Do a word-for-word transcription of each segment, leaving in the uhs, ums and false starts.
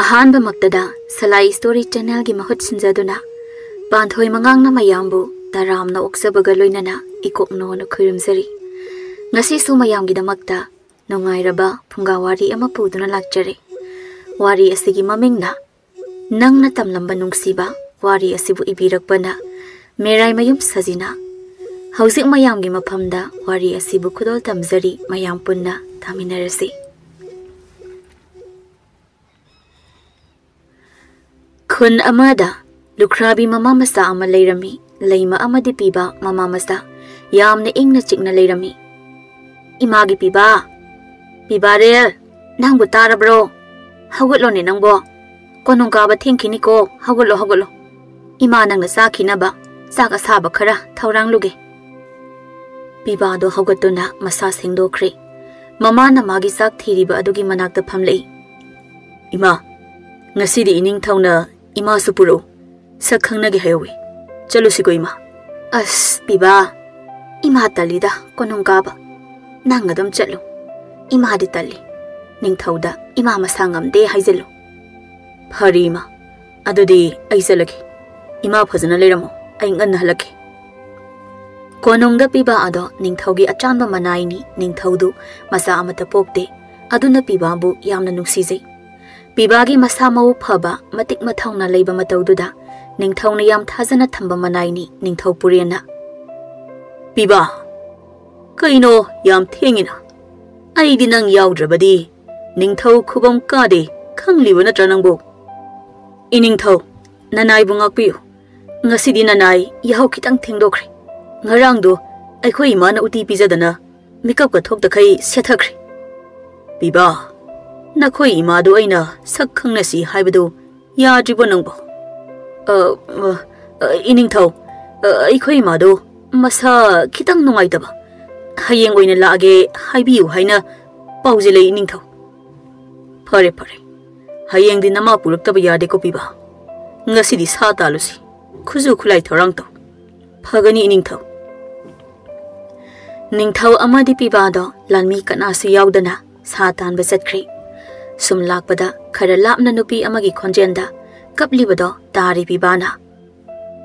ꯑꯍꯥꯟꯕꯃꯛꯇꯗ ꯁꯂꯥꯏ story ꯆꯦꯅꯦꯜꯒꯤ ꯃꯍꯨꯠ ꯁꯤꯟꯖꯗꯨꯅ ꯄꯥꯟꯊꯣꯏ ꯃꯉꯥꯡꯅ ꯃꯌꯥꯝꯕꯨ ꯇꯔꯥꯝꯅ ꯑꯣꯛꯆꯕꯒ ꯂꯣꯏꯅꯅ ꯏꯀꯣꯛꯅꯣꯅ ꯈꯨꯔꯨꯝꯖꯔꯤ꯫ ꯉꯁꯤꯁꯨ ꯃꯌꯥꯝꯒꯤꯗꯃꯛꯇ ꯅꯨꯡꯉꯥꯏꯔꯕ ꯐꯨꯡꯒꯥ ꯋꯥꯔꯤ ꯑꯃ ꯄꯨꯗꯨꯅ ꯂꯥꯛꯆꯔꯤ꯫ ꯋꯥꯔꯤ ꯑꯁꯤꯒꯤ ꯃꯃꯤꯡꯅ ꯅꯪꯅ ꯇꯝꯂꯝꯕ ꯅꯨꯡꯁꯤꯕ꯫ ꯋꯥꯔꯤ ꯑꯁꯤꯕꯨ ꯏꯕꯤꯔꯛꯄꯅ ꯃꯦꯔꯥꯏꯃꯌꯨꯝ ꯁꯖꯤꯅꯥ꯫ ꯍꯧꯖꯤꯛ ꯃꯌꯥꯝꯒꯤ ꯃꯐꯝꯗ ꯋꯥꯔꯤ ꯑꯁꯤꯕꯨ ꯈꯨꯗꯣꯜ ꯇꯝꯖꯔꯤ, ꯃꯌꯥꯝ ꯄꯨꯟꯅ ꯇꯥꯃꯤꯟꯅꯔꯁꯤ꯫ ꯈꯨꯟ ꯑꯃꯗ ꯂꯨꯈ꯭ꯔꯥꯕꯤ ꯃꯃꯥ ꯃꯆꯥ ꯑꯃ ꯂꯩꯔꯝꯃꯤ꯫ ꯂꯩꯃ ꯑꯃꯗꯤ ꯄꯤꯕ ꯃꯃꯥ ꯃꯆꯥ ꯌꯥꯝꯅ ꯏꯪꯅ ꯆꯤꯛꯅ ꯂꯩꯔꯝꯃꯤ꯫ "ꯏꯃꯥꯒꯤ ꯄꯤꯕꯥ, ꯄꯤꯕꯥꯔꯦꯜ, ꯅꯪꯕꯨ ꯇꯥꯔꯕ꯭ꯔꯣ? ꯍꯧꯒꯠꯂꯣꯅꯦ ꯅꯪꯕꯣ꯫ ꯀꯣꯅꯨꯡ ꯀꯥꯕ ꯊꯦꯡꯈꯤꯅꯤꯀꯣ, ꯍꯧꯒꯠꯂꯣ, ꯍꯧꯒꯠꯂꯣ꯫ ꯏꯃꯥ ꯅꯪꯅ ꯆꯥꯈꯤꯅꯕ ꯆꯥꯛ ꯑꯁꯥꯕ ꯈꯔ ꯊꯧꯔꯥꯡꯂꯨꯒꯦ꯫" ꯄꯤꯕꯥꯗꯣ ꯍꯧꯒꯠꯇꯨꯅ ꯃꯁꯥ ꯁꯦꯡꯗꯣꯛꯈ꯭ꯔꯦ꯫ ꯃꯃꯥꯅ ꯃꯥꯒꯤ ꯆꯥꯛ ꯊꯤꯔꯤꯕ ꯑꯗꯨꯒꯤ ꯃꯅꯥꯛꯇ ꯐꯝꯂꯛꯏ꯫ "ꯏꯃꯥ, ꯉꯁꯤꯗꯤ ꯏꯅꯤꯡꯊꯧꯅ ꯏꯃꯥꯁꯨ ꯄꯨꯔꯛꯎ, ꯁꯛ ꯈꯪꯅꯒꯦ ꯍꯥꯏꯍꯧꯋꯤ꯫ ꯆꯠꯂꯨꯁꯤꯀꯣ ꯏꯃꯥ꯫" "ꯑꯁ ꯄꯤꯕꯥ, ꯏꯃꯥ ꯇꯜꯂꯤꯗ ꯀꯣꯅꯨꯡ ꯀꯥꯕ꯫ ꯅꯪ ꯑꯗꯨꯝ ꯆꯠꯂꯨ꯫ ꯏꯃꯥꯗꯤ ꯇꯜꯂꯤ꯫ ꯅꯤꯡꯊꯧꯗ ꯏꯃꯥ ꯃꯁꯥ ꯉꯝꯗꯦ ꯍꯥꯏꯖꯤꯜꯂꯨ꯫" "ꯐꯔꯦ ꯏꯃꯥ, ꯑꯗꯨꯗꯤ ꯑꯩ ꯆꯠꯂꯒꯦ꯫ ꯏꯃꯥ ꯐꯖꯅ ꯂꯩꯔꯝꯃꯣ, ꯑꯩ ꯉꯟꯅ ꯍꯜꯂꯛꯀꯦ꯫" ꯀꯣꯅꯨꯡꯗ ꯄꯤꯕꯥ ꯑꯗꯣ ꯅꯤꯡꯊꯧꯒꯤ ꯑꯆꯥꯟꯕ ꯃꯅꯥꯏꯅꯤ꯫ ꯅꯤꯡꯊꯧꯗꯨ ꯃꯆꯥ ꯑꯃꯠꯇ ꯄꯣꯛꯇꯦ꯫ ꯑꯗꯨꯅ ꯄꯤꯕꯥꯕꯨ ꯌꯥꯝꯅ ꯅꯨꯡꯁꯤꯖꯩ꯫ ꯄꯤꯕꯥꯒꯤ ꯃꯁꯥ ꯃꯎ ꯐꯕ, ꯃꯇꯤꯛ ꯃꯊꯧꯅꯥ ꯂꯩꯕ ꯃꯇꯧꯗꯨꯗ ꯅꯤꯡꯊꯧꯅ ꯌꯥꯝ ꯊꯥꯖꯅ ꯊꯝꯕ ꯃꯅꯥꯏꯅꯤ ꯅꯤꯡꯊꯧ ꯄꯨꯔꯦꯟꯅ꯫ "ꯄꯤꯕꯥ, ꯀꯩꯅꯣ ꯌꯥꯝ ꯊꯦꯡꯉꯤꯅ? ꯑꯩꯗꯤ ꯅꯪ ꯌꯥꯎꯗ꯭ꯔꯕꯗꯤ ꯅꯤꯡꯊꯧ ꯈꯨꯕꯝ ꯀꯥꯗꯦ, ꯈꯪꯂꯤꯕ ꯅꯠꯇ꯭ꯔꯥ ꯅꯪꯕꯨ?" "ꯏꯅꯤꯡꯊꯧ, ꯅꯅꯥꯏꯕꯨ ꯉꯥꯛꯄꯤꯌꯨ꯫ ꯉꯁꯤꯗꯤ ꯅꯅꯥꯏ ꯌꯥꯍꯧ ꯈꯤꯇꯪ ꯊꯦꯡꯗꯣꯛꯈ꯭ꯔꯦ꯫ ꯉꯔꯥꯡꯗꯣ ꯑꯩꯈꯣꯏ ꯏꯃꯥꯅ ꯎꯇꯤ ꯄꯤꯖꯗꯅ ꯃꯤꯀꯞꯀ ꯊꯣꯛꯇꯈꯩ ꯁꯦꯠꯊꯈ꯭ꯔꯦ꯫" "ꯄꯤꯕꯥ, ꯅꯈꯣꯏ ꯏꯃꯥꯗꯨ ꯑꯩꯅ ꯁꯛ ꯈꯪꯅꯁꯤ ꯍꯥꯏꯕꯗꯨ ꯌꯥꯗ꯭ꯔꯤꯕꯣ ꯅꯪꯕꯣ?" "ꯑ, ꯑ, ꯑ, ꯏꯅꯤꯡꯊꯧ, ꯑ, ꯑꯩꯈꯣꯏ ꯏꯃꯥꯗꯨ ꯃꯁꯥ ꯈꯤꯇꯪ ꯅꯨꯡꯉꯥꯏꯇꯕ꯫ ꯍꯌꯦꯡ ꯑꯣꯏꯅ ꯂꯥꯛꯑꯒꯦ ꯍꯥꯏꯕꯤꯌꯨ ꯍꯥꯏꯅ ꯄꯥꯎꯖꯦꯜꯂꯛꯏ ꯏꯅꯤꯡꯊꯧ꯫" "ꯐꯔꯦ, ꯐꯔꯦ꯫ ꯍꯌꯦꯡꯗꯤ ꯅꯃꯥ ꯄꯨꯔꯛꯇꯕ ꯌꯥꯗꯦꯀꯣ ꯄꯤꯕꯥ꯫ ꯉꯁꯤꯗꯤ ꯁꯥ ꯇꯥꯜꯂꯨꯁꯤ꯫ ꯈꯨꯠꯁꯨ ꯈꯨꯠꯂꯥꯏ ꯊꯧꯔꯥꯡ ꯇꯧ꯫ ꯐꯒꯅꯤ ꯏꯅꯤꯡꯊꯧ꯫" ꯅꯤꯡꯊꯧ ꯑꯃꯗꯤ ꯄꯤꯕꯥꯗꯣ ꯂꯥꯟꯃꯤ ꯀꯅꯥꯁꯨ ꯌꯥꯎꯗꯅ ꯁꯥ ꯇꯥꯟꯕ ꯆꯠꯈ꯭ꯔꯦ꯫ ꯁꯨꯝ ꯂꯥꯛꯄꯗ ꯈꯔ ꯂꯥꯞꯅ ꯅꯨꯄꯤ ꯑꯃꯒꯤ ꯈꯣꯟꯖꯦꯜꯗ ꯀꯞꯂꯤꯕꯗꯣ ꯇꯥꯔꯤ ꯄꯤꯕꯥꯅ꯫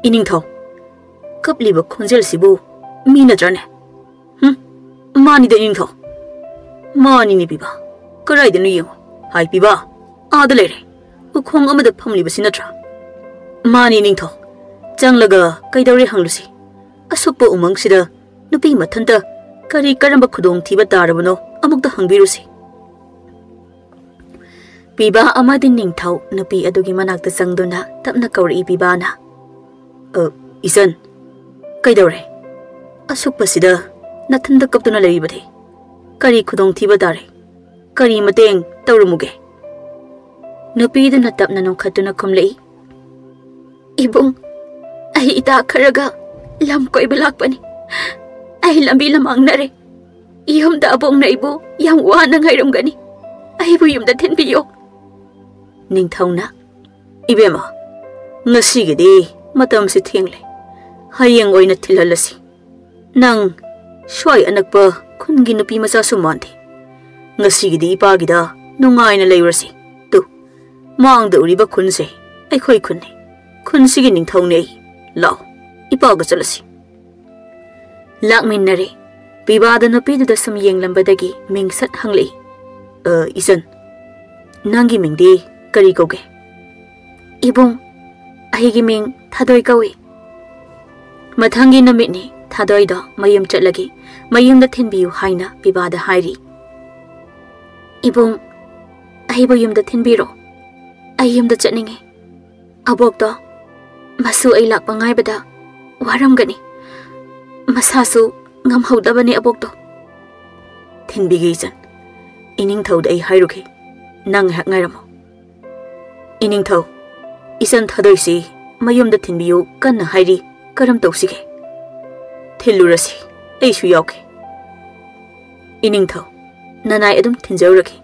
"ꯏꯅꯤꯡꯊꯧ, ꯀꯞꯂꯤꯕ ꯈꯣꯟꯖꯦꯜꯁꯤꯕꯨ ꯃꯤ ꯅꯠꯇ꯭ꯔꯅꯦ? ꯍꯨꯝ, ꯃꯥꯅꯤꯗ ꯏꯅꯤꯡꯊꯧ꯫ ꯃꯥꯅꯤꯅꯦ ꯄꯤꯕꯥ꯫ ꯀꯗꯥꯏꯗꯅꯣ ꯌꯦꯡꯉꯨ꯫ ꯍꯥꯏ ꯄꯤꯕꯥ, ꯑꯥꯗ ꯂꯩꯔꯦ꯫ ꯎꯈꯣꯡ ꯑꯃꯗ ꯐꯝꯂꯤꯕꯁꯤ ꯅꯠꯇ꯭ꯔꯥ?" "ꯃꯥꯅꯤ ꯏꯅꯤꯡꯊꯧ꯫ ꯆꯪꯂꯒ ꯀꯩꯗꯧꯔꯦ ꯍꯪꯂꯨꯁꯤ꯫ ꯑꯁꯨꯛꯄ ꯎꯃꯪꯁꯤꯗ ꯅꯨꯄꯤ ꯃꯊꯟꯇ ꯀꯔꯤ ꯀꯔꯝꯕ ꯈꯨꯗꯣꯡꯊꯤꯕ ꯇꯥꯔꯕꯅꯣ ꯑꯃꯨꯛꯇ ꯍꯪꯕꯤꯔꯨꯁꯤ꯫" ꯄꯤꯕꯥ ꯑꯃꯗꯤ ꯅꯤꯡꯊꯧ ꯅꯨꯄꯤ ꯑꯗꯨꯒꯤ ꯃꯅꯥꯛꯇ ꯆꯪꯗꯨꯅ ꯇꯞꯅ ꯀꯧꯔꯛꯏ ꯄꯤꯕꯥꯅ꯫ "ꯑ, ꯏꯆꯟ, ꯀꯩꯗꯧꯔꯦ? ꯑꯁꯨꯛꯄꯁꯤꯗ ꯅꯊꯟꯗ ꯀꯞꯇꯨꯅ ꯂꯩꯔꯤꯕꯗꯤ? ꯀꯔꯤ ꯈꯨꯗꯣꯡꯊꯤꯕ ꯇꯥꯔꯦ? ꯀꯔꯤ ꯃꯇꯦꯡ ꯇꯧꯔꯝꯃꯨꯒꯦ?" ꯅꯨꯄꯤꯗꯨꯅ ꯇꯞꯅ ꯅꯣꯡꯈꯠꯇꯨꯅ ꯈꯨꯝꯂꯛꯏ꯫ "ꯏꯕꯨꯡ, ꯑꯩ ꯏꯇꯥ ꯈꯔꯒ ꯂꯝ ꯀꯣꯏꯕ ꯂꯥꯛꯄꯅꯤ꯫ ꯑꯩ ꯂꯝꯕꯤ ꯂꯝꯃꯥꯡꯅꯔꯦ꯫ ꯌꯨꯝꯗ ꯑꯕꯣꯛꯅ ꯑꯩꯕꯨ ꯌꯥꯝ ꯋꯥꯅ ꯉꯥꯏꯔꯝꯒꯅꯤ꯫ ꯑꯩꯕꯨ ꯌꯨꯝꯗ ꯊꯤꯟꯕꯤꯌꯣ꯫" ꯅꯤꯡꯊꯧꯅ, "ꯏꯕꯦꯝꯃ, ꯉꯁꯤꯒꯤꯗꯤ ꯃꯇꯝꯁꯤ ꯊꯦꯡꯂꯦ꯫ ꯍꯌꯦꯡ ꯑꯣꯏꯅ ꯊꯤꯜꯍꯜꯂꯁꯤ꯫ ꯅꯪ ꯁ꯭ꯋꯥꯏ ꯑꯅꯛꯄ ꯈꯨꯟꯒꯤ ꯅꯨꯄꯤ ꯃꯆꯥꯁꯨ ꯃꯥꯟꯗꯦ꯫ ꯉꯁꯤꯒꯤꯗꯤ ꯏꯄꯥꯒꯤꯗ ꯅꯨꯡꯉꯥꯏꯅ ꯂꯩꯔꯨꯔꯁꯤ꯫ ꯇꯨ, ꯃꯥꯡꯗ ꯎꯔꯤꯕ ꯈꯨꯟꯁꯦ ꯑꯩꯈꯣꯏ ꯈꯨꯟꯅꯤ꯫ ꯈꯨꯟꯁꯤꯒꯤ ꯅꯤꯡꯊꯧꯅꯦ ꯑꯩ꯫ ꯂꯥꯛꯑꯣ, ꯏꯄꯥꯒ ꯆꯠꯂꯁꯤ꯫" ꯂꯥꯛꯃꯤꯟꯅꯔꯦ꯫ ꯄꯤꯕꯥꯗ ꯅꯨꯄꯤꯗꯨꯗ ꯁꯨꯝ ꯌꯦꯡꯂꯝꯕꯗꯒꯤ ꯃꯤꯡ ꯁꯠ ꯍꯪꯂꯛꯏ꯫ "ꯑ, ꯏꯆꯟ, ꯅꯪꯒꯤ ꯃꯤꯡꯗꯤ ꯀꯔꯤ ꯀꯧꯒꯦ?" "ꯏꯕꯨꯡ, ꯑꯩꯒꯤ ꯃꯤꯡ ꯊꯥꯗꯣꯏ ꯀꯧꯏ꯫" ꯃꯊꯪꯒꯤ ꯅꯨꯃꯤꯠꯅꯤ ꯊꯥꯗꯣꯏꯗꯣ ꯃꯌꯨꯝ ꯆꯠꯂꯒꯦ, ꯃꯌꯨꯝꯗ ꯊꯤꯟꯕꯤꯌꯨ ꯍꯥꯏꯅ ꯄꯤꯕꯥꯗ ꯍꯥꯏꯔꯤ꯫ "ꯏꯕꯨꯡ, ꯑꯩꯕꯨ ꯌꯨꯝꯗ ꯊꯤꯟꯕꯤꯔꯣ꯫ ꯑꯩ ꯌꯨꯝꯗ ꯆꯠꯅꯤꯡꯉꯤ꯫ ꯑꯕꯣꯛꯇꯣ ꯃꯁꯨ ꯑꯩ ꯂꯥꯛꯄ ꯉꯥꯏꯕꯗ ꯋꯥꯔꯝꯒꯅꯤ꯫ ꯃꯁꯥꯁꯨ ꯉꯝꯍꯧꯗꯕꯅꯤ ꯑꯕꯣꯛꯇꯣ꯫" "ꯊꯤꯟꯕꯤꯒꯦ ꯏꯆꯟ꯫ ꯏꯅꯤꯡꯊꯧꯗ ꯑꯩ ꯍꯥꯏꯔꯨꯒꯦ꯫ ꯅꯪ ꯉꯥꯏꯍꯥꯛ ꯉꯥꯏꯔꯝꯃꯣ꯫" "ꯏꯅꯤꯡꯊꯧ, ꯏꯆꯟ ꯊꯥꯗꯣꯏꯁꯤ ꯃꯌꯨꯝꯗ ꯊꯤꯟꯕꯤꯌꯨ ꯀꯟꯅ ꯍꯥꯏꯔꯤ꯫ ꯀꯔꯝ ꯇꯧꯁꯤꯒꯦ?" "ꯊꯤꯜꯂꯨꯔꯁꯤ, ꯑꯩꯁꯨ ꯌꯥꯎꯒꯦ꯫" "ꯏꯅꯤꯡꯊꯧ, ꯅꯅꯥꯏ ꯑꯗꯨꯝ ꯊꯤꯟꯖꯔꯨꯔꯒꯦ꯫"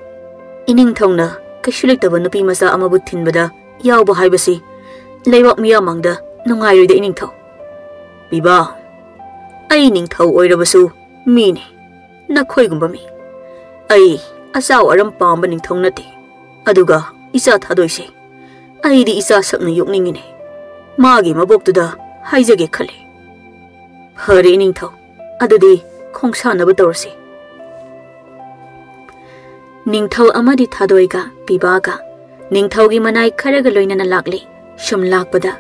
ꯏꯅꯤꯡꯊꯧꯅ ꯀꯩꯁꯨ ꯂꯩꯇꯕ ꯅꯨꯄꯤ ꯃꯆꯥ ꯑꯃꯕꯨ ꯊꯤꯟꯕꯗ ꯌꯥꯎꯕ ꯍꯥꯏꯕꯁꯤ ꯂꯩꯕꯥꯛ ꯃꯤꯌꯥꯝ ꯃꯥꯡꯗ ꯅꯨꯡꯉꯥꯏꯔꯣꯏꯗ ꯏꯅꯤꯡꯊꯧ꯫ "ꯄꯤꯕꯥ, ꯑꯩ ꯅꯤꯡꯊꯧ ꯑꯣꯏꯔꯕꯁꯨ ꯃꯤꯅꯤ, ꯅꯈꯣꯏꯒꯨꯝꯕ ꯃꯤ꯫ ꯑꯩ ꯑꯆꯥꯎ ꯑꯔꯝ ꯄꯥꯝꯕ ꯅꯤꯡꯊꯧ ꯅꯠꯇꯦ꯫ ꯑꯗꯨꯒ ꯏꯆꯥ ꯊꯥꯗꯣꯏꯁꯦ ꯑꯩꯗꯤ ꯏꯆꯥ ꯁꯛꯅ ꯌꯣꯛꯅꯤꯡꯉꯤꯅꯦ꯫ ꯃꯥꯒꯤ ꯃꯕꯣꯛꯇꯨꯗ ꯍꯥꯏꯖꯒꯦ ꯈꯜꯂꯤ꯫ ꯐꯔꯦ ꯏꯅꯤꯡꯊꯧ, ꯑꯗꯨꯗꯤ ꯈꯣꯡꯁꯥꯟꯅꯕ ꯇꯧꯔꯁꯤ꯫ ꯅꯤꯡꯊꯧ ꯑꯃꯗꯤ ꯊꯥꯗꯣꯏꯒ ꯄꯤꯕꯥꯒ ꯅꯤꯡꯊꯧꯒꯤ ꯃꯅꯥꯏ ꯈꯔꯒ ꯂꯣꯏꯅꯅ ꯂꯥꯛꯂꯤ꯫ ꯁꯨꯝ ꯂꯥꯛꯄꯗ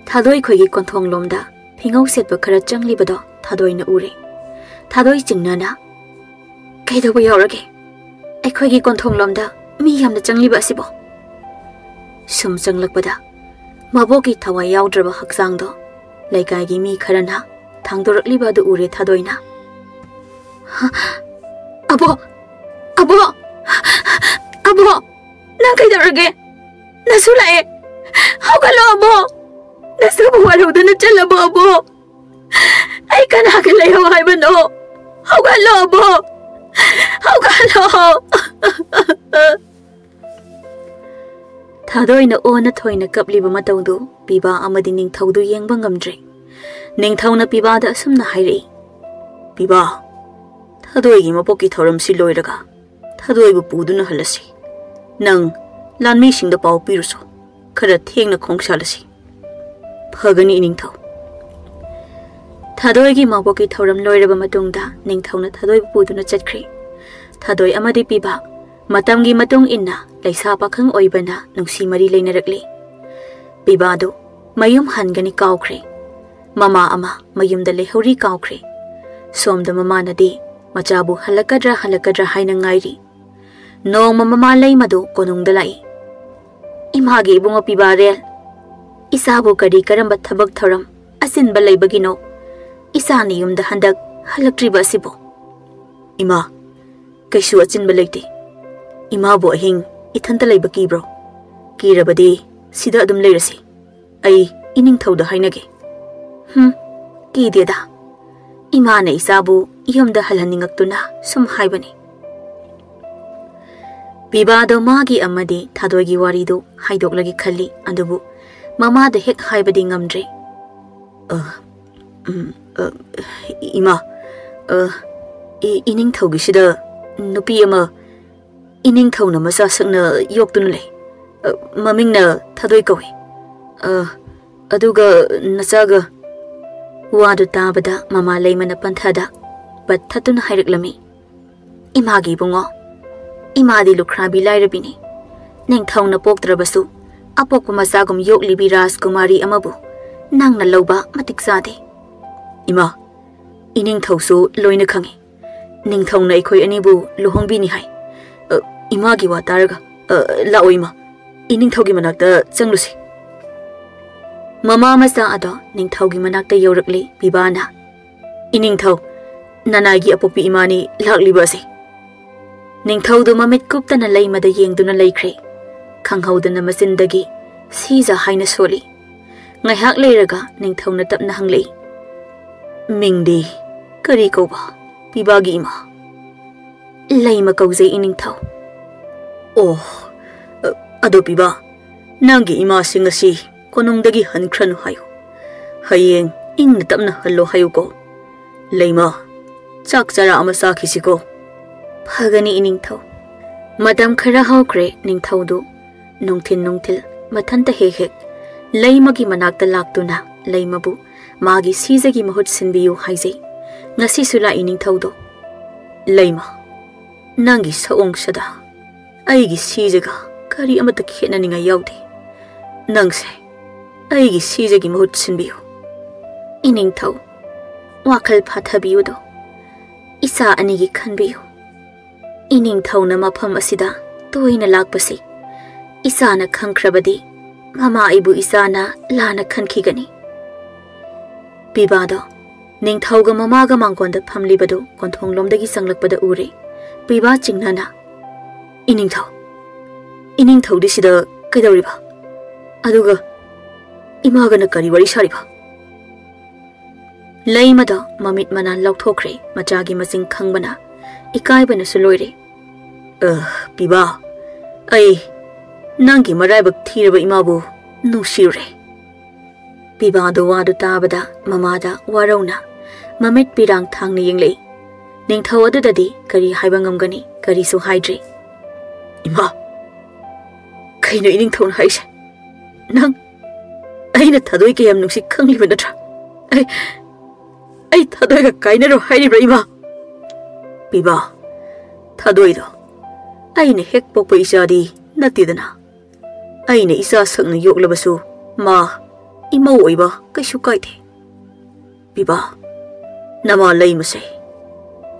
ꯊꯥꯗꯣꯏ ꯈꯣꯏꯒꯤ ꯀꯣꯟꯊꯣꯡꯂꯣꯝꯗ ꯐꯤꯉꯧ ꯁꯦꯠꯄ ꯈꯔ ꯆꯪꯂꯤꯕꯗꯣ ꯊꯥꯗꯣꯏꯅ ꯎꯔꯦ꯫ ꯊꯥꯗꯣꯏ ꯆꯤꯡꯅꯅ, "ꯀꯩꯗꯧꯕ ꯌꯥꯎꯔꯒꯦ? ꯑꯩꯈꯣꯏꯒꯤ ꯀꯣꯟꯊꯣꯡꯂꯣꯝꯗ ꯃꯤ ꯌꯥꯝꯅ ꯆꯪꯂꯤꯕ ꯑꯁꯤꯕꯣ?" ꯁꯨꯝ ꯆꯪꯂꯛꯄꯗ ꯃꯕꯣꯛꯀꯤ ꯊꯋꯥꯏ ꯌꯥꯎꯗ꯭ꯔꯕ ꯍꯛꯆꯥꯡꯗꯣ ꯂꯩꯀꯥꯏꯒꯤ ꯃꯤ ꯈꯔꯅ ꯊꯥꯡꯗꯣꯔꯛꯂꯤꯕ ꯑꯗꯨ ꯎꯔꯦ ꯊꯥꯗꯣꯏꯅ꯫ "ꯑꯕꯣ! ꯑꯕꯣ! ꯑꯕꯣ! ꯅꯪ ꯀꯩꯗꯧꯔꯒꯦ? ꯅꯁꯨ ꯂꯥꯛꯑꯦ! ꯍꯧꯒꯠꯂꯣ ꯑꯕꯣ! ꯅꯁꯨꯕꯨ ꯋꯥꯔꯧꯗꯅ ꯆꯠꯂꯕꯣ ꯑꯕꯣ? ꯑꯩ ꯀꯅꯥꯒ ꯂꯩꯍꯧ ꯍꯥꯏꯕꯅꯣ? ꯍꯧꯒꯠꯂꯣ ꯑꯕꯣ! ꯍꯧꯒꯠꯂꯣ!" ꯊꯥꯗꯣꯏꯅ ꯑꯣꯟꯅ ꯊꯣꯏꯅ ꯀꯞꯂꯤꯕ ꯃꯇꯧꯗꯨ ꯄꯤꯕꯥ ꯑꯃꯗꯤ ꯅꯤꯡꯊꯧꯗꯨ ꯌꯦꯡꯕ ꯉꯝꯗ꯭ꯔꯦ꯫ ꯅꯤꯡꯊꯧꯅ ꯄꯤꯕꯥꯗ ꯑꯁꯨꯝꯅ ꯍꯥꯏꯔꯛꯏ, "ꯄꯤꯕꯥ, ꯊꯥꯗꯣꯏꯒꯤ ꯃꯄꯣꯛꯀꯤ ꯊꯧꯔꯝꯁꯤ ꯂꯣꯏꯔꯒ ꯊꯥꯗꯣꯏꯕꯨ ꯄꯨꯗꯨꯅ ꯍꯜꯂꯁꯤ꯫ ꯅꯪ ꯂꯥꯟꯃꯤꯁꯤꯡꯗ ꯄꯥꯎ ꯄꯤꯔꯨꯁꯨ, ꯈꯔ ꯊꯦꯡꯅ ꯈꯣꯡꯁꯥꯜꯂꯁꯤ꯫" "ꯐꯒꯅꯤ ꯏꯅꯤꯡꯊꯧ꯫" ꯊꯥꯗꯣꯏꯒꯤ ꯃꯄꯣꯛꯀꯤ ꯊꯧꯔꯝ ꯂꯣꯏꯔꯕ ꯃꯇꯨꯡꯗ ꯅꯤꯡꯊꯧꯅ ꯊꯥꯗꯣꯏꯕꯨ ꯄꯨꯗꯨꯅ ꯆꯠꯈ꯭ꯔꯦ꯫ ꯊꯥꯗꯣꯏ ꯑꯃꯗꯤ ꯄꯤꯕꯥ ꯃꯇꯝꯒꯤ ꯃꯇꯨꯡ ꯏꯟꯅ ꯂꯩꯁꯥ ꯄꯥꯈꯪ ꯑꯣꯏꯕꯅ ꯅꯨꯡꯁꯤ ꯃꯔꯤ ꯂꯩꯅꯔꯛꯂꯤ꯫ ꯄꯤꯕꯥꯗꯨ ꯃꯌꯨꯝ ꯍꯟꯒꯅꯤ ꯀꯥꯎꯈ꯭ꯔꯦ꯫ ꯃꯃꯥ ꯑꯃ ꯃꯌꯨꯝꯗ ꯂꯩꯍꯧꯔꯤ ꯀꯥꯎꯈ꯭ꯔꯦ꯫ ꯁꯣꯝꯗ ꯃꯃꯥꯅꯗꯤ ꯃꯆꯥꯕꯨ ꯍꯜꯂꯛꯀꯗ꯭ꯔꯥ ꯍꯜꯂꯛꯀꯗ꯭ꯔꯥ ꯍꯥꯏꯅ ꯉꯥꯏꯔꯤ꯫ ꯅꯣꯡꯃ ꯃꯃꯥ ꯂꯩꯃꯗꯨ ꯀꯣꯅꯨꯡꯗ ꯂꯥꯛꯏ꯫ "ꯏꯃꯥꯒꯤ ꯏꯕꯨꯡꯉꯣ ꯄꯤꯕꯥꯔꯦꯜ, ꯏꯆꯥꯕꯨ ꯀꯔꯤ ꯀꯔꯝꯕ ꯊꯕꯛ ꯊꯧꯔꯝ ꯑꯆꯤꯟꯕ ꯂꯩꯕꯒꯤꯅꯣ ꯏꯆꯥꯅ ꯌꯨꯝꯗ ꯍꯟꯗꯛ ꯍꯜꯂꯛꯇ꯭ꯔꯤꯕ ꯑꯁꯤꯕꯨ?" "ꯏꯃꯥ, ꯀꯩꯁꯨ ꯑꯆꯤꯟꯕ ꯂꯩꯇꯦ꯫ ꯏꯃꯥꯕꯨ ꯑꯍꯤꯡ ꯏꯊꯟꯇ ꯂꯩꯕ ꯀꯤꯕ꯭ꯔꯣ? ꯀꯤꯔꯕꯗꯤ ꯁꯤꯗ ꯑꯗꯨꯝ ꯂꯩꯔꯁꯤ꯫ ꯑꯩ ꯏꯅꯤꯡꯊꯧꯗ ꯍꯥꯏꯅꯒꯦ꯫" "ꯍꯨꯝ, ꯀꯤꯗꯦꯗ꯫ ꯏꯃꯥꯅ ꯏꯆꯥꯕꯨ ꯌꯨꯝꯗ ꯍꯜꯍꯟꯅꯤꯡꯉꯛꯇꯨꯅ ꯁꯨꯝ ꯍꯥꯏꯕꯅꯤ꯫" ꯄꯤꯕꯥꯗꯣ ꯃꯥꯒꯤ ꯑꯃꯗꯤ ꯊꯥꯗꯣꯏꯒꯤ ꯋꯥꯔꯤꯗꯨ ꯍꯥꯏꯗꯣꯛꯂꯒꯦ ꯈꯜꯂꯤ, ꯑꯗꯨꯕꯨ ꯃꯃꯥꯗ ꯍꯦꯛ ꯍꯥꯏꯕꯗꯤ ꯉꯝꯗ꯭ꯔꯦ꯫ "ꯑ, ꯎꯝ, ꯑ, ꯏꯃꯥ, ꯑ, ꯏ-, ꯏꯅꯤꯡꯊꯧꯒꯤꯁꯤꯗ ꯅꯨꯄꯤ ꯑꯃ "ꯏꯅꯤꯡꯊꯧꯅ ꯃꯆꯥꯁꯛꯅ ꯌꯣꯛꯇꯨꯅ ꯂꯩ꯫ ꯑ, ꯃꯃꯤꯡꯅ ꯊꯥꯗꯣꯏ ꯀꯧꯏ꯫ ꯑ, ꯑꯗꯨꯒ ꯅꯆꯥꯒ?" ꯋꯥꯗꯨ ꯇꯥꯕꯗ ꯃꯃꯥ ꯂꯩꯃꯅ ꯄꯟꯊꯗ ꯄꯠ ꯊꯠꯇꯨꯅ ꯍꯥꯏꯔꯛꯂꯝꯃꯤ, "ꯏꯃꯥꯒꯤ ꯏꯕꯨꯡꯉꯣ, ꯏꯃꯥꯗꯤ ꯂꯨꯈ꯭ꯔꯥꯕꯤ ꯂꯥꯏꯔꯕꯤꯅꯤ꯫ ꯅꯤꯡꯊꯧꯅ ꯄꯣꯛꯇ꯭ꯔꯕꯁꯨ ꯑꯄꯣꯛꯄ ꯃꯆꯥꯒꯨꯝ ꯌꯣꯛꯂꯤꯕꯤ ꯔꯥꯖꯀꯨꯃꯥꯔꯤ ꯑꯃꯕꯨ ꯅꯪꯅ ꯂꯧꯕ ꯃꯇꯤꯛ ꯆꯥꯗꯦ꯫" "ꯏꯃꯥ, ꯏꯅꯤꯡꯊꯧꯁꯨ ꯂꯣꯏꯅ ꯈꯪꯏ꯫ ꯅꯤꯡꯊꯧꯅ ꯑꯩꯈꯣꯏ ꯑꯅꯤꯕꯨ ꯂꯨꯍꯣꯡꯕꯤꯅꯤ ꯍꯥꯏ꯫ ꯑ, ꯏꯃꯥꯒꯤ ꯋꯥ ꯇꯥꯔꯒ, ꯑ, ꯂꯥꯛꯑꯣ ꯏꯃꯥ, ꯏꯅꯤꯡꯊꯧꯒꯤ ꯃꯅꯥꯛꯇ ꯆꯪꯂꯨꯁꯤ꯫" ꯃꯃꯥ ꯃꯆꯥ ꯑꯗꯣ ꯅꯤꯡꯊꯧꯒꯤ ꯃꯅꯥꯛꯇ ꯌꯧꯔꯛꯂꯤ ꯄꯤꯕꯥꯅ꯫ "ꯏꯅꯤꯡꯊꯧ, ꯅꯅꯥꯏꯒꯤ ꯑꯄꯣꯛꯄꯤ ꯏꯃꯥꯅꯤ ꯂꯥꯛꯂꯤꯕ ꯑꯁꯤ꯫" ꯅꯤꯡꯊꯧꯗꯨ ꯃꯃꯤꯠ ꯀꯨꯞꯇꯅ ꯂꯩꯃꯗ ꯌꯦꯡꯗꯨꯅ ꯂꯩꯈ꯭ꯔꯦ꯫ ꯈꯪꯍꯧꯗꯅ ꯃꯆꯤꯟꯗꯒꯤ "ꯁꯤꯖ" ꯍꯥꯏꯅ ꯁꯣꯜꯂꯤ꯫ ꯉꯥꯏꯍꯥꯛ ꯂꯩꯔꯒ ꯅꯤꯡꯊꯧꯅ ꯇꯞꯅ ꯍꯪꯂꯛꯏ, "ꯃꯤꯡꯗꯤ ꯀꯔꯤ ꯀꯧꯕ, ꯄꯤꯕꯥꯒꯤ ꯏꯃꯥ?" "ꯂꯩꯃ ꯀꯧꯖꯩ, ꯏꯅꯤꯡꯊꯧ꯫" "ꯑꯣ, ꯑ, ꯑꯗꯣ ꯄꯤꯕꯥ, ꯅꯪꯒꯤ ꯏꯃꯥꯁꯤ ꯉꯁꯤ ꯀꯣꯅꯨꯡꯗꯒꯤ ꯍꯟꯈ꯭ꯔꯅꯨ ꯍꯥꯏꯌꯨ꯫ ꯍꯌꯦꯡ ꯏꯪꯅ ꯇꯞꯅ ꯍꯜꯂꯣ ꯍꯥꯏꯌꯨꯀꯣ꯫ ꯂꯩꯃ, ꯆꯥꯛ ꯆꯔꯥ ꯑꯃ ꯆꯥꯈꯤꯁꯤꯀꯣ꯫" "ꯐꯒꯅꯤ, ꯏꯅꯤꯡꯊꯧ꯫" ꯃꯇꯝ ꯈꯔ ꯍꯧꯈ꯭ꯔꯦ꯫ ꯅꯤꯡꯊꯧꯗꯨ ꯅꯨꯡꯊꯤꯟ ꯅꯨꯡꯊꯤꯜ ꯃꯊꯟꯇ ꯍꯦꯛ ꯍꯦꯛ ꯂꯩꯃꯒꯤ ꯃꯅꯥꯛꯇ ꯂꯥꯛꯇꯨꯅ ꯂꯩꯃꯕꯨ ꯃꯥꯒꯤ ꯁꯤꯖꯒꯤ ꯃꯍꯨꯠ ꯁꯤꯟꯕꯤꯌꯨ ꯍꯥꯏꯖꯩ꯫ ꯉꯁꯤꯁꯨ ꯂꯥꯛꯏ ꯅꯤꯡꯊꯧꯗꯣ꯫ "ꯂꯩꯃ, ꯅꯪꯒꯤ ꯁꯑꯣꯡ ꯁꯥꯗꯥ ꯑꯩꯒꯤ ꯁꯤꯖꯒ ꯀꯔꯤ ꯑꯃꯠꯇ ꯈꯦꯠꯅꯅꯤꯡꯉꯥꯏ ꯌꯥꯎꯗꯦ꯫ ꯅꯪꯁꯦ ꯑꯩꯒꯤ ꯁꯤꯖꯒꯤ ꯃꯍꯨꯠ ꯁꯤꯟꯕꯤꯌꯨ꯫" "ꯏꯅꯤꯡꯊꯧ, ꯋꯥꯈꯜ ꯐꯥꯊꯕꯤꯌꯨꯗꯣ꯫ ꯏꯆꯥ ꯑꯅꯤꯒꯤ ꯈꯟꯕꯤꯌꯨ꯫ ꯏꯅꯤꯡꯊꯧꯅ ꯃꯐꯝ ꯑꯁꯤꯗ ꯇꯣꯏꯅ ꯂꯥꯛꯄꯁꯤ ꯏꯆꯥꯅ ꯈꯪꯈ꯭ꯔꯕꯗꯤ ꯃꯃꯥ ꯑꯩꯕꯨ ꯏꯆꯥꯅ ꯂꯥꯟꯅ ꯈꯟꯈꯤꯒꯅꯤ꯫" ꯄꯤꯕꯥꯗꯣ ꯅꯤꯡꯊꯧꯒ ꯃꯃꯥꯒ ꯃꯥꯡꯒꯣꯟꯗ ꯐꯝꯂꯤꯕꯗꯨ ꯀꯣꯟꯊꯣꯡꯂꯣꯝꯗꯒꯤ ꯆꯪꯂꯛꯄꯗ ꯎꯔꯦ꯫ ꯄꯤꯕꯥ ꯆꯤꯡꯅꯅ, "ꯏꯅꯤꯡꯊꯧ, ꯏꯅꯤꯡꯊꯧꯗꯤ ꯁꯤꯗ ꯀꯩꯗꯧꯔꯤꯕ? ꯑꯗꯨꯒ ꯏꯃꯥꯒꯅ ꯀꯔꯤ ꯋꯥꯔꯤ ꯁꯥꯔꯤꯕ?" ꯂꯩꯃꯗꯣ ꯃꯃꯤꯠ ꯃꯅꯥ ꯂꯧꯊꯣꯛꯈ꯭ꯔꯦ꯫ ꯃꯆꯥꯒꯤ ꯃꯆꯤꯡ ꯈꯪꯕꯅ ꯏꯀꯥꯏꯕꯅꯁꯨ ꯂꯣꯏꯔꯦ꯫ "ꯑ, ꯄꯤꯕꯥ, ꯑꯩ ꯅꯪꯒꯤ ꯃꯔꯥꯏꯕꯛ ꯊꯤꯔꯕ ꯏꯃꯥꯕꯨ ꯅꯨꯡꯁꯤꯔꯨꯔꯦ꯫" ꯄꯤꯕꯥꯗꯣ ꯋꯥꯗꯨ ꯇꯥꯕꯗ ꯃꯃꯥꯗ ꯋꯥꯔꯧꯅ ꯃꯃꯤꯠ ꯄꯤꯔꯥꯡ ꯊꯥꯡꯅ ꯌꯦꯡꯂꯛꯏ꯫ ꯅꯤꯡꯊꯧ ꯑꯗꯨꯗꯗꯤ ꯀꯔꯤ ꯍꯥꯏꯕ ꯉꯝꯒꯅꯤ? ꯀꯔꯤꯁꯨ ꯍꯥꯏꯗ꯭ꯔꯤ꯫ ꯏꯃꯥ, ꯀꯩꯅꯣ ꯏꯅꯤꯡꯊꯧꯅ ꯍꯥꯏꯁꯦ? ꯅꯪ ꯑꯩꯅ ꯊꯥꯗꯣꯏ ꯀꯌꯥꯝ ꯅꯨꯡꯁꯤ ꯈꯪꯂꯤꯕ ꯅꯠꯇ꯭ꯔꯥ? ꯑꯩ, ꯑꯩ ꯊꯥꯗꯣꯏꯒ ꯀꯥꯏꯅꯔꯣ ꯍꯥꯏꯔꯤꯕ꯭ꯔꯥ, ꯏꯃꯥ? ꯄꯤꯕꯥ, ꯊꯥꯗꯣꯏꯗꯣ ꯑꯩꯅ ꯍꯦꯛ ꯄꯣꯛꯄ ꯏꯆꯥꯗꯤ ꯅꯠꯇꯦꯗꯅ꯫ ꯑꯩꯅ ꯏꯆꯥ ꯁꯛꯅ ꯌꯣꯛꯂꯕꯁꯨ ꯃꯥ ꯏꯃꯧ ꯑꯣꯏꯕ ꯀꯩꯁꯨ ꯀꯥꯏꯗꯦ꯫ ꯄꯤꯕꯥ, ꯅꯃꯥ ꯂꯩꯃꯁꯦ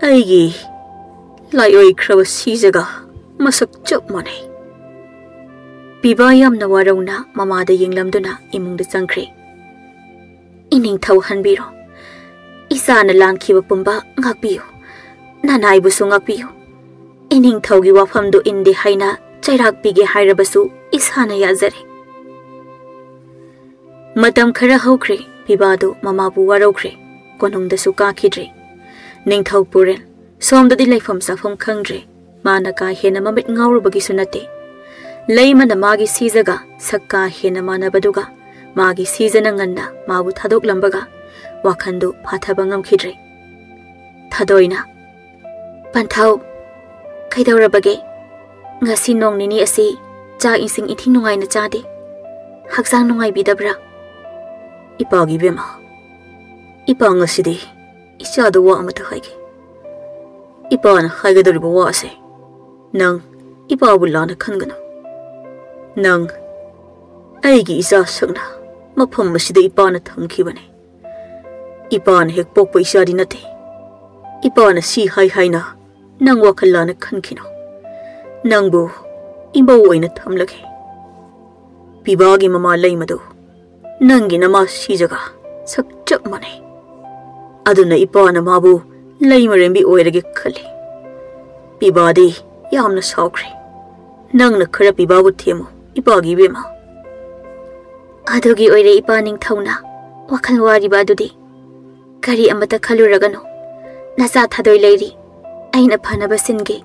ꯑꯩꯒꯤ ꯂꯥꯏꯑꯣꯏꯈ꯭ꯔꯕ ꯁꯤꯖꯒ ꯃꯁꯛ ꯆꯞ ꯃꯥꯟꯅꯩ꯫ ꯄꯤꯕꯥ ꯌꯥꯝꯅ ꯋꯥꯔꯧꯅ ꯃꯃꯥꯗ ꯌꯦꯡꯂꯝꯗꯨꯅ ꯏꯃꯨꯡꯗ ꯆꯪꯈ꯭ꯔꯦ꯫ "ꯏꯅꯤꯡꯊꯧ ꯍꯟꯕꯤꯔꯣ꯫ ꯏꯆꯥꯅ ꯂꯥꯟꯈꯤꯕ ꯄꯨꯝꯕ ꯉꯥꯛꯄꯤꯌꯨ꯫ ꯅꯅꯥꯏꯕꯨꯁꯨ ꯉꯥꯛꯄꯤꯌꯨ꯫ ꯏꯅꯤꯡꯊꯧꯒꯤ ꯋꯥꯐꯝꯗꯨ ꯏꯟꯗꯦ ꯍꯥꯏꯅ ꯆꯩꯔꯥꯛ ꯄꯤꯒꯦ ꯍꯥꯏꯔꯕꯁꯨ ꯏꯁꯥꯅ ꯌꯥꯖꯔꯦ꯫" ꯃꯇꯝ ꯈꯔ ꯍꯧꯈ꯭ꯔꯦ꯫ ꯄꯤꯕꯥꯗꯨ ꯃꯃꯥꯕꯨ ꯋꯥꯔꯧꯈ꯭ꯔꯦ꯫ ꯀꯣꯅꯨꯡꯗꯁꯨ ꯀꯥꯈꯤꯗ꯭ꯔꯦ꯫ ꯅꯤꯡꯊꯧ ꯄꯨꯔꯦꯜ ꯁꯣꯝꯗꯗꯤ ꯂꯩꯐꯝ ꯆꯥꯐꯝ ꯈꯪꯗ꯭ꯔꯦ꯫ ꯃꯥꯅ ꯀꯥ ꯍꯦꯟꯅ ꯃꯃꯤꯠ ꯉꯥꯎꯔꯨꯕꯒꯤꯁꯨ ꯅꯠꯇꯦ꯫ ꯂꯩꯃꯅ ꯃꯥꯒꯤ ꯁꯤꯖꯒ ꯁꯛ ꯀꯥ ꯍꯦꯟꯅ ꯃꯥꯟꯅꯕꯗꯨꯒ ꯃꯥꯒꯤ ꯁꯤꯖꯅ ꯉꯟꯅ ꯃꯥꯕꯨ ꯊꯥꯗꯣꯛꯂꯝꯕꯒ ꯋꯥꯈꯜꯗꯨ ꯐꯥꯊꯕ ꯉꯝꯈꯤꯗ꯭ꯔꯦ꯫ ꯊꯥꯗꯣꯏꯅ, "ꯄꯟꯊꯧ, ꯀꯩꯗꯧꯔꯕꯒꯦ? ꯉꯁꯤ ꯅꯣꯡ ꯅꯤꯅꯤ ꯑꯁꯤ ꯆꯥꯛ ꯏꯁꯤꯡ ꯏꯟꯊꯤ ꯅꯨꯡꯉꯥꯏꯅ ꯆꯥꯗꯦ꯫ ꯍꯛꯆꯥꯡ ꯅꯨꯡꯉꯥꯏꯕꯤꯗꯕ꯭ꯔꯥ?" "ꯏꯄꯥꯒꯤ ꯏꯕꯦꯝꯃ, ꯏꯄꯥ ꯉꯁꯤꯗꯤ ꯏꯆꯥꯗ ꯋꯥ ꯑꯃꯇ ꯍꯥꯏꯒꯦ꯫ ꯏꯄꯥꯅ ꯍꯥꯏꯒꯗꯧꯔꯤꯕ ꯋꯥ ꯑꯁꯦ ꯅꯪ ꯏꯄꯥꯕꯨ ꯂꯥꯟꯅ ꯈꯟꯒꯅꯨ꯫ ꯅꯪ ꯑꯩꯒꯤ ꯏꯆꯥ ꯁꯛꯅ ꯃꯐꯝ ꯑꯁꯤꯗ ꯏꯄꯥꯅ ꯊꯝꯈꯤꯕꯅꯤ꯫ ꯏꯄꯥꯅ ꯍꯦꯛ ꯄꯣꯛꯄ ꯏꯆꯥꯗꯤ ꯅꯠꯇꯦ꯫ ꯏꯄꯥꯅ ꯁꯤ ꯍꯥꯏ ꯍꯥꯏꯅ ꯅꯪ ꯋꯥꯈꯜ ꯂꯥꯟꯅ ꯈꯟꯈꯤꯅꯨ꯫ ꯅꯪꯕꯨ ꯏꯃꯧ ꯑꯣꯏꯅ ꯊꯝꯂꯒꯦ꯫" ꯄꯤꯕꯥꯒꯤ ꯃꯃꯥ ꯂꯩꯃꯗꯨ ꯅꯪꯒꯤ ꯅꯃꯥ ꯁꯤꯖꯒ ꯁꯛ ꯆꯞ ꯃꯥꯟꯅꯩ꯫ ꯑꯗꯨꯅ ꯏꯄꯥꯅ ꯃꯥꯕꯨ ꯂꯩꯃꯔꯦꯝꯕꯤ ꯑꯣꯏꯔꯒꯦ ꯈꯜꯂꯤ꯫ ꯄꯤꯕꯥꯗꯤ ꯌꯥꯝꯅ ꯁꯥꯎꯈ꯭ꯔꯦ꯫ ꯅꯪꯅ ꯈꯔ ꯄꯤꯕꯥꯕꯨ ꯊꯦꯝꯃꯨ, ꯏꯄꯥꯒꯤ ꯏꯕꯦꯝꯃ꯫ "ꯑꯗꯨꯒꯤ ꯑꯣꯏꯔꯦ ꯏꯄꯥ ꯅꯤꯡꯊꯧꯅ ꯋꯥꯈꯜ ꯋꯥꯔꯤꯕ ꯑꯗꯨꯗꯤ꯫ ꯀꯔꯤ ꯑꯃꯠꯇ ꯈꯜꯂꯨꯔꯒꯅꯨ꯫ ꯅꯆꯥ ꯊꯥꯗꯣꯏ ꯂꯩꯔꯤ꯫ ꯑꯩꯅ ꯐꯅꯕ ꯁꯤꯟꯒꯦ꯫"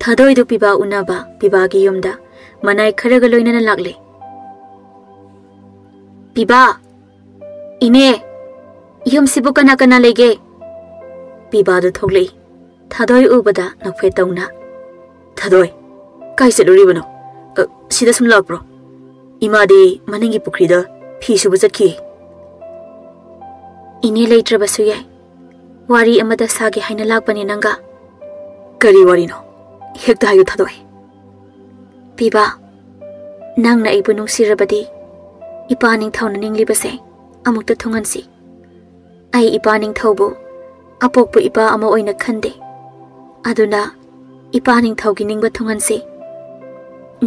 ꯊꯥꯗꯣꯏꯗꯨ ꯄꯤꯕꯥ ꯎꯅꯕ ꯄꯤꯕꯥꯒꯤ ꯌꯨꯝꯗ ꯃꯅꯥꯏ ꯈꯔꯒ ꯂꯣꯏꯅꯅ ꯂꯥꯛꯂꯦ꯫ "ꯄꯤꯕꯥ, ꯏꯅꯦ, ꯌꯨꯝꯁꯤꯕꯨ ꯀꯅꯥ ꯀꯅꯥ ꯂꯩꯒꯦ?" ꯄꯤꯕꯥꯗꯨ ꯊꯣꯛꯂꯛꯏ꯫ ꯊꯥꯗꯣꯏ ꯎꯕꯗ ꯅꯣꯛꯐꯦꯠ ꯇꯧꯅ, ꯊꯥꯗꯣꯏ, ꯀꯥꯏ ꯆꯠꯂꯨꯔꯤꯕꯅꯣ? ꯑ, ꯁꯤꯗ ꯁꯨꯝ ꯂꯥꯛꯄ꯭ꯔꯣ? ꯏꯃꯥꯗꯤ ꯃꯅꯤꯡꯒꯤ ꯄꯨꯈ꯭ꯔꯤꯗ ꯐꯤ ꯁꯨꯕ ꯆꯠꯈꯤ꯫ ꯏꯅꯦ ꯂꯩꯇ꯭ꯔꯕꯁꯨ ꯌꯥꯏ꯫ ꯋꯥꯔꯤ ꯑꯃꯇ ꯁꯥꯒꯦ ꯍꯥꯏꯅ ꯂꯥꯛꯄꯅꯦ ꯅꯪꯒ꯫ ꯀꯔꯤ ꯋꯥꯔꯤꯅꯣ? ꯍꯦꯛꯇ ꯍꯥꯏꯌꯨ, ꯊꯥꯗꯣꯏ꯫ ꯄꯤꯕꯥ, ꯅꯪꯅ ꯑꯩꯕꯨ ꯅꯨꯡꯁꯤꯔꯕꯗꯤ ꯏꯄꯥ ꯅꯤꯡꯊꯧꯅ ꯅꯤꯡꯂꯤꯕꯁꯦ ꯑꯃꯨꯛꯇ ꯊꯨꯡꯍꯟꯁꯤ꯫ ꯑꯩ ꯏꯄꯥ ꯅꯤꯡꯊꯧꯕꯨ ꯑꯄꯣꯛꯄ ꯏꯄꯥ ꯑꯃ ꯑꯣꯏꯅ ꯈꯟꯗꯦ꯫ ꯑꯗꯨꯅ ꯏꯄꯥ ꯅꯤꯡꯊꯧꯒꯤ ꯅꯤꯡꯕ ꯊꯨꯡꯍꯟꯁꯤ꯫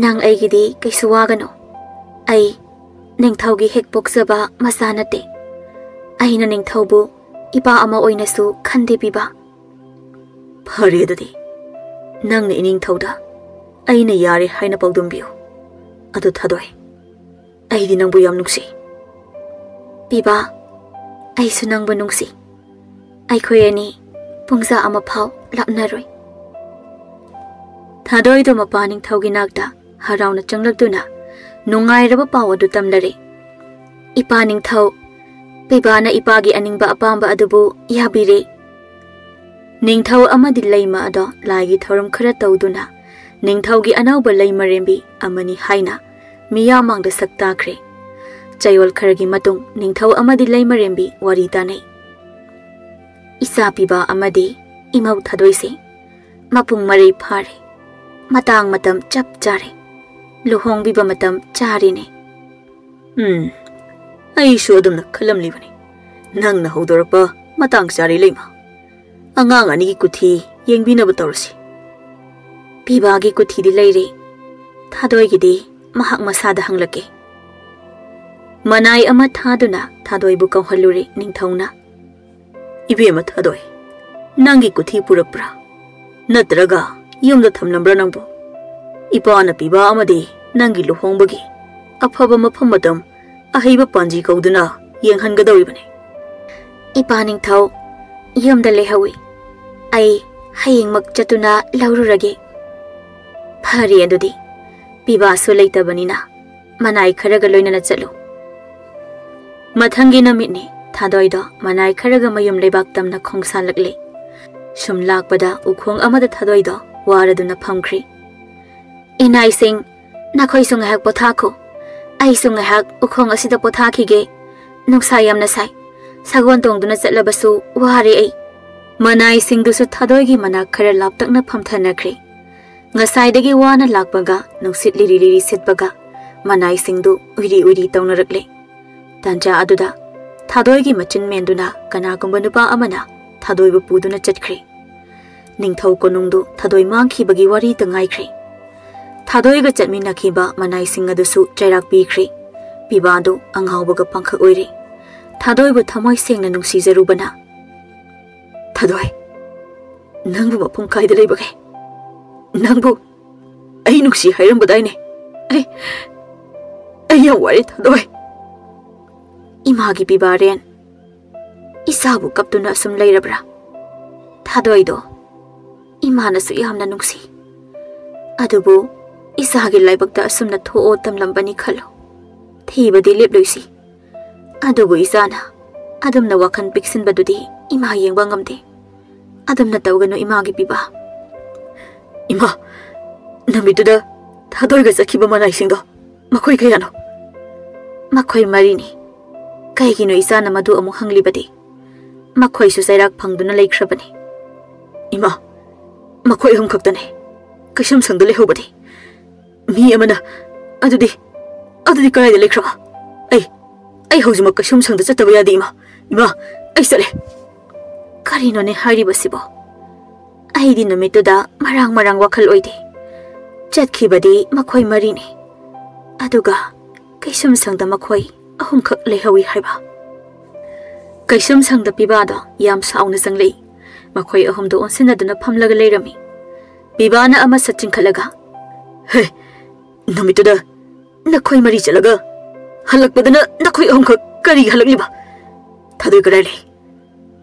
ꯅꯪ ꯑꯩꯒꯤꯗꯤ ꯀꯩꯁꯨ ꯋꯥꯒꯅꯨ꯫ ꯑꯩ ꯅꯤꯡꯊꯧꯒꯤ ꯍꯦꯛ ꯄꯣꯛꯆꯕ ꯃꯆꯥ ꯅꯠꯇꯦ꯫ ꯑꯩꯅ ꯅꯤꯡꯊꯧꯕꯨ ꯏꯄꯥ ꯑꯃ ꯑꯣꯏꯅꯁꯨ ꯈꯟꯗꯦ, ꯄꯤꯕꯥ꯫ ꯐꯔꯦ ꯑꯗꯨꯗꯤ, ꯅꯪꯅ ꯏꯅꯤꯡꯊꯧꯗ ꯑꯩꯅ ꯌꯥꯔꯦ ꯍꯥꯏꯅ ꯄꯥꯎꯗꯝꯕꯤꯌꯨ꯫ ꯑꯗꯨ ꯊꯥꯗꯣꯏ, ꯑꯩꯗꯤ ꯅꯪꯕꯨ ꯌꯥꯝ ꯅꯨꯡꯁꯤ꯫ ꯄꯤꯕꯥ, ꯑꯩꯁꯨ ꯅꯪꯕꯨ ꯅꯨꯡꯁꯤ꯫ ꯑꯩꯈꯣꯏ ꯑꯅꯤ ꯄꯨꯡꯖꯥ ꯑꯃ ꯐꯥꯎ ꯂꯥꯞꯅꯔꯣꯏ꯫ ꯊꯥꯗꯣꯏꯗꯣ ꯃꯄꯥ ꯅꯤꯡꯊꯧꯒꯤ ꯅꯥꯛꯇ ꯍꯔꯥꯎꯅ ꯆꯪꯂꯛꯇꯨꯅ ꯅꯨꯡꯉꯥꯏꯔꯕ ꯄꯥꯎ ꯑꯗꯨ ꯇꯝꯂꯔꯦ꯫ ꯏꯄꯥ ꯅꯤꯡꯊꯧ, ꯄꯤꯕꯥꯅ ꯏꯄꯥꯒꯤ ꯑꯅꯤꯡꯕ ꯑꯄꯥꯝꯕ ꯑꯗꯨꯕꯨ ꯌꯥꯕꯤꯔꯦ꯫ ꯅꯤꯡꯊꯧ ꯑꯃꯗꯤ ꯂꯩꯃ ꯑꯗꯣ ꯂꯥꯏꯒꯤ ꯊꯧꯔꯝ ꯈꯔ ꯇꯧꯗꯨꯅ ꯅꯤꯡꯊꯧꯒꯤ ꯑꯅꯧꯕ ꯂꯩꯃꯔꯦꯝꯕꯤ ꯑꯃꯅꯤ ꯍꯥꯏꯅ ꯃꯤꯌꯥꯝ ꯃꯥꯡꯗ ꯁꯛ ꯇꯥꯈ꯭ꯔꯦ꯫ ꯆꯌꯣꯜ ꯈꯔꯒꯤ ꯃꯇꯨꯡ ꯅꯤꯡꯊꯧ ꯑꯃꯗꯤ ꯂꯩꯃꯔꯦꯝꯕꯤ ꯋꯥꯔꯤ ꯇꯥꯅꯩ꯫ ꯏꯆꯥ ꯄꯤꯕꯥ ꯑꯃꯗꯤ ꯏꯃꯧ ꯊꯥꯗꯣꯏꯁꯦ ꯃꯄꯨꯡ ꯃꯔꯩ ꯐꯥꯔꯦ꯫ ꯃꯇꯥꯡ ꯃꯇꯝ ꯆꯞ ꯆꯥꯔꯦ꯫ ꯂꯨꯍꯣꯡꯕꯤꯕ ꯃꯇꯝ ꯆꯥꯔꯦꯅꯦ꯫ ꯎꯝ, ꯑꯩꯁꯨ ꯑꯗꯨꯝꯅ ꯈꯜꯂꯝꯂꯤꯕꯅꯤ꯫ ꯅꯪꯅ ꯍꯧꯗꯣꯔꯛꯄ ꯃꯇꯥꯡ ꯆꯥꯔꯦ, ꯂꯩꯃ꯫ ꯑꯉꯥꯡ ꯑꯅꯤꯒꯤ ꯀꯨꯊꯤ ꯌꯦꯡꯕꯤꯅꯕ ꯇꯧꯔꯁꯤ꯫ ꯄꯤꯕꯥꯒꯤ ꯀꯨꯊꯤꯗꯤ ꯂꯩꯔꯦ꯫ ꯊꯥꯗꯣꯏꯒꯤꯗꯤ ꯃꯍꯥꯛ ꯃꯁꯥꯗ ꯍꯪꯂꯛꯀꯦ꯫ ꯃꯅꯥꯏ ꯑꯃ ꯊꯥꯗꯨꯅ ꯊꯥꯗꯣꯏꯕꯨ ꯀꯧꯍꯜꯂꯨꯔꯦ ꯅꯤꯡꯊꯧꯅ꯫ ꯏꯕꯦꯝꯃ ꯊꯥꯗꯣꯏ, ꯅꯪꯒꯤ ꯀꯨꯊꯤ ꯄꯨꯔꯛꯄ꯭ꯔꯥ? ꯅꯠꯇ꯭ꯔꯒ ꯌꯨꯝꯗ ꯊꯝꯂꯝꯕ꯭ꯔꯥ ꯅꯪꯕꯨ? ꯏꯄꯥꯅ ꯄꯤꯕꯥ ꯑꯃꯗꯤ ꯅꯪꯒꯤ ꯂꯨꯍꯣꯡꯕꯒꯤ ꯑꯐꯕ ꯃꯐꯝ ꯃꯇꯝ ꯑꯍꯩꯕ ꯄꯥꯟꯖꯤ ꯀꯧꯗꯨꯅ ꯌꯦꯡꯍꯟꯒꯗꯧꯔꯤꯕꯅꯤ꯫ ꯏꯄꯥ ꯅꯤꯡꯊꯧ, ꯌꯨꯝꯗ ꯂꯩꯍꯧꯏ꯫ ꯑꯩ ꯍꯌꯦꯡꯃꯛ ꯆꯠꯇꯨꯅ ꯂꯧꯔꯨꯔꯒꯦ꯫ ꯐꯔꯦ ꯑꯗꯨꯗꯤ, ꯄꯤꯕꯥꯁꯨ ꯂꯩꯇꯕꯅꯤꯅ ꯃꯅꯥꯏ ꯈꯔꯒ ꯂꯣꯏꯅꯅ ꯆꯠꯂꯨ꯫ ꯃꯊꯪꯒꯤ ꯅꯨꯃꯤꯠꯅꯤ, ꯊꯥꯗꯣꯏꯗꯣ ꯃꯅꯥꯏ ꯈꯔꯒ ꯃꯌꯨꯝ ꯂꯩꯕꯥꯛ ꯇꯝꯅ ꯈꯣꯡꯁꯥꯜꯂꯛꯂꯦ꯫ ꯁꯨꯝ ꯂꯥꯛꯄꯗ ꯎꯈꯣꯡ ꯑꯃꯗ ꯊꯥꯗꯣꯏꯗꯣ ꯋꯥꯔꯗꯨꯅ ꯐꯝꯈ꯭ꯔꯤ꯫ "ꯏꯅꯥꯏꯁꯤꯡ, ꯅꯈꯣꯏꯁꯨ ꯉꯥꯏꯍꯥꯛ ꯄꯣꯊꯥꯈꯣ꯫ ꯑꯩꯁꯨ ꯉꯥꯏꯍꯥꯛ ꯎꯈꯣꯡ ꯑꯁꯤꯗ ꯄꯣꯊꯥꯈꯤꯒꯦ꯫ ꯅꯨꯡꯁꯥ ꯌꯥꯝꯅ ꯁꯥꯏ꯫ ꯁꯒꯣꯜ ꯇꯣꯡꯗꯨꯅ ꯆꯠꯂꯕꯁꯨ ꯋꯥꯔꯦ ꯑꯩ꯫" ꯃꯅꯥꯏꯁꯤꯡꯗꯨꯁꯨ ꯊꯥꯗꯣꯏꯒꯤ ꯃꯅꯥꯛ ꯈꯔ ꯂꯥꯞꯇꯛꯅ ꯐꯝꯊꯅꯈ꯭ꯔꯦ꯫ ꯉꯁꯥꯏꯗꯒꯤ ꯋꯥꯅ ꯂꯥꯛꯄꯒ ꯅꯨꯡꯁꯤꯠ ꯂꯤꯔꯤ ꯂꯤꯔꯤ ꯁꯤꯠꯄꯒ ꯃꯅꯥꯏꯁꯤꯡꯗꯨ ꯎꯏꯔꯤ ꯎꯏꯔꯤ ꯇꯧꯅꯔꯛꯂꯦ꯫ ꯇꯥꯟꯖꯥ ꯑꯗꯨꯗ ꯊꯥꯗꯣꯏꯒꯤ ꯃꯆꯤꯟ ꯃꯦꯟꯗꯨꯅ ꯀꯅꯥꯒꯨꯝꯕ ꯅꯨꯄꯥ ꯑꯃꯅ ꯊꯥꯗꯣꯏꯕꯨ ꯄꯨꯗꯨꯅ ꯆꯠꯈ꯭ꯔꯦ꯫ ꯅꯤꯡꯊꯧ ꯀꯣꯅꯨꯡꯗꯨ ꯊꯥꯗꯣꯏ ꯃꯥꯡꯈꯤꯕꯒꯤ ꯋꯥꯔꯤꯇ ꯉꯥꯏꯈ꯭ꯔꯦ꯫ ꯊꯥꯗꯣꯏꯒ ꯆꯠꯃꯤꯟꯅꯈꯤꯕ ꯃꯅꯥꯏꯁꯤꯡ ꯑꯗꯨꯁꯨ ꯆꯩꯔꯥꯛ ꯄꯤꯈ꯭ꯔꯦ꯫ ꯄꯤꯕꯥꯗꯨ ꯑꯉꯥꯎꯕꯒ ꯄꯥꯡꯈꯛ ꯑꯣꯏꯔꯦ꯫ ꯊꯥꯗꯣꯏꯕꯨ ꯊꯃꯣꯏ ꯁꯦꯡꯅ ꯅꯨꯡꯁꯤꯖꯔꯨꯕꯅ, "ꯊꯥꯗꯣꯏ, ꯅꯪꯕꯨ ꯃꯐꯝ ꯀꯥꯏꯗ ꯂꯩꯕꯒꯦ? ꯅꯪꯕꯨ ꯑꯩ ꯅꯨꯡꯁꯤ ꯍꯥꯏꯔꯝꯕꯗꯥꯏꯅꯦ? ꯑꯩ, ꯑꯩ ꯌꯥꯝ ꯋꯥꯔꯦ, ꯊꯥꯗꯣꯏ꯫" ꯏꯃꯥꯒꯤ ꯄꯤꯕꯥꯔꯦꯟ, ꯏꯆꯥꯕꯨ ꯀꯞꯇꯨꯅ ꯑꯁꯨꯝ ꯂꯩꯔꯕ꯭ꯔꯥ? ꯊꯥꯗꯣꯏꯗꯣ ꯏꯃꯥꯅꯁꯨ ꯌꯥꯝꯅ ꯅꯨꯡꯁꯤ꯫ ꯑꯗꯨꯕꯨ ꯏꯆꯥꯒꯤ ꯂꯥꯏꯕꯛꯇ ꯑꯁꯨꯝꯅ ꯊꯣꯛꯑꯣ ꯇꯝꯂꯝꯕꯅꯤ ꯈꯜꯂꯣ꯫ ꯊꯤꯕꯗꯤ ꯂꯦꯞꯂꯣꯏꯁꯤ꯫ ꯑꯗꯨꯕꯨ ꯏꯆꯥꯅ ꯑꯗꯨꯝꯅ ꯋꯥꯈꯜ ꯄꯤꯛꯁꯤꯟꯕꯗꯨꯗꯤ ꯏꯃꯥ ꯌꯦꯡꯕ ꯉꯝꯗꯦ꯫ ꯑꯗꯨꯝꯅ ꯇꯧꯒꯅꯨ ꯏꯃꯥꯒꯤ ꯄꯤꯕꯥ꯫ "ꯏꯃꯥ, ꯅꯨꯃꯤꯠꯇꯨꯗ ꯊꯥꯗꯣꯏꯒ ꯆꯠꯈꯤꯕ ꯃꯅꯥꯏꯁꯤꯡꯗꯣ ꯃꯈꯣꯏ ꯀꯌꯥꯅꯣ?" "ꯃꯈꯣꯏ ꯃꯔꯤꯅꯤ꯫ ꯀꯩꯒꯤꯅꯣ ꯏꯆꯥꯅ ꯃꯗꯨ ꯑꯃꯨꯛ ꯍꯪꯂꯤꯕꯗꯤ? ꯃꯈꯣꯏꯁꯨ ꯆꯩꯔꯥꯛ ꯐꯪꯗꯨꯅ ꯂꯩꯈ꯭ꯔꯕꯅꯤ꯫" "ꯏꯃꯥ, ꯃꯈꯣꯏ ꯑꯍꯨꯝ ꯈꯛꯇꯅꯤ ꯀꯩꯁꯨꯝꯁꯪꯗ ꯂꯩꯍꯧꯕꯗꯤ꯫ ꯃꯤ ꯑꯃꯅ, ꯑꯗꯨꯗꯤ, ꯑꯗꯨꯗꯤ ꯀꯗꯥꯏꯗ ꯂꯩꯈ꯭ꯔꯕ? ꯑꯩ, ꯑꯩ ꯍꯧꯖꯤꯛꯃꯛ ꯀꯩꯁꯨꯝꯁꯪꯗ ꯆꯠꯇꯕ ꯌꯥꯗꯦ, ꯏꯃꯥ꯫ ꯏꯃꯥ, ꯑꯩ ꯆꯠꯂꯦ꯫" ꯀꯔꯤꯅꯣꯅꯦ ꯍꯥꯏꯔꯤꯕꯁꯤꯕꯣ? ꯑꯩꯗꯤ ꯅꯨꯃꯤꯠꯇꯨꯗ ꯃꯔꯥꯡ ꯃꯔꯥꯡ ꯋꯥꯈꯜ ꯑꯣꯏꯗꯦ꯫ ꯆꯠꯈꯤꯕꯗꯤ ꯃꯈꯣꯏ ꯃꯔꯤꯅꯤ꯫ ꯑꯗꯨꯒ ꯀꯩꯁꯨꯝꯁꯪꯗ ꯃꯈꯣꯏ ꯑꯍꯨꯝꯈꯛ ꯂꯩꯍꯧꯏ ꯍꯥꯏꯕ꯫ ꯀꯩꯁꯨꯝꯁꯪꯗ ꯄꯤꯕꯥꯗꯣ ꯌꯥꯝ ꯁꯥꯎꯅ ꯆꯪꯂꯛꯏ꯫ ꯃꯈꯣꯏ ꯑꯍꯨꯝꯗꯣ ꯑꯣꯟꯁꯤꯟꯅꯗꯨꯅ ꯐꯝꯂꯒ ꯂꯩꯔꯝꯃꯤ꯫ ꯄꯤꯕꯥꯅ ꯑꯃ ꯁꯠ ꯆꯤꯡꯈꯠꯂꯒ, "ꯍꯦ, ꯅꯨꯃꯤꯠꯇꯨꯗ ꯅꯈꯣꯏ ꯃꯔꯤ ꯆꯠꯂꯒ ꯍꯜꯂꯛꯄꯗꯅ ꯅꯈꯣꯏ ꯑꯍꯨꯝꯈꯛ ꯀꯔꯤ ꯍꯜꯂꯛꯂꯤꯕ? ꯊꯥꯗꯣꯏ ꯀꯗꯥꯏ ꯂꯩ?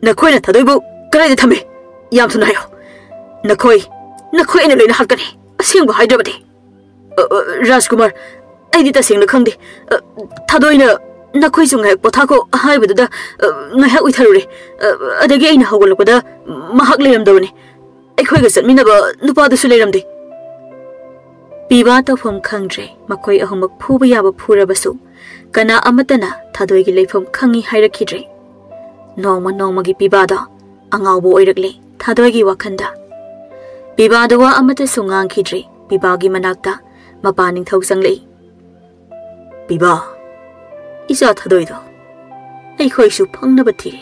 ꯅꯈꯣꯏꯅ ꯊꯥꯗꯣꯏꯕꯨ ꯀꯗꯥꯏꯗ ꯊꯝꯃꯤ? ꯌꯥꯝ ꯊꯨꯅ ꯍꯥꯏꯌꯨ꯫ ꯅꯈꯣꯏ, ꯅꯈꯣꯏ ꯑꯩꯅ ꯂꯣꯏꯅ ꯍꯥꯠꯀꯅꯤ, ꯑꯁꯦꯡꯕ ꯍꯥꯏꯗ꯭ꯔꯕꯗꯤ꯫" "ꯑ, ꯑ, ꯔꯥꯖꯀꯨꯃꯥꯔ, ꯑꯩꯗꯤ ꯇꯁꯦꯡꯅ ꯈꯪꯗꯦ꯫ ꯑ, ꯊꯥꯗꯣꯏꯅ ꯅꯈꯣꯏꯁꯨ ꯉꯥꯏꯍꯥꯛ ꯄꯣꯊꯥꯈꯣ ꯍꯥꯏꯕꯗꯨꯗ, ꯑ, ꯉꯥꯏꯍꯥꯛ ꯎꯏꯊꯔꯨꯔꯦ꯫ ꯑ, ꯑꯗꯒꯤ ꯑꯩꯅ ꯍꯧꯒꯠꯂꯛꯄꯗ ꯃꯍꯥꯛ ꯂꯩꯔꯝꯗꯕꯅꯤ꯫ ꯑꯩꯈꯣꯏꯒ ꯆꯠꯃꯤꯟꯅꯕ ꯅꯨꯄꯥꯗꯨꯁꯨ ꯂꯩꯔꯝꯗꯦ꯫ ꯄꯤꯕꯥ ꯇꯧꯐꯝ ꯈꯪꯗ꯭ꯔꯦ꯫ ꯃꯈꯣꯏ ꯑꯍꯨꯝꯃꯛ ꯐꯨꯕ ꯌꯥꯕ ꯐꯨꯔꯕꯁꯨ ꯀꯅꯥ ꯑꯃꯠꯇꯅ ꯊꯥꯗꯣꯏꯒꯤ ꯂꯩꯐꯝ ꯈꯪꯏ ꯍꯥꯏꯔꯛꯈꯤꯗ꯭ꯔꯦ꯫ ꯅꯣꯡꯃ ꯅꯣꯡꯃꯒꯤ ꯄꯤꯕꯥꯗꯣ ꯑꯉꯥꯎꯕ ꯑꯣꯏꯔꯛꯂꯦ ꯊꯥꯗꯣꯏꯒꯤ ꯋꯥꯈꯜꯗ꯫ ꯄꯤꯕꯥꯗꯨ ꯋꯥ ꯑꯃꯠꯇꯁꯨ ꯉꯥꯡꯈꯤꯗ꯭ꯔꯦ꯫ ꯄꯤꯕꯥꯒꯤ ꯃꯅꯥꯛꯇ ꯃꯄꯥ ꯅꯤꯡꯊꯧ ꯆꯪꯂꯛꯏ꯫ "ꯄꯤꯕꯥ, ꯏꯆꯥ ꯊꯥꯗꯣꯏꯗꯣ ꯑꯩꯈꯣꯏꯁꯨ ꯐꯪꯅꯕ ꯊꯤꯔꯦ꯫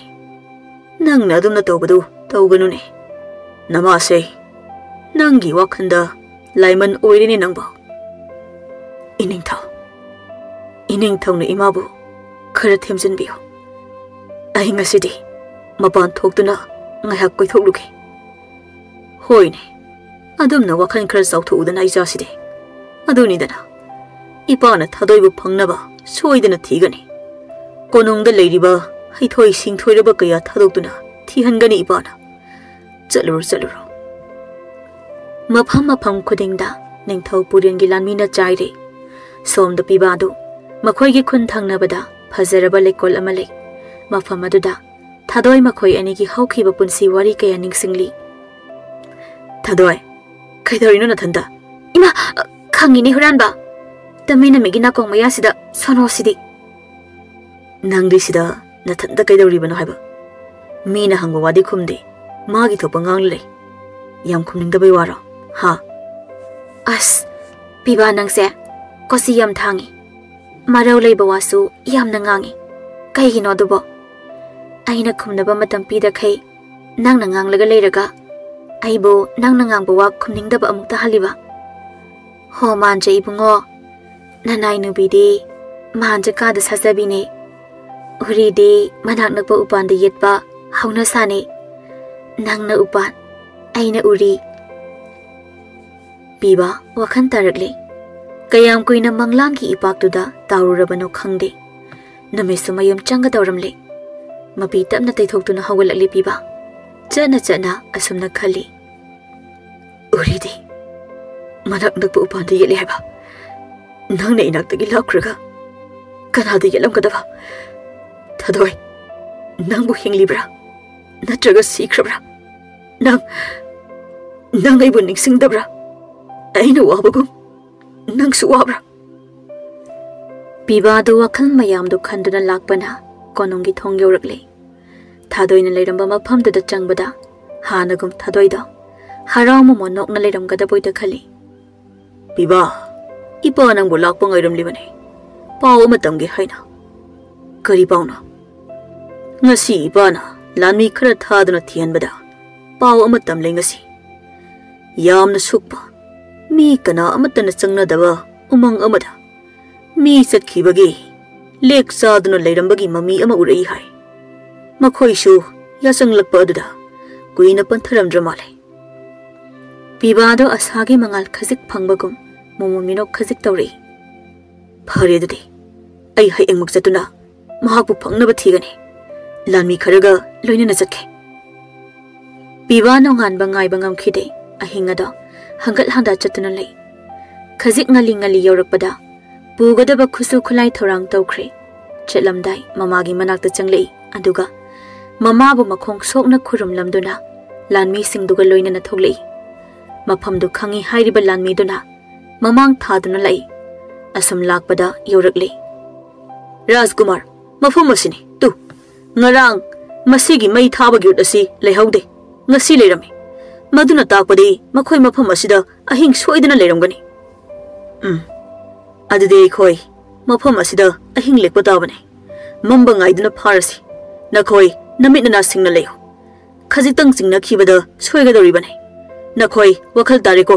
ꯅꯪꯅ ꯑꯗꯨꯝꯅ ꯇꯧꯕꯗꯨ ꯇꯧꯒꯅꯨꯅꯦ꯫ ꯅꯃꯥꯁꯦ ꯅꯪꯒꯤ ꯋꯥꯈꯜꯗ ꯂꯥꯏꯃꯟ ꯑꯣꯏꯔꯦꯅꯦ ꯅꯪꯕꯣ꯫" "ꯏꯅꯤꯡꯊꯧ, ꯏꯅꯤꯡꯊꯧꯅ ꯏꯃꯥꯕꯨ ꯈꯔ ꯊꯦꯝꯖꯤꯟꯕꯤꯌꯨ꯫ ꯑꯩ ꯉꯁꯤꯗꯤ ꯃꯄꯥꯟ ꯊꯣꯛꯇꯨꯅ ꯉꯥꯏꯍꯥꯛ ꯀꯣꯏꯊꯣꯛꯂꯨꯒꯦ꯫" "ꯍꯣꯏꯅꯦ, ꯑꯗꯨꯝꯅ ꯋꯥꯈꯜ ꯈꯔ ꯆꯥꯎꯊꯣꯛꯎꯗꯅ ꯏꯆꯥꯁꯤꯗꯤ꯫ ꯑꯗꯨꯅꯤꯗꯅ, ꯏꯄꯥꯅ ꯊꯥꯗꯣꯏꯕ ꯐꯪꯅꯕ ꯁꯣꯏꯗꯅ ꯊꯤꯒꯅꯤ꯫ ꯀꯣꯅꯨꯡꯗ ꯂꯩꯔꯤꯕ ꯍꯩꯊꯣꯏ ꯁꯤꯡꯊꯣꯏꯔꯕ ꯀꯌꯥ ꯊꯥꯗꯣꯛꯇꯨꯅ ꯊꯤꯍꯟꯒꯅꯤ ꯏꯄꯥꯅ꯫ ꯆꯠꯂꯨꯔꯣ, ꯆꯠꯂꯨꯔꯣ꯫" ꯃꯐꯝ ꯃꯐꯝ ꯈꯨꯗꯤꯡꯗ ꯅꯤꯡꯊꯧ ꯄꯨꯔꯦꯟꯒꯤ ꯂꯥꯟꯃꯤꯅ ꯆꯥꯏꯔꯦ꯫ ꯁꯣꯝꯗ ꯄꯤꯕꯥꯗꯨ ꯃꯈꯣꯏꯒꯤ ꯈꯨꯟ ꯊꯪꯅꯕꯗ ꯐꯖꯔꯕ ꯂꯩꯀꯣꯜ ꯑꯃ ꯂꯩ꯫ ꯃꯐꯝ ꯑꯗꯨꯗ ꯊꯥꯗꯣꯏ ꯃꯈꯣꯏ ꯑꯅꯤꯒꯤ ꯍꯧꯈꯤꯕ ꯄꯨꯟꯁꯤ ꯋꯥꯔꯤ ꯀꯌꯥ ꯅꯤꯡꯁꯤꯡꯂꯤ꯫ "ꯊꯥꯗꯣꯏ, ꯀꯩꯗꯧꯔꯤꯅꯣ ꯅꯊꯟꯇ?" "ꯏꯃꯥ, ꯈꯪꯉꯤꯅꯦ ꯍꯨꯔꯥꯟꯕ꯫ ꯇꯃꯤꯟꯅ ꯃꯤꯒꯤ ꯅꯥꯀꯣꯡ ꯃꯌꯥꯁꯤꯗ ꯁꯣꯅꯣꯁꯤꯗꯤ꯫" "ꯅꯪꯗꯤ ꯁꯤꯗ ꯅꯊꯟꯇ ꯀꯩꯗꯧꯔꯤꯕꯅꯣ ꯍꯥꯏꯕ? ꯃꯤꯅ ꯍꯪꯕ ꯋꯥꯗꯤ ꯈꯨꯝꯗꯦ, ꯃꯥꯒꯤ ꯊꯣꯛꯄ ꯉꯥꯡ ꯂꯩ꯫ ꯌꯥꯝ ꯈꯨꯝꯅꯤꯡꯗꯕꯩ ꯋꯥꯔꯣ, ꯍꯥ?" "ꯑꯁ, ꯄꯤꯕꯥ ꯅꯪꯁꯦ ꯀꯣꯆꯤ ꯌꯥꯝ ꯊꯥꯡꯉꯤ꯫ ꯃꯔꯧ ꯂꯩꯕ ꯋꯥꯁꯨ ꯌꯥꯝꯅ ꯉꯥꯡꯉꯤ꯫ ꯀꯩꯒꯤꯅꯣ ꯑꯗꯨꯕꯣ? ꯑꯩꯅ ꯈꯨꯝꯅꯕ ꯃꯇꯝ ꯄꯤꯗꯈꯩ ꯅꯪꯅ ꯉꯥꯡꯂꯒ ꯂꯩꯔꯒ ꯑꯩꯕꯨ ꯅꯪꯅ ꯉꯥꯡꯕ ꯋꯥ ꯈꯨꯝꯅꯤꯡꯗꯕ ꯑꯃꯨꯛ ꯇꯥꯍꯜꯂꯤꯕ? ꯍꯣ ꯃꯥꯟꯖ ꯏꯕꯨꯡꯉꯣ, ꯅꯅꯥꯏ ꯅꯨꯄꯤꯗꯤ ꯃꯥꯟꯖ ꯀꯥꯗ ꯁꯥꯖꯕꯤꯅꯦ꯫ ꯎꯔꯤꯗꯤ ꯃꯅꯥꯛ ꯅꯛꯄ ꯎꯄꯥꯟꯗ ꯌꯦꯠꯄ ꯍꯧꯅꯁꯥꯅꯦ꯫ ꯅꯪꯅ ꯎꯄꯥꯟ, ꯑꯩꯅ ꯎꯔꯤ꯫" ꯄꯤꯕ ꯋꯥꯈꯜ ꯇꯥꯔꯛꯂꯦ꯫ ꯀꯌꯥꯝ ꯀꯨꯏꯅ ꯃꯪꯂꯥꯟꯒꯤ ꯏꯄꯥꯛꯇꯨꯗ ꯇꯥꯎꯔꯨꯔꯕꯅꯣ ꯈꯪꯗꯦ꯫ ꯅꯨꯃꯤꯠꯁꯨ ꯃꯌꯨꯝ ꯆꯪꯒꯗꯧꯔꯝꯂꯦ꯫ ꯃꯄꯤ ꯇꯞꯅ ꯇꯩꯊꯣꯛꯇꯨꯅ ꯍꯧꯒꯠꯂꯛꯂꯦ ꯄꯤꯕ꯫ ꯆꯠꯅ ꯆꯠꯅ ꯑꯁꯨꯝꯅ ꯈꯜꯂꯤ, "ꯎꯔꯤꯗꯤ ꯃꯅꯥꯛ ꯅꯛꯄ ꯎꯄꯥꯟꯗ ꯌꯦꯠꯂꯦ ꯍꯥꯏꯕ꯫ ꯅꯪꯅ ꯏꯅꯥꯛꯇꯒꯤ ꯂꯥꯞꯈ꯭ꯔꯒ ꯀꯅꯥꯗ ꯌꯦꯠꯂꯝꯒꯗꯕ? ꯊꯥꯗꯣꯏ, ꯅꯪꯕꯨ ꯍꯤꯡꯂꯤꯕ꯭ꯔꯥ? ꯅꯠꯇ꯭ꯔꯒ ꯁꯤꯈ꯭ꯔꯕ꯭ꯔꯥ? ꯅꯪ, ꯅꯪ ꯑꯩꯕꯨ ꯅꯤꯡꯁꯤꯡꯗꯕ꯭ꯔꯥ? ꯑꯩꯅ ꯋꯥꯕꯒꯨꯝ ꯅꯪꯁꯨ ꯋꯥꯕ꯭ꯔꯥ? ꯄꯤꯕꯥꯗꯨ ꯋꯥꯈꯜ ꯃꯌꯥꯝꯗꯨ ꯈꯟꯗꯨꯅ ꯂꯥꯛꯄꯅ ꯀꯣꯅꯨꯡꯒꯤ ꯊꯣꯡ ꯌꯧꯔꯛꯂꯦ꯫ ꯊꯥꯗꯣꯏꯅ ꯂꯩꯔꯝꯕ ꯃꯐꯝꯗꯨꯗ ꯆꯪꯕꯗ ꯍꯥꯟꯅꯒꯨꯝ ꯊꯥꯗꯣꯏꯗꯣ ꯍꯔꯥꯎ ꯃꯃꯣꯟ ꯅꯣꯛꯅ ꯂꯩꯔꯝꯒꯗꯕꯣꯏꯗ ꯈꯜꯂꯤ꯫ "ꯄꯤꯕꯥ, ꯏꯄꯥ ꯅꯪꯕꯨ ꯂꯥꯛꯄ ꯉꯥꯏꯔꯝꯂꯤꯕꯅꯤ꯫ ꯄꯥꯎ ꯑꯃ ꯇꯝꯒꯦ ꯍꯥꯏꯅ꯫" "ꯀꯔꯤ ꯄꯥꯎꯅꯣ?" "ꯉꯁꯤ ꯏꯄꯥꯅ ꯂꯥꯟꯃꯤ ꯈꯔ ꯊꯥꯗꯨꯅ ꯊꯤꯍꯟꯕꯗ ꯄꯥꯎ ꯑꯃ ꯇꯝꯂꯦ ꯉꯁꯤ꯫ ꯌꯥꯝꯅ ꯁꯨꯛꯄ, ꯃꯤ ꯀꯅꯥ ꯑꯃꯠꯇꯅ ꯆꯪꯅꯗꯕ ꯎꯃꯪ ꯑꯃꯗ ꯃꯤ ꯆꯠꯈꯤꯕꯒꯤ ꯂꯦꯛ ꯆꯥꯗꯨꯅ ꯂꯩꯔꯝꯕꯒꯤ ꯃꯃꯤ ꯑꯃ ꯎꯔꯛꯏ ꯍꯥꯏ꯫ ꯃꯈꯣꯏꯁꯨ ꯌꯥꯆꯪꯂꯛꯄ ꯑꯗꯨꯗ ꯀꯨꯏꯅ ꯄꯟꯊꯔꯝꯗ꯭ꯔ ꯃꯥꯜꯂꯦ꯫" ꯄꯤꯕꯥꯗꯣ ꯑꯁꯥꯒꯤ ꯃꯉꯥꯜ ꯈꯖꯤꯛ ꯐꯪꯕꯒꯨꯝ ꯃꯣꯃꯣꯟ ꯃꯤꯅꯣꯛ ꯈꯖꯤꯛ ꯇꯧꯔꯛꯏ꯫ "ꯐꯔꯦ ꯑꯗꯨꯗꯤ, ꯑꯩ ꯍꯌꯦꯡꯃꯛ ꯆꯠꯇꯨꯅ ꯃꯍꯥꯛꯄꯨ ꯐꯪꯅꯕ ꯊꯤꯒꯅꯤ꯫ ꯂꯥꯟꯃꯤ ꯈꯔꯒ ꯂꯣꯏꯅꯅ ꯆꯠꯀꯦ꯫" ꯄꯤꯕꯥ ꯅꯣꯡꯉꯥꯟꯕ ꯉꯥꯏꯕ ꯉꯝꯈꯤꯗꯦ꯫ ꯑꯍꯤꯡ ꯑꯗꯣ ꯍꯪꯒꯠ ꯍꯟꯗ ꯆꯠꯇꯨꯅ ꯂꯩ꯫ ꯈꯖꯤꯛ ꯉꯜꯂꯤ ꯉꯜꯂꯤ ꯌꯧꯔꯛꯄꯗ ꯄꯨꯒꯗꯕ ꯈꯨꯠꯁꯨ ꯈꯨꯠꯂꯥꯏ ꯊꯧꯔꯥꯡ ꯇꯧꯈ꯭ꯔꯦ꯫ ꯆꯠꯂꯝꯗꯥꯏ ꯃꯃꯥꯒꯤ ꯃꯅꯥꯛꯇ ꯆꯪꯂꯛꯏ, ꯑꯗꯨꯒ ꯃꯃꯥꯕꯨ ꯃꯈꯣꯡ ꯁꯣꯛꯅ ꯈꯨꯔꯨꯝꯂꯝꯗꯨꯅ ꯂꯥꯟꯃꯤꯁꯤꯡꯗꯨꯒ ꯂꯣꯏꯅꯅ ꯊꯣꯛꯂꯛꯏ꯫ ꯃꯐꯝꯗꯨ ꯈꯪꯏ ꯍꯥꯏꯔꯤꯕ ꯂꯥꯟꯃꯤꯗꯨꯅ ꯃꯃꯥꯡ ꯊꯥꯗꯨꯅ ꯂꯥꯛꯏ꯫ ꯑꯁꯨꯝ ꯂꯥꯛꯄꯗ ꯌꯧꯔꯛꯂꯦ꯫ "ꯔꯥꯖꯀꯨꯃꯥꯔ, ꯃꯐꯝ ꯑꯁꯤꯅꯤ꯫ ꯇꯨ, ꯉꯔꯥꯡ ꯃꯁꯤꯒꯤ ꯃꯩ ꯊꯥꯕꯒꯤ ꯎꯠ ꯑꯁꯤ ꯂꯩꯍꯧꯗꯦ꯫ ꯉꯁꯤ ꯂꯩꯔꯝꯃꯤ꯫ ꯃꯗꯨꯅ ꯇꯥꯛꯄꯗꯤ ꯃꯈꯣꯏ ꯃꯐꯝ ꯑꯁꯤꯗ ꯑꯍꯤꯡ ꯁꯣꯏꯗꯅ ꯂꯩꯔꯝꯒꯅꯤ꯫ ꯎꯝ, ꯑꯗꯨꯗꯤ ꯑꯩꯈꯣꯏ ꯃꯐꯝ ꯑꯁꯤꯗ ꯑꯍꯤꯡ ꯂꯦꯛꯄ ꯇꯥꯕꯅꯤ꯫ ꯃꯝꯕ ꯉꯥꯏꯗꯨꯅ ꯐꯥꯔꯁꯤ꯫ ꯅꯈꯣꯏ ꯅꯃꯤꯠ ꯅꯅꯥꯁꯤꯡꯅ ꯂꯩꯌꯨ꯫ ꯈꯖꯤꯛꯇꯪ ꯆꯤꯡꯅꯈꯤꯕꯗ ꯁꯣꯏꯒꯗꯧꯔꯤꯕꯅꯤ꯫ ꯅꯈꯣꯏ ꯋꯥꯈꯜ ꯇꯥꯔꯦꯀꯣ?"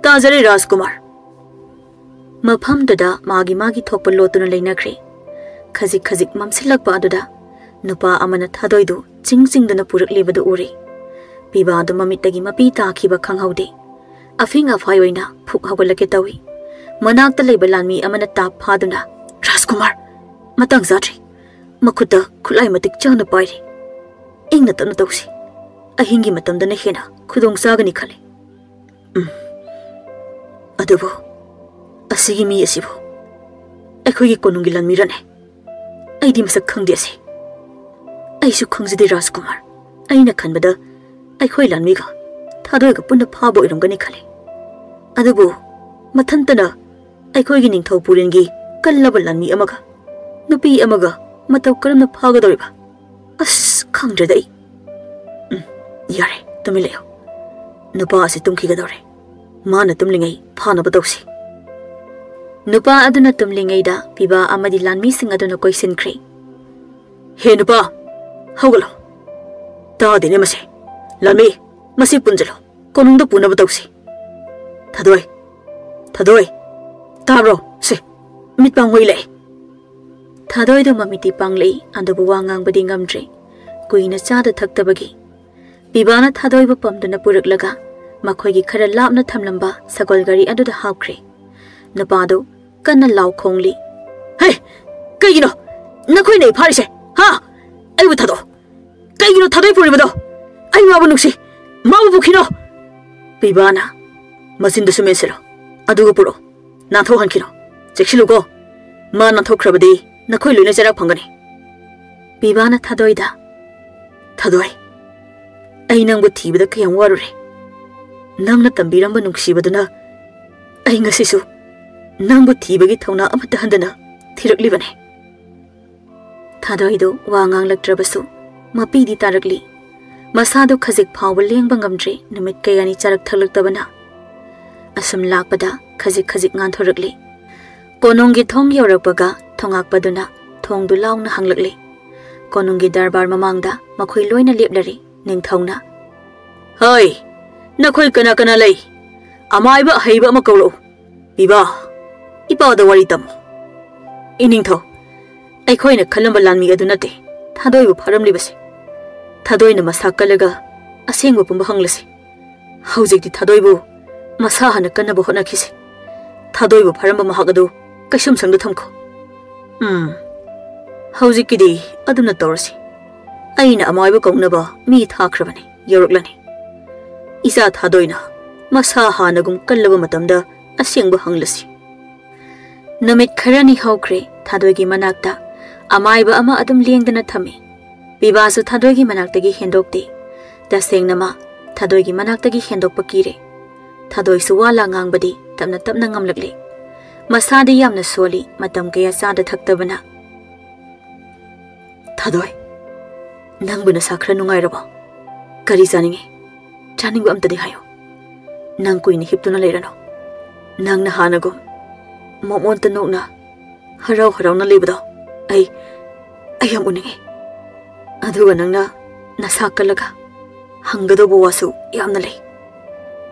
"ꯇꯥꯖꯔꯦ, ꯔꯥꯖꯀꯨꯃꯥꯔ꯫" ꯃꯐꯝꯗꯨꯗ ꯃꯥꯒꯤ ꯃꯥꯒꯤ ꯊꯣꯛꯄ ꯂꯣꯠꯇꯨꯅ ꯂꯩꯅꯈ꯭ꯔꯦ꯫ ꯈꯖꯤꯛ ꯈꯖꯤꯛ ꯃꯝꯁꯤꯜꯂꯛꯄ ꯑꯗꯨꯗ ꯅꯨꯄꯥ ꯑꯃꯅ ꯊꯥꯗꯣꯏꯗꯨ ꯆꯤꯡ ꯆꯤꯡꯗꯨꯅ ꯄꯨꯔꯛꯂꯤꯕꯗꯨ ꯎꯔꯦ꯫ ꯄꯤꯕꯥꯗꯨ ꯃꯃꯤꯠꯇꯒꯤ ꯃꯄꯤ ꯇꯥꯈꯤꯕ ꯈꯪꯍꯧꯗꯦ꯫ ꯑꯐꯤꯡ ꯑꯐꯥꯏ ꯑꯣꯏꯅ ꯐꯨꯛ ꯍꯧꯒꯠꯂꯛꯀꯦ ꯇꯧꯏ꯫ ꯃꯅꯥꯛꯇ ꯂꯩꯕ ꯂꯥꯟꯃꯤ ꯑꯃꯅ ꯇꯥꯞ ꯐꯥꯗꯨꯅ, "ꯔꯥꯖꯀꯨꯃꯥꯔ, ꯃꯇꯥꯡ ꯆꯥꯗ꯭ꯔꯤ꯫ ꯃꯈꯨꯠꯇ ꯈꯨꯠꯂꯥꯏ ꯃꯇꯤꯛ ꯆꯥꯅ ꯄꯥꯏꯔꯤ꯫ ꯏꯪꯅ ꯇꯞꯅ ꯇꯧꯁꯤ꯫ ꯑꯍꯤꯡꯒꯤ ꯃꯇꯝꯗꯅ ꯍꯦꯟꯅ ꯈꯨꯗꯣꯡ ꯆꯥꯒꯅꯤ ꯈꯜꯂꯤ꯫ ꯎꯝ꯫ ꯑꯗꯨꯕꯨ ꯑꯁꯤꯒꯤ ꯃꯤ ꯑꯁꯤꯕꯨ ꯑꯩꯈꯣꯏꯒꯤ ꯀꯣꯅꯨꯡꯒꯤ ꯂꯥꯟꯃꯤꯔꯅꯦ? ꯑꯩꯗꯤ ꯃꯁꯛ ꯈꯪꯗꯦ ꯑꯁꯤ꯫" "ꯑꯩꯁꯨ ꯈꯪꯖꯗꯦ, ꯔꯥꯖꯀꯨꯃꯥꯔ꯫ ꯑꯩꯅ ꯈꯟꯕꯗ ꯑꯩꯈꯣꯏ ꯂꯥꯟꯃꯤꯒ ꯊꯥꯗꯣꯏꯒ ꯄꯨꯟꯅ ꯐꯥꯕ ꯑꯣꯏꯔꯝꯒꯅꯤ ꯈꯜꯂꯤ꯫ ꯑꯗꯨꯕꯨ ꯃꯊꯟꯇꯅ ꯑꯩꯈꯣꯏꯒꯤ ꯅꯤꯡꯊꯧ ꯄꯨꯔꯦꯟꯒꯤ ꯀꯜꯂꯕ ꯂꯥꯟꯃꯤ ꯑꯃꯒ ꯅꯨꯄꯤ ꯑꯃꯒ ꯃꯇꯧ ꯀꯔꯝꯅ ꯐꯥꯒꯗꯧꯔꯤꯕ? ꯑꯁ, ꯈꯪꯗ꯭ꯔꯦꯗ ꯑꯩ꯫ ꯎꯝ, ꯌꯥꯔꯦ, ꯇꯨꯃꯤꯟ ꯂꯩꯌꯨ꯫ ꯅꯨꯄꯥ ꯑꯁꯤ ꯇꯨꯝꯈꯤꯒꯗꯧꯔꯦ꯫ ꯃꯥꯅ ꯇꯨꯝꯂꯤꯉꯩ ꯐꯥꯅꯕ ꯇꯧꯁꯤ꯫ ꯅꯨꯄꯥ ꯑꯗꯨꯅ ꯇꯨꯝꯂꯤꯉꯩꯗ ꯄꯤꯕꯥ ꯑꯃꯗꯤ ꯂꯥꯟꯃꯤꯁꯤꯡ ꯑꯗꯨꯅ ꯀꯣꯏꯁꯤꯟꯈ꯭ꯔꯦ꯫ "ꯍꯦ ꯅꯨꯄꯥ, ꯍꯧꯒꯠꯂꯣ꯫ ꯇꯥꯗꯦꯅꯦ ꯃꯁꯦ꯫ ꯂꯥꯟꯃꯤ, ꯃꯁꯤ ꯄꯨꯟꯁꯤꯜꯂꯣ꯫ ꯀꯣꯅꯨꯡꯗ ꯄꯨꯅꯕ ꯇꯧꯁꯤ꯫ ꯊꯥꯗꯣꯏ, ꯊꯥꯗꯣꯏ, ꯇꯥꯕ꯭ꯔꯣ? ꯁꯦ, ꯃꯤꯠ ꯄꯥꯡ ꯎꯏꯂꯛꯑꯦ꯫" ꯊꯥꯗꯣꯏꯗꯣ ꯃꯃꯤꯠꯇꯤ ꯄꯥꯡꯂꯛꯏ, ꯑꯗꯨꯕꯨ ꯋꯥ ꯉꯥꯡꯕꯗꯤ ꯉꯝꯗ꯭ꯔꯦ꯫ ꯀꯨꯏꯅ ꯆꯥꯗ ꯊꯛꯇꯕꯒꯤ꯫ ꯄꯤꯕꯥꯅ ꯊꯥꯗꯣꯏꯕꯨ ꯄꯝꯗꯨꯅ ꯄꯨꯔꯛꯂꯒ ꯃꯈꯣꯏꯒꯤ ꯈꯔ ꯂꯥꯞꯅ ꯊꯝꯂꯝꯕ ꯁꯒꯣꯜ ꯒꯥꯔꯤ ꯑꯗꯨꯗ ꯍꯥꯞꯈ꯭ꯔꯦ꯫ ꯅꯨꯄꯥꯗꯨ ꯀꯟꯅ ꯂꯥꯎ ꯈꯣꯡꯂꯤ꯫ "ꯍꯦ! ꯀꯩꯒꯤꯅꯣ ꯅꯈꯣꯏꯅ ꯑꯩ ꯐꯥꯔꯤꯁꯦ? ꯍꯥ? ꯑꯩꯕꯨ ꯊꯥꯗꯣꯛꯑꯣ꯫ ꯀꯩꯒꯤꯅꯣ ꯊꯥꯗꯣꯏ ꯄꯨꯔꯤꯕꯗꯣ? ꯑꯩ ꯃꯥꯕꯨ ꯅꯨꯡꯁꯤ꯫ ꯃꯥꯕꯨ ꯄꯨꯈꯤꯅꯣ꯫" ꯄꯤꯕꯥꯅ, "ꯃꯆꯤꯟꯗꯨꯁꯨ ꯃꯦꯟꯁꯤꯜꯂꯣ꯫ ꯑꯗꯨꯒ ꯄꯨꯔꯛꯑꯣ꯫ ꯅꯥꯟꯊꯣꯛꯍꯟꯈꯤꯅꯣ꯫ ꯆꯦꯛꯁꯤꯜꯂꯨꯀꯣ꯫ ꯃꯥ ꯅꯥꯟꯊꯣꯛꯈ꯭ꯔꯕꯗꯤ ꯅꯈꯣꯏ ꯂꯣꯏꯅ ꯆꯩꯔꯥꯛ ꯐꯪꯒꯅꯤ꯫" ꯄꯤꯕꯥꯅ ꯊꯥꯗꯣꯏꯗ, "ꯊꯥꯗꯣꯏ, ꯑꯩ ꯅꯪꯕꯨ ꯊꯤꯕꯗ ꯀꯌꯥꯝ ꯋꯥꯔꯨꯔꯦ꯫ ꯅꯪꯅ ꯇꯝꯕꯤꯔꯝꯕ ꯅꯨꯡꯁꯤꯕꯗꯨꯅ ꯑꯩ ꯉꯁꯤꯁꯨ ꯅꯪꯕꯨ ꯊꯤꯕꯒꯤ ꯊꯧꯅꯥ ꯑꯃꯠꯇ ꯍꯟꯗꯅ ꯊꯤꯔꯛꯂꯤꯕꯅꯤ꯫" ꯊꯥꯗꯣꯏꯗꯨ ꯋꯥ ꯉꯥꯡꯂꯛꯇ꯭ꯔꯕꯁꯨ ꯃꯄꯤꯗꯤ ꯇꯥꯔꯛꯂꯤ꯫ ꯃꯁꯥꯗꯨ ꯈꯖꯤꯛ ꯐꯥꯎꯕ ꯂꯦꯡꯕ ꯉꯝꯗ꯭ꯔꯦ꯫ ꯅꯨꯃꯤꯠ ꯀꯌꯥꯅꯤ ꯆꯥꯔꯛ ꯊꯛꯂꯛꯇꯕꯅ꯫ ꯑꯁꯨꯝ ꯂꯥꯛꯄꯗ ꯈꯖꯤꯛ ꯈꯖꯤꯛ ꯉꯥꯟꯊꯣꯔꯛꯂꯤ꯫ ꯀꯣꯅꯨꯡꯒꯤ ꯊꯣꯡ ꯌꯧꯔꯛꯄꯒ ꯊꯣꯉꯥꯛꯄꯗꯨꯅ ꯊꯣꯡꯗꯨ ꯂꯥꯎꯅ ꯍꯥꯡꯂꯛꯂꯤ꯫ ꯀꯣꯅꯨꯡꯒꯤ ꯗꯔꯕꯥꯔ ꯃꯃꯥꯡꯗ ꯃꯈꯣꯏ ꯂꯣꯏꯅ ꯂꯦꯞꯂꯔꯤ꯫ ꯅꯤꯡꯊꯧꯅ, "ꯍꯣꯏ, ꯅꯈꯣꯏ ꯀꯅꯥ ꯀꯅꯥ ꯂꯩ? ꯑꯃꯥꯏꯕ ꯑꯍꯩꯕ ꯑꯃ ꯀꯧꯔꯛꯎ꯫ ꯄꯤꯕꯥ, ꯏꯄꯥꯗ ꯋꯥꯔꯤ ꯇꯝꯃꯨ꯫" "ꯏꯅꯤꯡꯊꯧ, ꯑꯩꯈꯣꯏꯅ ꯈꯜꯂꯝꯕ ꯂꯥꯟꯃꯤ ꯑꯗꯨ ꯅꯠꯇꯦ ꯊꯥꯗꯣꯏꯕꯨ ꯐꯥꯔꯝꯂꯤꯕꯁꯦ꯫ ꯊꯥꯗꯣꯏꯅ ꯃꯁꯥ ꯀꯜꯂꯒ ꯑꯁꯦꯡꯕ ꯄꯨꯝꯕ ꯍꯪꯂꯁꯤ꯫ ꯍꯧꯖꯤꯛꯇꯤ ꯊꯥꯗꯣꯏꯕꯨ ꯃꯁꯥ ꯍꯥꯟꯅ ꯀꯟꯅꯕ ꯍꯣꯠꯅꯈꯤꯁꯤ꯫ ꯊꯥꯗꯣꯏꯕꯨ ꯐꯥꯔꯝꯕ ꯃꯍꯥꯛ ꯑꯗꯨ ꯀꯩꯁꯨꯝꯁꯪꯗ ꯊꯝꯈꯣ꯫" "ꯎꯝ, ꯍꯧꯖꯤꯛꯀꯤꯗꯤ ꯑꯗꯨꯝꯅ ꯇꯧꯔꯁꯤ꯫ ꯑꯩꯅ ꯑꯃꯥꯏꯕ ꯀꯧꯅꯕ ꯃꯤ ꯊꯥꯈ꯭ꯔꯕꯅꯤ, ꯌꯧꯔꯛꯂꯅꯤ꯫ ꯏꯆꯥ ꯊꯥꯗꯣꯏꯅ ꯃꯁꯥ ꯍꯥꯟꯅꯒꯨꯝ ꯀꯜꯂꯕ ꯃꯇꯝꯗ ꯑꯁꯦꯡꯕ ꯍꯪꯂꯁꯤ꯫" ꯅꯨꯃꯤꯠ ꯈꯔꯅꯤ ꯍꯧꯈ꯭ꯔꯦ꯫ ꯊꯥꯗꯣꯏꯒꯤ ꯃꯅꯥꯛꯇ ꯑꯃꯥꯏꯕ ꯑꯃ ꯑꯗꯨꯝ ꯂꯦꯡꯗꯅ ꯊꯝꯃꯤ꯫ ꯄꯤꯕꯥꯁꯨ ꯊꯥꯗꯣꯏꯒꯤ ꯃꯅꯥꯛꯇꯒꯤ ꯍꯦꯟꯗꯣꯛꯇꯦ꯫ ꯇꯁꯦꯡꯅꯃꯛ ꯊꯥꯗꯣꯏꯒꯤ ꯃꯅꯥꯛꯇꯒꯤ ꯍꯦꯟꯗꯣꯛꯄ ꯀꯤꯔꯦ꯫ ꯊꯥꯗꯣꯏꯁꯨ ꯋꯥ ꯂꯥ ꯉꯥꯡꯕꯗꯤ ꯇꯞꯅ ꯇꯞꯅ ꯉꯝꯂꯛꯂꯦ꯫ ꯃꯁꯥꯗꯤ ꯌꯥꯝꯅ ꯁꯣꯜꯂꯤ, ꯃꯇꯝ ꯀꯌꯥ ꯆꯥꯗ ꯊꯛꯇꯕꯅ꯫ "ꯊꯥꯗꯣꯏ, ꯅꯪꯕꯨ ꯅꯁꯥ ꯈꯔ ꯅꯨꯡꯉꯥꯏꯔꯕꯣ? ꯀꯔꯤ ꯆꯥꯅꯤꯡꯉꯤ? ꯆꯥꯅꯤꯡꯕ ꯑꯝꯇꯗꯤ ꯍꯥꯏꯌꯨ꯫ ꯅꯪ ꯀꯨꯏꯅ ꯍꯤꯞꯇꯨꯅ ꯂꯩꯔꯅꯨ꯫ ꯅꯪꯅ ꯍꯥꯟꯅꯒꯨꯝ ꯃꯣꯃꯣꯟꯇ ꯅꯣꯛꯅ ꯍꯔꯥꯎ ꯍꯔꯥꯎꯅ ꯂꯩꯕꯗꯣ ꯑꯩ, ꯑꯩ ꯌꯥꯝ ꯎꯅꯤꯡꯉꯤ꯫ ꯑꯗꯨꯒ ꯅꯪꯅ ꯅꯁꯥ ꯀꯜꯂꯒ ꯍꯪꯒꯗꯧꯕ ꯋꯥꯁꯨ ꯌꯥꯝꯅ ꯂꯩ꯫"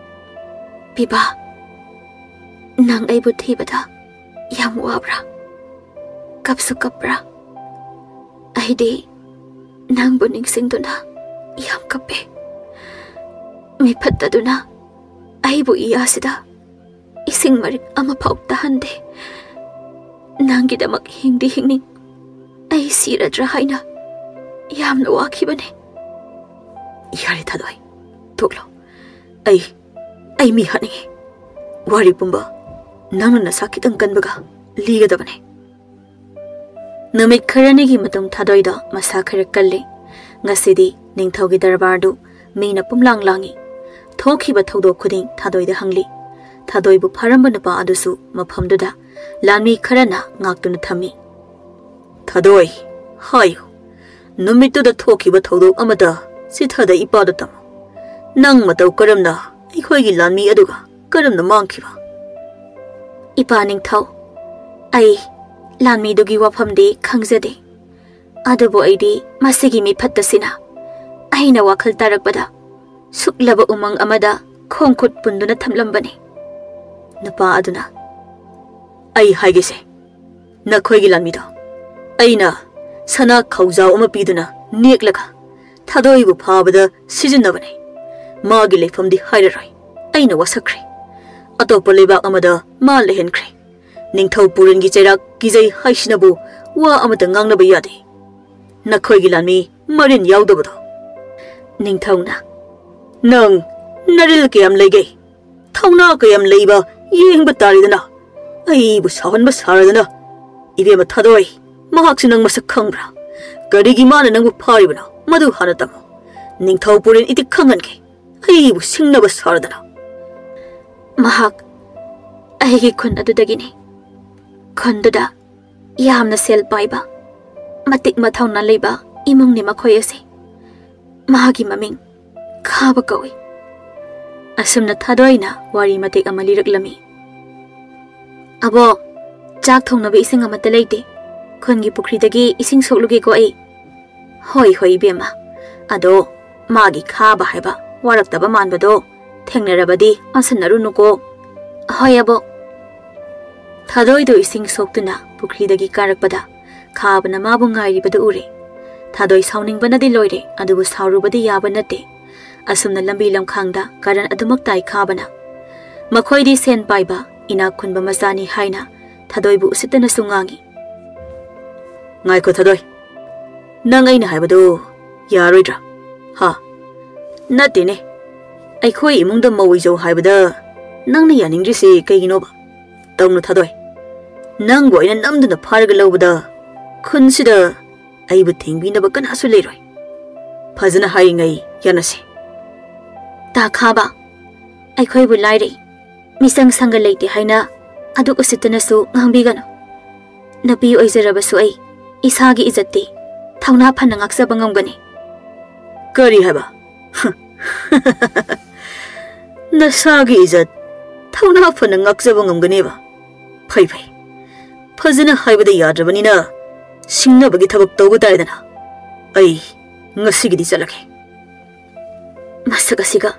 "ꯄꯤꯕꯥ, ꯅꯪ ꯑꯩꯕꯨ ꯊꯤꯕꯗ ꯌꯥꯝ ꯋꯥꯕ꯭ꯔꯥ? ꯀꯞꯁꯨ ꯀꯞꯄ꯭ꯔꯥ? ꯑꯩꯗꯤ ꯅꯪꯕꯨ ꯅꯤꯡꯁꯤꯡꯗꯨꯅ ꯌꯥꯝ ꯀꯞꯄꯦ꯫ ꯃꯤꯐꯠꯇꯗꯨꯅ ꯑꯩꯕꯨ ꯏꯌꯥꯁꯤꯗ ꯏꯁꯤꯡ ꯃꯔꯤꯛ ꯑꯃꯐꯥꯎ ꯇꯥꯍꯟꯗꯦ꯫ ꯅꯪꯒꯤꯗꯃꯛ ꯍꯤꯡꯗꯤ ꯍꯤꯡꯅꯤꯡ, ꯑꯩ ꯁꯤꯔꯗ꯭ꯔꯥ ꯍꯥꯏꯅ ꯌꯥꯝꯅ ꯋꯥꯈꯤꯕꯅꯦ꯫" "ꯌꯥꯔꯦ ꯊꯥꯗꯣꯏ, ꯇꯣꯛꯂꯣ꯫ ꯑꯩ, ꯑꯩ ꯃꯤ ꯍꯥꯠꯅꯤꯡꯉꯤ꯫ ꯋꯥꯔꯤ ꯄꯨꯝꯕ ꯅꯪꯅ ꯅꯁꯥ ꯈꯤꯇꯪ ꯀꯟꯕꯒ ꯂꯤꯒꯗꯕꯅꯦ꯫" ꯅꯨꯃꯤꯠ ꯈꯔꯅꯤꯒꯤ ꯃꯇꯨꯡ ꯊꯥꯗꯣꯏꯗꯣ ꯃꯁꯥ ꯈꯔ ꯀꯜꯂꯦ꯫ ꯉꯁꯤꯗꯤ ꯅꯤꯡꯊꯧꯒꯤ ꯗꯔꯕꯥꯔꯗꯨ ꯃꯤꯅ ꯄꯨꯝꯂꯥꯡ ꯂꯥꯡꯉꯤ꯫ ꯊꯣꯛꯈꯤꯕ ꯊꯧꯗꯣꯛ ꯈꯨꯗꯤꯡ ꯊꯥꯗꯣꯏꯗ ꯍꯪꯂꯤ꯫ ꯊꯥꯗꯣꯏꯕꯨ ꯐꯥꯔꯝꯕ ꯅꯨꯄꯥ ꯑꯗꯨꯁꯨ ꯃꯐꯝꯗꯨꯗ ꯂꯥꯟꯃꯤ ꯈꯔꯅ ꯉꯥꯛꯇꯨꯅ ꯊꯝꯃꯤ꯫ "ꯊꯥꯗꯣꯏ, ꯍꯥꯏꯌꯨ, ꯅꯨꯃꯤꯠꯇꯨꯗ ꯊꯣꯛꯈꯤꯕ ꯊꯧꯗꯣꯛ ꯑꯃꯗ ꯆꯤꯊꯗ ꯏꯄꯥꯗ ꯇꯝꯃꯨ꯫ ꯅꯪ ꯃꯇꯧ ꯀꯔꯝꯅ ꯑꯩꯈꯣꯏꯒꯤ ꯂꯥꯟꯃꯤ ꯑꯗꯨꯒ ꯀꯔꯝꯅ ꯃꯥꯡꯈꯤꯕ?" "ꯏꯄꯥ ꯅꯤꯡꯊꯧ, ꯑꯩ ꯂꯥꯟꯃꯤꯗꯨꯒꯤ ꯋꯥꯐꯝꯗꯤ ꯈꯪꯖꯗꯦ꯫ ꯑꯗꯨꯕꯨ ꯑꯩꯗꯤ ꯃꯁꯤꯒꯤ ꯃꯤꯐꯠꯇꯁꯤꯅ ꯑꯩꯅ ꯋꯥꯈꯜ ꯇꯥꯔꯛꯄꯗ ꯁꯨꯛꯂꯕ ꯎꯃꯪ ꯑꯃꯗ ꯈꯣꯡ ꯈꯨꯠ ꯄꯨꯟꯗꯨꯅ ꯊꯝꯂꯝꯕꯅꯤ꯫" ꯅꯨꯄꯥ ꯑꯗꯨꯅ, "ꯑꯩ ꯍꯥꯏꯒꯦꯁꯦ, ꯅꯈꯣꯏꯒꯤ ꯂꯥꯟꯃꯤꯗꯣ ꯑꯩꯅ ꯁꯅꯥ ꯈꯧꯖꯥꯎ ꯑꯃ ꯄꯤꯗꯨꯅ ꯅꯦꯛꯂꯒ ꯊꯥꯗꯣꯏꯕꯨ ꯐꯥꯕꯗ ꯁꯤꯖꯤꯟꯅꯕꯅꯤ꯫ ꯃꯥꯒꯤ ꯂꯩꯐꯝꯗꯤ ꯍꯥꯏꯔꯔꯣꯏ, ꯑꯩꯅ ꯋꯥꯁꯛꯈ꯭ꯔꯦ꯫ ꯑꯇꯣꯞꯄ ꯂꯩꯕꯥꯛ ꯑꯃꯗ ꯃꯥ ꯂꯩꯍꯟꯈ꯭ꯔꯦ꯫ ꯅꯤꯡꯊꯧ ꯄꯨꯔꯦꯟꯒꯤ ꯆꯩꯔꯥꯛ ꯀꯤꯖꯩ ꯍꯥꯏꯁꯤꯅꯕꯨ ꯋꯥ ꯑꯃꯇ ꯉꯥꯡꯅꯕ ꯌꯥꯗꯦ꯫ ꯅꯈꯣꯏꯒꯤ ꯂꯥꯟꯃꯤ ꯃꯔꯤꯟ ꯌꯥꯎꯗꯕꯗꯣ꯫" ꯅꯤꯡꯊꯧꯅ, "ꯅꯪ ꯅꯔꯤꯜ ꯀꯌꯥꯝ ꯂꯩꯒꯦ? ꯊꯧꯅꯥ ꯀꯌꯥꯝ ꯂꯩꯕ ꯌꯦꯡꯕ ꯇꯥꯔꯦꯗꯅ꯫ ꯑꯩꯕꯨ ꯁꯥꯎꯍꯟꯕ ꯁꯥꯔꯗꯅ꯫ ꯏꯕꯦꯝꯃ ꯊꯥꯗꯣꯏ, ꯃꯍꯥꯛꯁꯤ ꯅꯪ ꯃꯁꯛ ꯈꯪꯕ꯭ꯔꯥ? ꯀꯔꯤꯒꯤ ꯃꯥꯅ ꯅꯪꯕꯨ ꯐꯥꯔꯤꯕꯅꯣ? ꯃꯗꯨ ꯍꯥꯟꯅ ꯇꯝꯃꯨ꯫ ꯅꯤꯡꯊꯧ ꯄꯨꯔꯦꯟ ꯏꯇꯤꯛ ꯈꯪꯍꯟꯒꯦ꯫ ꯑꯩꯕꯨ ꯁꯤꯡꯅꯕ ꯁꯥꯔꯗꯅ꯫ ꯃꯍꯥꯛ ꯑꯩꯒꯤ ꯈꯨꯟ ꯑꯗꯨꯗꯒꯤꯅꯤ꯫ ꯈꯨꯟꯗꯨꯗ ꯌꯥꯝꯅ ꯁꯦꯜ ꯄꯥꯏꯕ, ꯃꯇꯤꯛ ꯃꯊꯧꯅꯥ ꯂꯩꯕ ꯏꯃꯨꯡꯅꯤ ꯃꯈꯣꯏ ꯑꯁꯤ꯫ ꯃꯍꯥꯛꯀꯤ ꯃꯃꯤꯡ ꯈꯥꯕ ꯀꯧꯏ꯫ ꯑꯁꯨꯝꯅ ꯊꯥꯗꯣꯏꯅ ꯋꯥꯔꯤ ꯃꯇꯦꯛ ꯑꯃ ꯂꯤꯔꯛꯂꯝꯃꯤ꯫ "ꯑꯕꯣꯛ, ꯆꯥꯛ ꯊꯣꯡꯅꯕ ꯏꯁꯤꯡ ꯑꯃꯠꯇ ꯂꯩꯇꯦ꯫ ꯈꯨꯟꯒꯤ ꯄꯨꯈ꯭ꯔꯤꯗꯒꯤ ꯏꯁꯤꯡ ꯁꯣꯛꯂꯨꯒꯦꯀꯣ ꯑꯩ?" "ꯍꯣꯏ, ꯍꯣꯏ, ꯏꯕꯦꯝꯃ꯫ ꯑꯗꯣ ꯃꯥꯒꯤ ꯈꯥꯕ ꯍꯥꯏꯕ ꯋꯥꯔꯛꯇꯕ ꯃꯥꯟꯕꯗꯣ ꯊꯦꯡꯅꯔꯕꯗꯤ ꯑꯣꯟꯁꯟꯅꯔꯨꯅꯨꯀꯣ꯫" "ꯍꯣꯏ, ꯑꯕꯣꯛ꯫" ꯊꯥꯗꯣꯏꯗꯣ ꯏꯁꯤꯡ ꯁꯣꯛꯇꯨꯅ ꯄꯨꯈ꯭ꯔꯤꯗꯒꯤ ꯀꯥꯔꯛꯄꯗ ꯈꯥꯕꯅ ꯃꯥꯕꯨ ꯉꯥꯏꯔꯤꯕꯗꯨ ꯎꯔꯦ꯫ ꯊꯥꯗꯣꯏ ꯁꯥꯎꯅꯤꯡꯕꯅꯗꯤ ꯂꯣꯏꯔꯦ, ꯑꯗꯨꯕꯨ ꯁꯥꯎꯔꯨꯕꯗꯤ ꯌꯥꯕ ꯅꯠꯇꯦ꯫ ꯑꯁꯨꯝꯅ ꯂꯝꯕꯤ ꯂꯝꯈꯥꯡꯗ ꯀꯔꯟ ꯑꯗꯨꯃꯛ ꯇꯥꯏ ꯈꯥꯕꯅ꯫ ꯃꯈꯣꯏꯗꯤ ꯁꯦꯟ ꯄꯥꯏꯕ, ꯏꯅꯥꯛ ꯈꯨꯟꯕ ꯃꯆꯥꯅꯤ ꯍꯥꯏꯅ ꯊꯥꯗꯣꯏꯕꯨ ꯎꯁꯤꯠꯇꯅꯁꯨ ꯉꯥꯡꯉꯤ꯫ "ꯉꯥꯏꯈꯣ ꯊꯥꯗꯣꯏ, ꯅꯪ ꯑꯩꯅ ꯍꯥꯏꯕꯗꯨ ꯌꯥꯔꯣꯏꯗ꯭ꯔꯥ? ꯍꯥ? ꯅꯠꯇꯦꯅꯦ, ꯑꯩꯈꯣꯏ ꯏꯃꯨꯡꯗ ꯃꯧ ꯑꯣꯏꯖꯧ ꯍꯥꯏꯕꯗ ꯅꯪꯅ ꯌꯥꯅꯤꯡꯗ꯭ꯔꯤꯁꯤ ꯀꯩꯒꯤꯅꯣꯕ? ꯇꯧꯅꯨ ꯊꯥꯗꯣꯏ, ꯅꯪꯕꯨ ꯑꯩꯅ ꯅꯝꯗꯨꯅ ꯐꯥꯔꯒ ꯂꯧꯕꯗ ꯈꯨꯟꯁꯤꯗ ꯑꯩꯕꯨ ꯊꯦꯡꯕꯤꯅꯕ ꯀꯅꯥꯁꯨ ꯂꯩꯔꯣꯏ꯫ ꯐꯖꯅ ꯍꯥꯏꯔꯤꯉꯩ ꯌꯥꯅꯁꯤ꯫" "ꯇꯥ ꯈꯥꯕ, ꯑꯩꯈꯣꯏꯕꯨ ꯂꯥꯏꯔꯩ, ꯃꯤꯆꯪ ꯁꯪꯒ ꯂꯩꯇꯦ ꯍꯥꯏꯅ ꯑꯗꯨꯛ ꯎꯁꯤꯠꯇꯅꯁꯨ ꯉꯥꯡꯕꯤꯒꯅꯨ꯫ ꯅꯨꯄꯤ ꯑꯣꯏꯖꯔꯕꯁꯨ ꯑꯩ ꯏꯁꯥꯒꯤ ꯏꯖꯠꯇꯤ ꯊꯧꯅꯥ ꯐꯅ ꯉꯥꯛꯆꯕ ꯉꯝꯒꯅꯤ꯫" "ꯀꯔꯤ ꯍꯥꯏꯕ? ꯅꯁꯥꯒꯤ ꯏꯖꯠ ꯊꯧꯅꯥ ꯐꯅ ꯉꯥꯛꯆꯕ ꯉꯝꯒꯅꯦꯕ? ꯐꯩ, ꯐꯩ꯫ ꯐꯖꯅ ꯍꯥꯏꯕꯗ ꯌꯥꯗ꯭ꯔꯕꯅꯤꯅ ꯁꯤꯡꯅꯕꯒꯤ ꯊꯕꯛ ꯇꯧꯕ ꯇꯥꯔꯦꯗꯅ꯫ ꯑꯩ ꯉꯁꯤꯒꯤꯗꯤ ꯆꯠꯂꯒꯦ꯫" ꯃꯁꯛ ꯑꯁꯤꯒ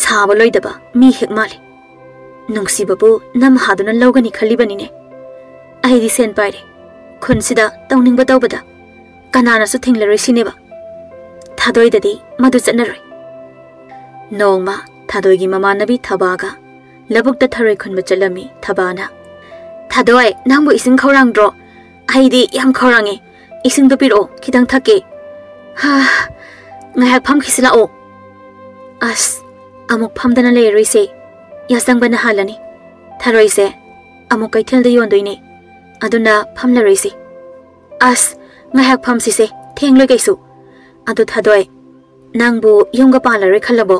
ꯁꯥꯕ ꯂꯣꯏꯗꯕ ꯃꯤ ꯍꯦꯛ ꯃꯥꯜꯂꯤ꯫ ꯅꯨꯡꯁꯤꯕꯕꯨ ꯅꯝ ꯍꯥꯗꯨꯅ ꯂꯧꯒꯅꯤ ꯈꯜꯂꯤꯕꯅꯤꯅꯦ꯫ ꯑꯩꯗꯤ ꯁꯦꯟ ꯄꯥꯏꯔꯦ꯫ ꯈꯨꯟꯁꯤꯗ ꯇꯧꯅꯤꯡꯕ ꯇꯧꯕꯗ ꯀꯅꯥꯅꯁꯨ ꯊꯤꯡꯂꯔꯣꯏ ꯁꯤꯅꯦꯕ꯫ ꯊꯥꯗꯣꯏꯗꯗꯤ ꯃꯗꯨ ꯆꯠꯅꯔꯣꯏ꯫ ꯅꯣꯡꯃ ꯊꯥꯗꯣꯏꯒꯤ ꯃꯃꯥꯟꯅꯕꯤ ꯊꯕꯥꯒ ꯂꯧꯕꯨꯛꯇ ꯊꯔꯣꯏ ꯈꯨꯟꯕ ꯆꯠꯂꯝꯃꯤ꯫ ꯊꯕꯥꯅ, "ꯊꯥꯗꯣꯏ, ꯅꯪꯕꯨ ꯏꯁꯤꯡ ꯈꯧꯔꯥꯡꯗ꯭ꯔꯣ? ꯑꯩꯗꯤ ꯌꯥꯝ ꯈꯧꯔꯥꯡꯉꯦ꯫ ꯏꯁꯤꯡꯗꯣ ꯄꯤꯔꯛꯑꯣ, ꯈꯤꯇꯪ ꯊꯛꯀꯦ꯫" "ꯍꯥ, ꯉꯥꯏꯍꯥꯛ ꯐꯝꯈꯤꯁꯤ ꯂꯥꯛꯑꯣ꯫" "ꯑꯁ, ꯑꯃꯨꯛ ꯐꯝꯗꯅ ꯂꯩꯔꯔꯣꯏꯁꯦ꯫ ꯌꯥꯆꯪꯕꯅ ꯍꯥꯜꯂꯅꯤ꯫ ꯊꯔꯣꯏꯁꯦ ꯑꯃꯨꯛ ꯀꯩꯊꯦꯜꯗ ꯌꯣꯟꯗꯣꯏꯅꯦ꯫ ꯑꯗꯨꯅ ꯐꯝꯂꯔꯣꯏꯁꯦ꯫" "ꯑꯁ, ꯉꯥꯏꯍꯥꯛ ꯐꯝꯁꯤꯁꯦ, ꯊꯦꯡꯂꯣꯏ ꯀꯩꯁꯨ꯫ ꯑꯗꯨ ꯊꯥꯗꯣꯏ, ꯅꯪꯕꯨ ꯌꯨꯝꯒ ꯄꯥꯜꯂꯔꯣꯏ ꯈꯜꯂꯕꯣ?"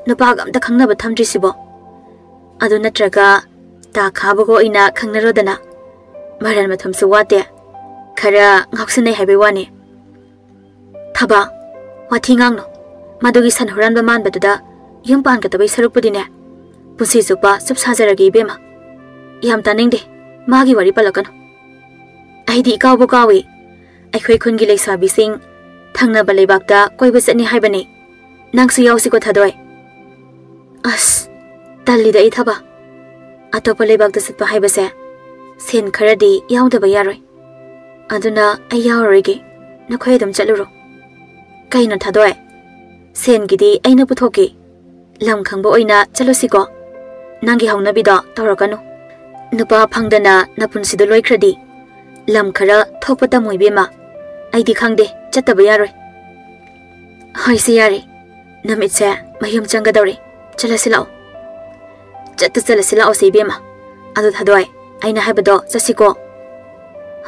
ꯅꯨꯄꯥꯒ ꯑꯝꯇ ꯈꯪꯅꯕ ꯊꯝꯗ꯭ꯔꯤꯁꯤꯕꯣ? ꯑꯗꯨ ꯅꯠꯇ꯭ꯔꯒ ꯇꯥ ꯈꯥꯕꯒ ꯑꯣꯏꯅ ꯈꯪꯅꯔꯣꯗꯅ? ꯃꯔꯟ ꯃꯊꯨꯝꯁꯨ ꯋꯥꯠꯇꯦ, ꯈꯔ ꯉꯥꯎꯁꯤꯟꯅꯩ ꯍꯥꯏꯕꯩ ꯋꯥꯅꯤ꯫ ꯊꯕꯥ, ꯋꯥꯊꯤ ꯉꯥꯡꯅꯨ꯫ ꯃꯗꯨꯒꯤ ꯁꯟ ꯍꯨꯔꯥꯟꯕ ꯃꯥꯟꯕꯗꯨꯗ ꯌꯨꯝ ꯄꯥꯟꯒꯗꯕꯩ ꯁꯔꯨꯛꯄꯨꯗꯤꯅꯦ, ꯄꯨꯟꯁꯤ ꯆꯨꯞꯄ ꯆꯨꯞ ꯁꯥꯖꯔꯒꯦ ꯏꯕꯦꯝꯃ꯫ ꯌꯥꯝ ꯇꯥꯅꯤꯡꯗꯦ, ꯃꯥꯒꯤ ꯋꯥꯔꯤ ꯄꯜꯂꯛꯀꯅꯨ꯫ ꯑꯩꯗꯤ ꯏꯀꯥꯎꯕꯨ ꯀꯥꯎꯏ꯫ ꯑꯩꯈꯣꯏ ꯈꯨꯟꯒꯤ ꯂꯩꯁꯥꯕꯤꯁꯤꯡ ꯊꯪꯅꯕ ꯂꯩꯕꯥꯛꯇ ꯀꯣꯏꯕ ꯆꯠꯅꯤ ꯍꯥꯏꯕꯅꯤ꯫ ꯅꯪꯁꯨ ꯌꯥꯎꯁꯤꯀꯣ, ꯊꯥꯗꯣꯏ꯫ ꯑꯁ, ꯇꯜꯂꯤꯗ ꯑꯩ, ꯊꯕꯥ꯫ ꯑꯇꯣꯞꯄ ꯂꯩꯕꯥꯛꯇ ꯆꯠꯄ ꯍꯥꯏꯕꯁꯦ ꯁꯦꯟ ꯈꯔꯗꯤ ꯌꯥꯎꯗꯕ ꯌꯥꯔꯣꯏ꯫ ꯑꯗꯨꯅ ꯑꯩ ꯌꯥꯎꯔꯔꯣꯏꯒꯦ, ꯅꯈꯣꯏ ꯑꯗꯨꯝ ꯆꯠꯂꯨꯔꯣ꯫ ꯀꯩꯅꯣ, ꯊꯥꯗꯣꯏ? ꯁꯦꯟꯒꯤꯗꯤ ꯑꯩꯅ ꯄꯨꯊꯣꯛꯀꯦ꯫ ꯂꯝ ꯈꯪꯕ ꯑꯣꯏꯅ ꯆꯠꯂꯨꯁꯤꯀꯣ꯫ ꯅꯪꯒꯤ ꯍꯧꯅꯕꯤꯗꯣ ꯇꯧꯔꯛꯀꯅꯨ꯫ ꯅꯨꯄꯥ ꯐꯪꯗꯅ ꯅꯄꯨꯟꯁꯤꯗꯣ ꯂꯣꯏꯈ꯭ꯔꯗꯤ꯫ ꯂꯝ ꯈꯔ ꯊꯣꯛꯄ ꯇꯝꯃꯨ ꯏꯕꯦꯝꯃ꯫ ꯑꯩꯗꯤ ꯈꯪꯗꯦ, ꯆꯠꯇꯕ ꯌꯥꯔꯣꯏ꯫ ꯍꯣꯏꯁꯦ, ꯌꯥꯔꯦ꯫ ꯅꯨꯃꯤꯠꯁꯦ ꯃꯌꯨꯝ ꯆꯪꯒꯗꯧꯔꯦ꯫ ꯆꯠꯂꯁꯤ ꯂꯥꯛꯑꯣ꯫ ꯆꯠꯇ ꯆꯠꯂꯁꯤ ꯂꯥꯛꯑꯣꯁꯦ ꯏꯕꯦꯝꯃ꯫ ꯑꯗꯣ ꯊꯥꯗꯣꯏ, ꯑꯩꯅ ꯍꯥꯏꯕꯗꯣ ꯆꯠꯁꯤꯀꯣ꯫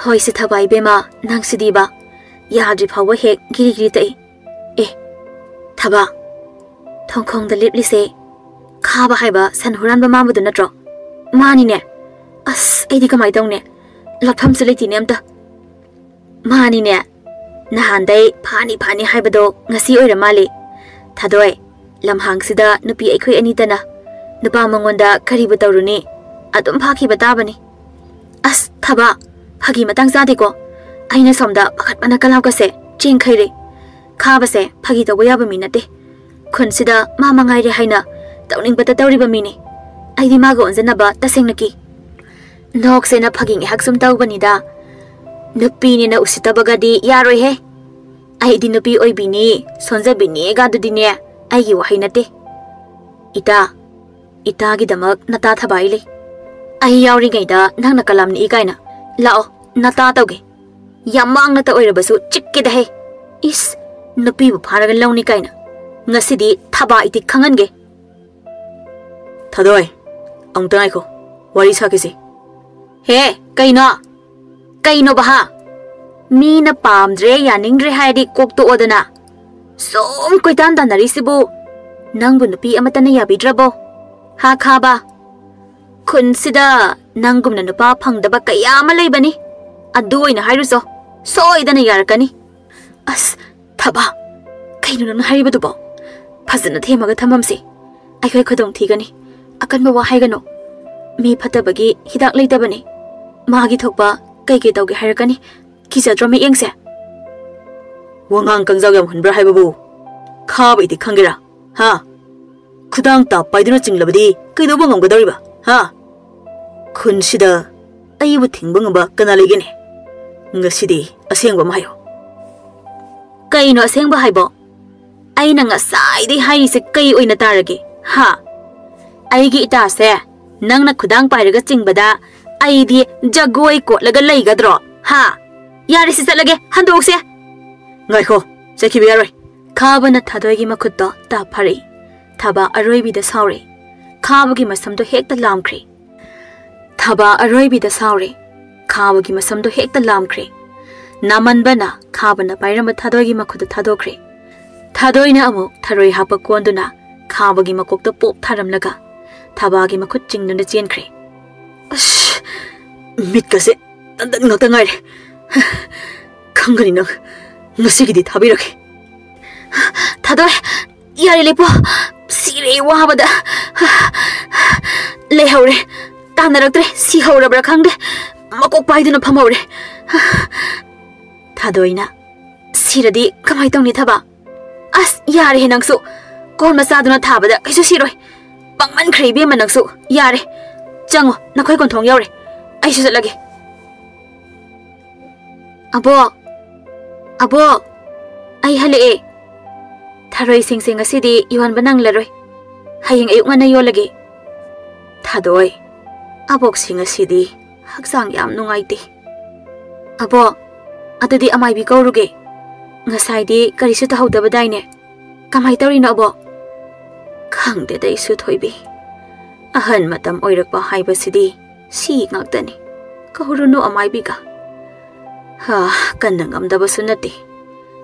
ꯍꯣꯏꯁꯦ ꯊꯕꯥ ꯏꯕꯦꯝꯃ, ꯅꯪꯁꯤꯗꯤꯕ꯫ ꯌꯥꯗ꯭ꯔꯤ ꯐꯥꯎꯕ ꯍꯦꯛ ꯒꯤꯔꯤ ꯒꯤꯔꯤ ꯇꯛꯏ꯫ ꯑꯦ, ꯊꯕꯥ, ꯊꯣꯡꯈꯣꯡꯗ ꯂꯦꯞꯂꯤꯁꯦ ꯈꯥꯕ ꯍꯥꯏꯕ ꯁꯟ ꯍꯨꯔꯥꯟꯕ ꯃꯥꯟꯕꯗꯨ ꯅꯠꯇ꯭ꯔꯣ? ꯃꯥꯅꯤꯅꯦ꯫ ꯑꯁ, ꯑꯩꯗꯤ ꯀꯃꯥꯏ ꯇꯧꯅꯤ? ꯂꯥꯛꯐꯝꯁꯨ ꯂꯩꯇꯦꯅꯦ ꯑꯝꯇ꯫ ꯃꯥꯅꯤꯅꯦ꯫ ꯅꯍꯥꯟꯗꯩ ꯐꯥꯅꯤ ꯐꯥꯅꯤ ꯍꯥꯏꯕꯗꯣ ꯉꯁꯤ ꯑꯣꯏꯔ ꯃꯥꯜꯂꯦ꯫ ꯊꯥꯗꯣꯏ, ꯂꯝꯍꯥꯡꯁꯤꯗ ꯅꯨꯄꯤ ꯑꯩꯈꯣꯏ ꯑꯅꯤꯇꯅ꯫ ꯅꯨꯄꯥ ꯃꯉꯣꯟꯗ ꯀꯔꯤꯕꯨ ꯇꯧꯔꯨꯅꯤ? ꯑꯗꯨꯝ ꯐꯥꯈꯤꯕ ꯇꯥꯕꯅꯤ꯫ ꯑꯁ, ꯊꯕꯥ, ꯐꯥꯒꯤ ꯃꯇꯥꯡ ꯆꯥꯗꯦꯀꯣ꯫ ꯑꯩꯅ ꯁꯣꯝꯗ ꯄꯥꯈꯠꯄꯅ ꯀꯂꯥꯞꯀꯁꯦ ꯆꯦꯟꯈꯩꯔꯦ꯫ ꯈꯥꯕꯁꯦ ꯐꯥꯒꯤ ꯇꯧꯕ ꯌꯥꯕ ꯃꯤ ꯅꯠꯇꯦ꯫ ꯈꯨꯟꯁꯤꯗ ꯃꯥ ꯃꯉꯥꯏꯔꯦ ꯍꯥꯏꯅ ꯇꯧꯅꯤꯡꯕꯇ ꯇꯧꯔꯤꯕ ꯃꯤꯅꯤ꯫ ꯑꯩꯗꯤ ꯃꯥꯒ ꯑꯣꯟꯖꯟꯅꯕ ꯇꯁꯦꯡꯅ ꯀꯤ꯫ ꯅꯣꯛꯁꯦꯅ ꯐꯥꯒꯤ ꯉꯥꯏꯍꯥꯛ ꯁꯨꯝ ꯇꯧꯕꯅꯤꯗ꯫ ꯅꯨꯄꯤꯅꯦꯅ ꯎꯁꯤꯠꯇꯕꯒꯗꯤ ꯌꯥꯔꯣꯏꯍꯦ꯫ ꯑꯩꯗꯤ ꯅꯨꯄꯤ ꯑꯣꯏꯕꯤꯅꯤ, ꯁꯣꯟꯖꯕꯤꯅꯦꯒꯗꯨꯗꯤꯅꯦ ꯑꯩꯒꯤ ꯋꯥꯍꯩ ꯅꯠꯇꯦ꯫ ꯏꯇꯥ, ꯏꯇꯥꯒꯤꯗꯃꯛ ꯅꯇꯥ ꯊꯕꯥꯏ ꯂꯩ꯫ ꯑꯩ ꯌꯥꯎꯔꯤꯉꯩꯗ ꯅꯪꯅ ꯀꯂꯥꯝꯅꯤꯛꯏ ꯀꯥꯏꯅ꯫ ꯂꯥꯛꯑꯣ, ꯅꯇꯥ ꯇꯧꯒꯦ꯫ ꯌꯥꯝ ꯃꯥꯡꯅꯇ ꯑꯣꯏꯔꯕꯁꯨ ꯆꯤꯛꯀꯦꯗꯍꯦ꯫ ꯏꯁ, ꯅꯨꯄꯤꯕꯨ ꯐꯥꯔꯒ ꯂꯧꯅꯤ ꯀꯥꯏꯅ꯫ ꯉꯁꯤꯗꯤ ꯊꯕꯥ ꯏꯇꯤꯛ ꯈꯪꯍꯟꯒꯦ꯫ ꯊꯥꯗꯣꯏ, ꯑꯃꯨꯛꯇ ꯉꯥꯏꯈꯣ, ꯋꯥꯔꯤ ꯁꯥꯈꯤꯁꯤ꯫ ꯍꯦ, ꯀꯩꯅꯣ? ꯀꯩꯅꯣ ꯕꯍꯥ? ꯃꯤꯅ ꯄꯥꯝꯗ꯭ꯔꯦ, ꯌꯥꯅꯤꯡꯗ꯭ꯔꯦ ꯍꯥꯏꯔꯗꯤ ꯀꯣꯛ ꯇꯣꯛꯑꯣꯗꯅ꯫ ꯁꯨꯝ ꯀꯣꯏꯇꯥꯟ ꯇꯥꯟꯅꯔꯤꯁꯤꯕꯨ ꯅꯪꯕꯨ ꯅꯨꯄꯤ ꯑꯃꯠꯇꯅ ꯌꯥꯕꯤꯗ꯭ꯔꯕꯣ? ꯍꯥ ꯈꯥꯕ? ꯈꯨꯟꯁꯤꯗ ꯅꯪꯒꯨꯝꯅ ꯅꯨꯄꯥ ꯐꯪꯗꯕ ꯀꯌꯥ ꯑꯃ ꯂꯩꯕꯅꯤ꯫ ꯑꯗꯨ ꯑꯣꯏꯅ ꯍꯥꯏꯔꯨꯆꯣ, ꯁꯣꯏꯗꯅ ꯌꯥꯔꯛꯀꯅꯤ꯫ ꯑꯁ, ꯊꯕꯥ, ꯀꯩꯅꯣ ꯅꯪꯅ ꯍꯥꯏꯔꯤꯕꯗꯨꯕꯣ? ꯐꯖꯅ ꯊꯦꯝꯃꯒ ꯊꯝꯃꯝꯁꯤ꯫ ꯑꯩꯈꯣꯏ ꯈꯨꯗꯣꯡ ꯊꯤꯒꯅꯤ꯫ ꯑꯀꯟꯕ ꯋꯥ ꯍꯥꯏꯒꯅꯨ꯫ ꯃꯤ ꯐꯠꯇꯕꯒꯤ ꯍꯤꯗꯥꯛ ꯂꯩꯇꯕꯅꯤ꯫ ꯃꯥꯒꯤ ꯊꯣꯛꯄ ꯀꯩ ꯀꯩ ꯇꯧꯒꯦ ꯍꯥꯏꯔꯛꯀꯅꯤ꯫ ꯀꯤꯖꯗ꯭ꯔꯣ ꯃꯤꯠꯌꯦꯡꯁꯦ? ꯋꯥꯉꯥꯡ ꯀꯪꯖꯥꯎ ꯌꯥꯝ ꯍꯨꯟꯕ꯭ꯔꯥ ꯍꯥꯏꯕꯕꯨ? ꯈꯥꯕꯩꯗꯤ ꯈꯪꯒꯦꯔꯥ? ꯍꯥ? ꯈꯨꯗꯥꯡ ꯇꯥꯞ ꯄꯥꯏꯗꯨꯅ ꯆꯤꯡꯂꯕꯗꯤ ꯀꯩꯗꯧꯕ ꯉꯝꯒꯗꯧꯔꯤꯕ? ꯍꯥ? ꯈꯨꯟꯁꯤꯗ ꯑꯩꯕꯨ ꯊꯤꯡꯕ ꯉꯝꯕ ꯀꯅꯥ ꯂꯩꯒꯅꯤ? ꯉꯁꯤꯗꯤ ꯑꯁꯦꯡꯕ ꯑꯃ ꯍꯥꯏꯌꯣ꯫ ꯀꯩꯅꯣ ꯑꯁꯦꯡꯕ ꯍꯥꯏꯕꯣ? ꯑꯩꯅ ꯉꯁꯥꯏꯗꯩ ꯍꯥꯏꯔꯤꯁꯦ ꯀꯩ ꯑꯣꯏꯅ ꯇꯥꯔꯒꯦ? ꯍꯥ? ꯑꯩꯒꯤ ꯏꯇꯥꯁꯦ ꯅꯪꯅ ꯈꯨꯗꯥꯡ ꯄꯥꯏꯔꯒ ꯆꯤꯡꯕꯗ ꯑꯩꯗꯤ ꯖꯒꯣꯏ ꯀꯣꯠꯂꯒ ꯂꯩꯒꯗ꯭ꯔꯣ? ꯍꯥ? ꯌꯥꯔꯦꯁꯦ, ꯆꯠꯂꯒꯦ, ꯍꯟꯗꯣꯛꯁꯦ꯫ ꯉꯥꯏꯈꯣ, ꯆꯠꯈꯤꯕ ꯌꯥꯔꯣꯏ꯫ ꯈꯥꯕꯅ ꯊꯥꯗꯣꯏꯒꯤ ꯃꯈꯨꯠꯇꯣ ꯇꯥꯞ ꯐꯥꯔꯛꯏ꯫ ꯊꯕꯥ ꯑꯔꯣꯏꯕꯤꯗ ꯁꯥꯎꯔꯦ꯫ ꯈꯥꯕꯒꯤ ꯃꯁꯝꯗꯣ ꯍꯦꯛꯇ ꯂꯥꯝꯈ꯭ꯔꯦ꯫ ꯊꯕꯥ ꯑꯔꯣꯏꯕꯤꯗ ꯁꯥꯎꯔꯦ꯫ ꯈꯥꯕꯒꯤ ꯃꯁꯝꯗꯣ ꯍꯦꯛꯇ ꯂꯥꯝꯈ꯭ꯔꯦ꯫ ꯅꯥꯃꯟꯕꯅ ꯈꯥꯕꯅ ꯄꯥꯏꯔꯝꯕ ꯊꯥꯗꯣꯏꯒꯤ ꯃꯈꯨꯠꯇ ꯊꯥꯗꯣꯛꯈ꯭ꯔꯦ꯫ ꯊꯥꯗꯣꯏꯅ ꯑꯃꯨꯛ ꯊꯔꯣꯏ ꯍꯥꯞꯄ ꯀꯣꯟꯗꯨꯅ ꯈꯥꯕꯒꯤ ꯃꯀꯣꯛꯇ ꯄꯣꯞ ꯊꯥꯔꯝꯂꯒ ꯊꯕꯥꯒꯤ ꯃꯈꯨꯠ ꯆꯤꯡꯗꯨꯅ ꯆꯦꯟꯈ꯭ꯔꯦ꯫ ꯑꯁ, ꯃꯤꯠꯀꯁꯦ ꯇꯟꯗꯟ ꯉꯥꯛꯇ ꯉꯥꯏꯔꯦ꯫ ꯈꯪꯒꯅꯤ ꯅꯪ꯫ ꯉꯁꯤꯒꯤꯗꯤ ꯊꯥꯕꯤꯔꯒꯦ꯫ ꯊꯥꯗꯣꯏ, ꯌꯥꯔꯦ, ꯂꯦꯞꯄꯣ꯫ ꯁꯤꯔꯦ ꯋꯥꯕꯗ꯫ ꯂꯩꯍꯧꯔꯦ꯫ ꯇꯥꯟꯅꯔꯛꯇ꯭ꯔꯦ꯫ ꯁꯤꯍꯧꯔꯕ꯭ꯔꯥ ꯈꯪꯗꯦ꯫ ꯃꯀꯣꯛ ꯄꯥꯏꯗꯨꯅ ꯐꯝꯍꯧꯔꯦ꯫ ꯊꯥꯗꯣꯏꯅ, "ꯁꯤꯔꯗꯤ ꯀꯃꯥꯏ ꯇꯧꯅꯤ, ꯊꯕꯥ?" "ꯑꯁ, ꯌꯥꯔꯦꯍꯦ ꯅꯪꯁꯨ꯫ ꯀꯣꯟ ꯃꯆꯥꯗꯨꯅ ꯊꯥꯕꯗ ꯀꯩꯁꯨ ꯁꯤꯔꯣꯏ꯫ ꯄꯪꯃꯟꯈ꯭ꯔꯦ ꯏꯕꯦꯝꯃ ꯅꯪꯁꯨ꯫ ꯌꯥꯔꯦ꯫ ꯆꯪꯉꯣ, ꯅꯈꯣꯏ ꯀꯣꯟꯊꯣꯡ ꯌꯧꯔꯦ꯫ ꯑꯩꯁꯨ ꯆꯠꯂꯒꯦ꯫" "ꯑꯕꯣꯛ, ꯑꯕꯣꯛ, ꯑꯩ ꯍꯜꯂꯛꯑꯦ꯫ ꯊꯔꯣꯏꯁꯤꯡꯁꯦ ꯉꯁꯤꯗꯤ ꯌꯣꯟꯕ ꯅꯪꯂꯔꯣꯏ꯫ ꯍꯌꯦꯡ ꯑꯌꯨꯛ ꯉꯟꯅ ꯌꯣꯜꯂꯒꯦ꯫" "ꯊꯥꯗꯣꯏ, ꯑꯕꯣꯛꯁꯤ ꯉꯁꯤꯗꯤ ꯍꯛꯆꯥꯡ ꯌꯥꯝ ꯅꯨꯡꯉꯥꯏꯇꯦ꯫" "ꯑꯕꯣꯛ, ꯑꯗꯨꯗꯤ ꯑꯃꯥꯏꯕꯤ ꯀꯧꯔꯨꯒꯦ꯫ ꯉꯁꯥꯏꯗꯤ ꯀꯔꯤꯁꯨ ꯇꯧꯍꯧꯗꯕꯗꯥꯏꯅꯦ꯫ ꯀꯃꯥꯏ ꯇꯧꯔꯤꯅꯣ, ꯑꯕꯣꯛ?" "ꯈꯪꯗꯦꯗ ꯑꯩꯁꯨ, ꯊꯣꯏꯕꯤ꯫ ꯑꯍꯟ ꯃꯇꯝ ꯑꯣꯏꯔꯛꯄ ꯍꯥꯏꯕꯁꯤꯗꯤ ꯁꯤ ꯉꯥꯛꯇꯅꯤ꯫ ꯀꯧꯔꯨꯅꯨ ꯑꯃꯥꯏꯕꯤꯒ꯫" "ꯍꯥ, ꯀꯟꯅ ꯉꯝꯗꯕꯁꯨ ꯅꯠꯇꯦ꯫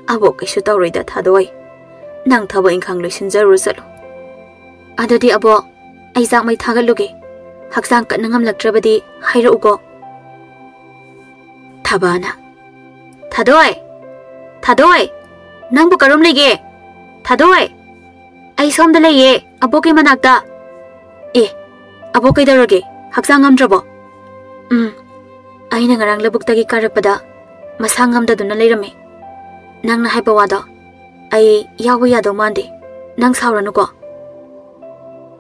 ꯑꯕꯣꯛ ꯀꯩꯁꯨ ꯇꯧꯔꯣꯏꯗ, ꯊꯥꯗꯣꯏ꯫ ꯅꯪ ꯊꯕꯛ ꯏꯪꯈꯥꯡ ꯂꯣꯏꯁꯤꯟꯖꯔꯨꯔꯣ ꯆꯠꯂꯣ꯫ ꯑꯗꯨꯗꯤ ꯑꯕꯣꯛ, ꯑꯩ ꯆꯥꯛ ꯃꯩ ꯊꯥꯒꯠꯂꯨꯒꯦ꯫ ꯍꯛꯆꯥꯡ ꯀꯟꯅ ꯉꯝꯂꯛꯇ꯭ꯔꯕꯗꯤ ꯍꯥꯏꯔꯛꯎꯀꯣ꯫ ꯊꯕꯥꯅ, "ꯊꯥꯗꯣꯏ! ꯊꯥꯗꯣꯏ! ꯅꯪꯕꯨ ꯀꯔꯣꯝ ꯂꯩꯒꯦ? ꯊꯥꯗꯣꯏ! ꯑꯩ ꯁꯣꯝꯗ ꯂꯩꯌꯦ, ꯑꯕꯣꯛꯀꯤ ꯃꯅꯥꯛꯇ꯫" "ꯑꯦ, ꯑꯕꯣꯛ ꯀꯩꯗꯧꯔꯒꯦ? ꯍꯛꯆꯥꯡ ꯉꯝꯗ꯭ꯔꯕꯣ?" "ꯎꯝ, ꯑꯩꯅ ꯉꯔꯥꯡ ꯂꯧꯕꯨꯛꯇꯒꯤ ꯀꯥꯔꯛꯄꯗ ꯃꯁꯥ ꯉꯝꯗꯗꯨꯅ ꯂꯩꯔꯝꯃꯦ꯫ ꯅꯪꯅ ꯍꯥꯏꯕ ꯋꯥꯗꯣ ꯑꯩ ꯌꯥꯎꯕ ꯌꯥꯗꯧ ꯃꯥꯟꯗꯦ꯫ ꯅꯪ ꯁꯥꯎꯔꯅꯨꯀꯣ꯫"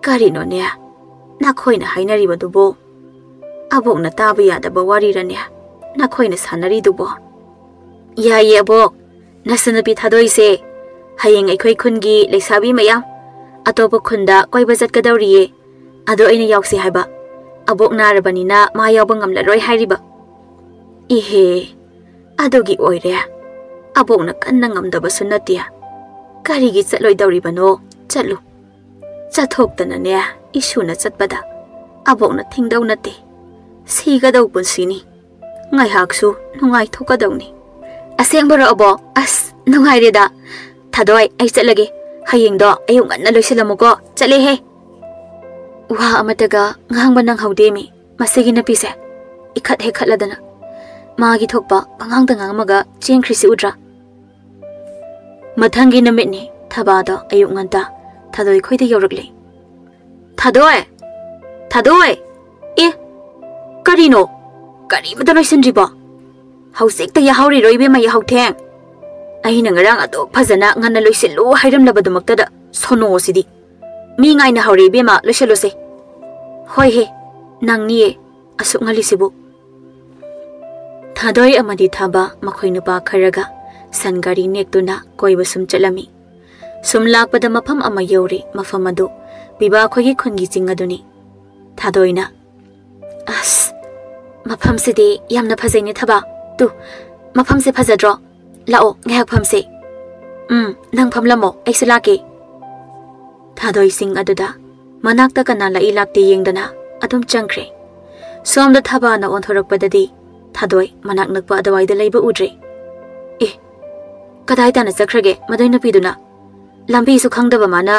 "ꯀꯔꯤꯅꯣꯅꯦ ꯅꯈꯣꯏꯅ ꯍꯥꯏꯅꯔꯤꯕꯗꯨꯕꯣ? ꯑꯕꯣꯛꯅ ꯇꯥꯕ ꯌꯥꯗꯕ ꯋꯥꯔꯤꯔꯅꯦ ꯅꯈꯣꯏꯅ ꯁꯥꯟꯅꯔꯤꯗꯨꯕꯣ?" "ꯌꯥꯏꯌꯦ ꯑꯕꯣꯛ, ꯅꯆꯟꯅꯨꯄꯤ ꯊꯥꯗꯣꯏꯁꯦ ꯍꯌꯦꯡ ꯑꯩꯈꯣꯏ ꯈꯨꯟꯒꯤ ꯂꯩꯁꯥꯕꯤ ꯃꯌꯥꯝ ꯑꯇꯣꯞꯄ ꯈꯨꯟꯗ ꯀꯣꯏꯕ ꯆꯠꯀꯗꯧꯔꯤꯌꯦ꯫ ꯑꯗꯣ ꯑꯩꯅ ꯌꯥꯎꯁꯦ ꯍꯥꯏꯕ꯫ ꯑꯕꯣꯛ ꯅꯥꯔꯕꯅꯤꯅ ꯃꯥ ꯌꯥꯎꯕ ꯉꯝꯂꯔꯣꯏ ꯍꯥꯏꯔꯤꯕ꯫" "ꯏꯍꯦ, ꯑꯗꯨꯒꯤ ꯑꯣꯏꯔꯦ꯫ ꯑꯕꯣꯛꯅ ꯀꯟꯅ ꯉꯝꯗꯕꯁꯨ ꯅꯠꯇꯦ꯫ ꯀꯔꯤꯒꯤ ꯆꯠꯂꯣꯏꯗꯧꯔꯤꯕꯅꯣ? ꯆꯠꯂꯨ꯫ ꯆꯠꯊꯣꯛꯇꯅꯅꯦ ꯏꯁꯨꯅ ꯆꯠꯄꯗ ꯑꯕꯣꯛꯅ ꯊꯤꯡꯗꯧ ꯅꯠꯇꯦ꯫ ꯁꯤꯒꯗꯧ ꯄꯨꯟꯁꯤꯅꯤ꯫ ꯉꯥꯏꯍꯥꯛꯁꯨ ꯅꯨꯡꯉꯥꯏꯊꯣꯛꯀꯗꯧꯅꯤ꯫" "ꯑꯁꯦꯡꯕꯔꯣ ꯑꯕꯣꯛ? ꯑꯁ, ꯅꯨꯡꯉꯥꯏꯔꯦꯗ꯫ ꯊꯥꯗꯣꯏ, ꯑꯩ ꯆꯠꯂꯒꯦ꯫ ꯍꯌꯦꯡꯗꯣ ꯑꯌꯨꯛ ꯉꯟꯅ ꯂꯣꯏꯁꯤꯜꯂꯝꯃꯨꯀꯣ꯫ ꯆꯠꯂꯦꯍꯦ꯫" ꯋꯥ ꯑꯃꯠꯇꯒ ꯉꯥꯡꯕ ꯅꯪꯍꯧꯗꯦꯃꯤ ꯃꯁꯤꯒꯤ ꯅꯨꯄꯤꯁꯦ꯫ ꯏꯈꯠ ꯍꯦꯛ ꯈꯠꯂꯗꯅ ꯃꯥꯒꯤ ꯊꯣꯛꯄ ꯄꯉꯥꯡꯗ ꯉꯥꯡꯉꯝꯃꯒ ꯆꯦꯟꯈ꯭ꯔꯤꯁꯤ ꯎꯗ꯭ꯔꯥ? ꯃꯊꯪꯒꯤ ꯅꯨꯃꯤꯠꯅꯤ, ꯊꯕꯥꯗꯣ ꯑꯌꯨꯛ ꯉꯟꯇꯥ ꯊꯥꯗꯣꯏ ꯈꯣꯏꯗ ꯌꯧꯔꯛꯂꯦ꯫ "ꯊꯥꯗꯣꯏ! ꯊꯥꯗꯣꯏ! ꯑꯦ, ꯀꯔꯤꯅꯣ? ꯀꯔꯤꯃꯇ ꯂꯣꯏꯁꯤꯟꯗ꯭ꯔꯤꯕꯣ? ꯍꯧꯖꯤꯛꯇ ꯌꯥꯍꯧꯔꯤꯔꯣ ꯏꯕꯦꯝꯃ, ꯌꯥꯍꯧ ꯊꯦꯡ?" "ꯑꯩꯅ ꯉꯔꯥꯡ ꯑꯗꯨꯛ ꯐꯖꯅ ꯉꯟꯅ ꯂꯣꯏꯁꯤꯜꯂꯨ ꯍꯥꯏꯔꯝꯂꯕꯗꯨꯃꯛꯇꯗ ꯁꯣꯅꯣꯁꯤꯗꯤ꯫ ꯃꯤ ꯉꯥꯏꯅ ꯍꯧꯔꯦ ꯏꯕꯦꯝꯃ, ꯂꯣꯏꯁꯤꯜꯂꯨꯁꯦ꯫" "ꯍꯣꯏ ꯍꯦ, ꯅꯪꯅꯤꯌꯦ ꯑꯁꯨꯛ ꯉꯜꯂꯤꯁꯤꯕꯨ꯫" ꯊꯥꯗꯣꯏ ꯑꯃꯗꯤ ꯊꯥꯕ ꯃꯈꯣꯏ ꯅꯨꯄꯥ ꯈꯔꯒ ꯁꯟ ꯒꯥꯔꯤ ꯅꯦꯛꯇꯨꯅ ꯀꯣꯏꯕ ꯁꯨꯝ ꯆꯠꯂꯝꯃꯤ꯫ ꯁꯨꯝ ꯂꯥꯛꯄꯗ ꯃꯐꯝ ꯑꯃ ꯌꯧꯔꯦ꯫ ꯃꯐꯝ ꯑꯗꯨ ꯄꯤꯕꯥ ꯑꯩꯈꯣꯏꯒꯤ ꯈꯨꯟꯒꯤ ꯆꯤꯡ ꯑꯗꯨꯅꯤ꯫ ꯊꯥꯗꯣꯏꯅ, "ꯑꯁ, ꯃꯐꯝꯁꯤꯗꯤ ꯌꯥꯝꯅ ꯐꯖꯩꯅꯦ ꯊꯕꯥ꯫ ꯇꯨ, ꯃꯐꯝꯁꯦ ꯐꯖꯗ꯭ꯔꯣ? ꯂꯥꯛꯑꯣ, ꯉꯥꯏꯍꯥꯛ ꯐꯝꯁꯦ꯫" "ꯎꯝ, ꯅꯪ ꯐꯝꯂꯝꯃꯣ, ꯑꯩꯁꯨ ꯂꯥꯛꯀꯦ꯫" ꯊꯥꯗꯣꯏꯁꯤꯡ ꯑꯗꯨꯗ ꯃꯅꯥꯛꯇ ꯀꯅꯥ ꯂꯥꯛꯏ ꯂꯥꯛꯇꯦ ꯌꯦꯡꯗꯅ ꯑꯗꯨꯝ ꯆꯪꯈ꯭ꯔꯦ꯫ ꯁꯣꯝꯗ ꯊꯕꯥꯅ ꯑꯣꯟꯊꯣꯔꯛꯄꯗꯗꯤ ꯊꯥꯗꯣꯏ ꯃꯅꯥꯛ ꯅꯛꯄ ꯑꯗꯨꯋꯥꯏꯗ ꯂꯩꯕ ꯎꯗ꯭ꯔꯦ꯫ "ꯑꯦ, ꯀꯗꯥꯏ ꯇꯥꯅ ꯆꯠꯈ꯭ꯔꯒꯦ ꯃꯗꯨꯏ ꯅꯨꯄꯤꯗꯨꯅ? ꯂꯝꯕꯤꯁꯨ ꯈꯪꯗꯕ ꯃꯥꯅ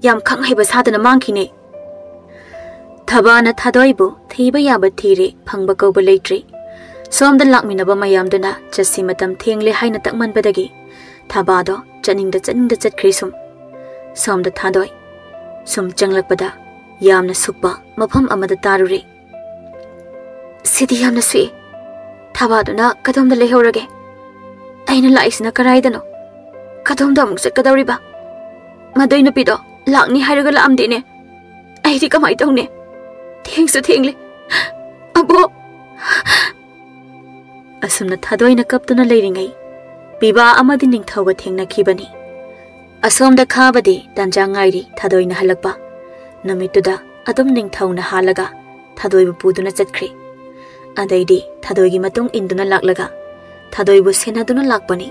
ꯌꯥꯝ ꯈꯪ ꯍꯩꯕ ꯁꯥꯗꯅ ꯃꯥꯡꯈꯤꯅꯦ꯫ ꯊꯕꯥꯅ ꯊꯥꯗꯣꯏꯕꯨ ꯊꯤꯕ ꯌꯥꯕ ꯊꯤꯔꯦ, ꯐꯪꯕ ꯀꯧꯕ ꯂꯩꯇ꯭ꯔꯦ꯫ ꯁꯣꯝꯗ ꯂꯥꯛꯃꯤꯟꯅꯕ ꯃꯌꯥꯝꯗꯨꯅ ꯆꯠꯁꯤ, ꯃꯇꯝ ꯊꯦꯡꯂꯦ ꯍꯥꯏꯅ ꯇꯛꯃꯟꯕꯗꯒꯤ ꯊꯕꯥꯗꯣ ꯆꯠꯅꯤꯡꯗ ꯆꯠꯅꯤꯡꯗ ꯆꯠꯈ꯭ꯔꯦ ꯁꯨꯝ꯫ ꯁꯣꯝꯗ ꯊꯥꯗꯣꯏ ꯁꯨꯝ ꯆꯪꯂꯛꯄꯗ ꯌꯥꯝꯅ ꯁꯨꯛꯄ ꯃꯐꯝ ꯑꯃꯗ ꯇꯥꯔꯨꯔꯦ꯫ "ꯁꯤꯗꯤ ꯌꯥꯝꯅ ꯁꯨꯛꯏ꯫ ꯊꯕꯥꯗꯨꯅ ꯀꯗꯣꯝꯗ ꯂꯩꯍꯧꯔꯒꯦ? ꯑꯩꯅ ꯂꯥꯛꯏꯁꯤꯅ ꯀꯔꯥꯏꯗꯅꯣ? ꯀꯗꯣꯝꯗ ꯑꯃꯨꯛ ꯆꯠꯀꯗꯧꯔꯤꯕ? ꯃꯗꯨꯏ ꯅꯨꯄꯤꯗꯣ ꯂꯥꯛꯅꯤ ꯍꯥꯏꯔꯒ ꯂꯥꯛꯑꯝꯗꯦꯅꯦ꯫ ꯑꯩꯗꯤ ꯀꯃꯥꯏ ꯇꯧꯅꯤ? ꯊꯦꯡꯁꯨ ꯊꯦꯡꯂꯦ꯫ ꯑꯕꯣꯛ!" ꯑꯁꯨꯝꯅ ꯊꯥꯗꯣꯏꯅ ꯀꯞꯇꯨꯅ ꯂꯩꯔꯤꯉꯩ, ꯄꯤꯕꯥ ꯑꯃꯗꯤ ꯅꯤꯡꯊꯧꯒ ꯊꯦꯡꯅꯈꯤꯕꯅꯤ꯫ ꯑꯁꯣꯝꯗ ꯈꯥꯕꯗꯤ ꯇꯥꯟꯖꯥ ꯉꯥꯏꯔꯤ ꯊꯥꯗꯣꯏꯅ ꯍꯜꯂꯛꯄ꯫ ꯅꯨꯃꯤꯠꯇꯨꯗ ꯑꯗꯨꯝ ꯅꯤꯡꯊꯧꯅ ꯍꯥꯜꯂꯒ ꯊꯥꯗꯣꯏꯕꯨ ꯄꯨꯗꯨꯅ ꯆꯠꯈ꯭ꯔꯦ꯫ ꯑꯗꯩꯗꯤ ꯊꯥꯗꯣꯏꯒꯤ ꯃꯇꯨꯡ ꯏꯟꯗꯨꯅ ꯂꯥꯛꯂꯒ ꯊꯥꯗꯣꯏꯕꯨ ꯁꯦꯟꯅꯗꯨꯅ ꯂꯥꯛꯄꯅꯤ꯫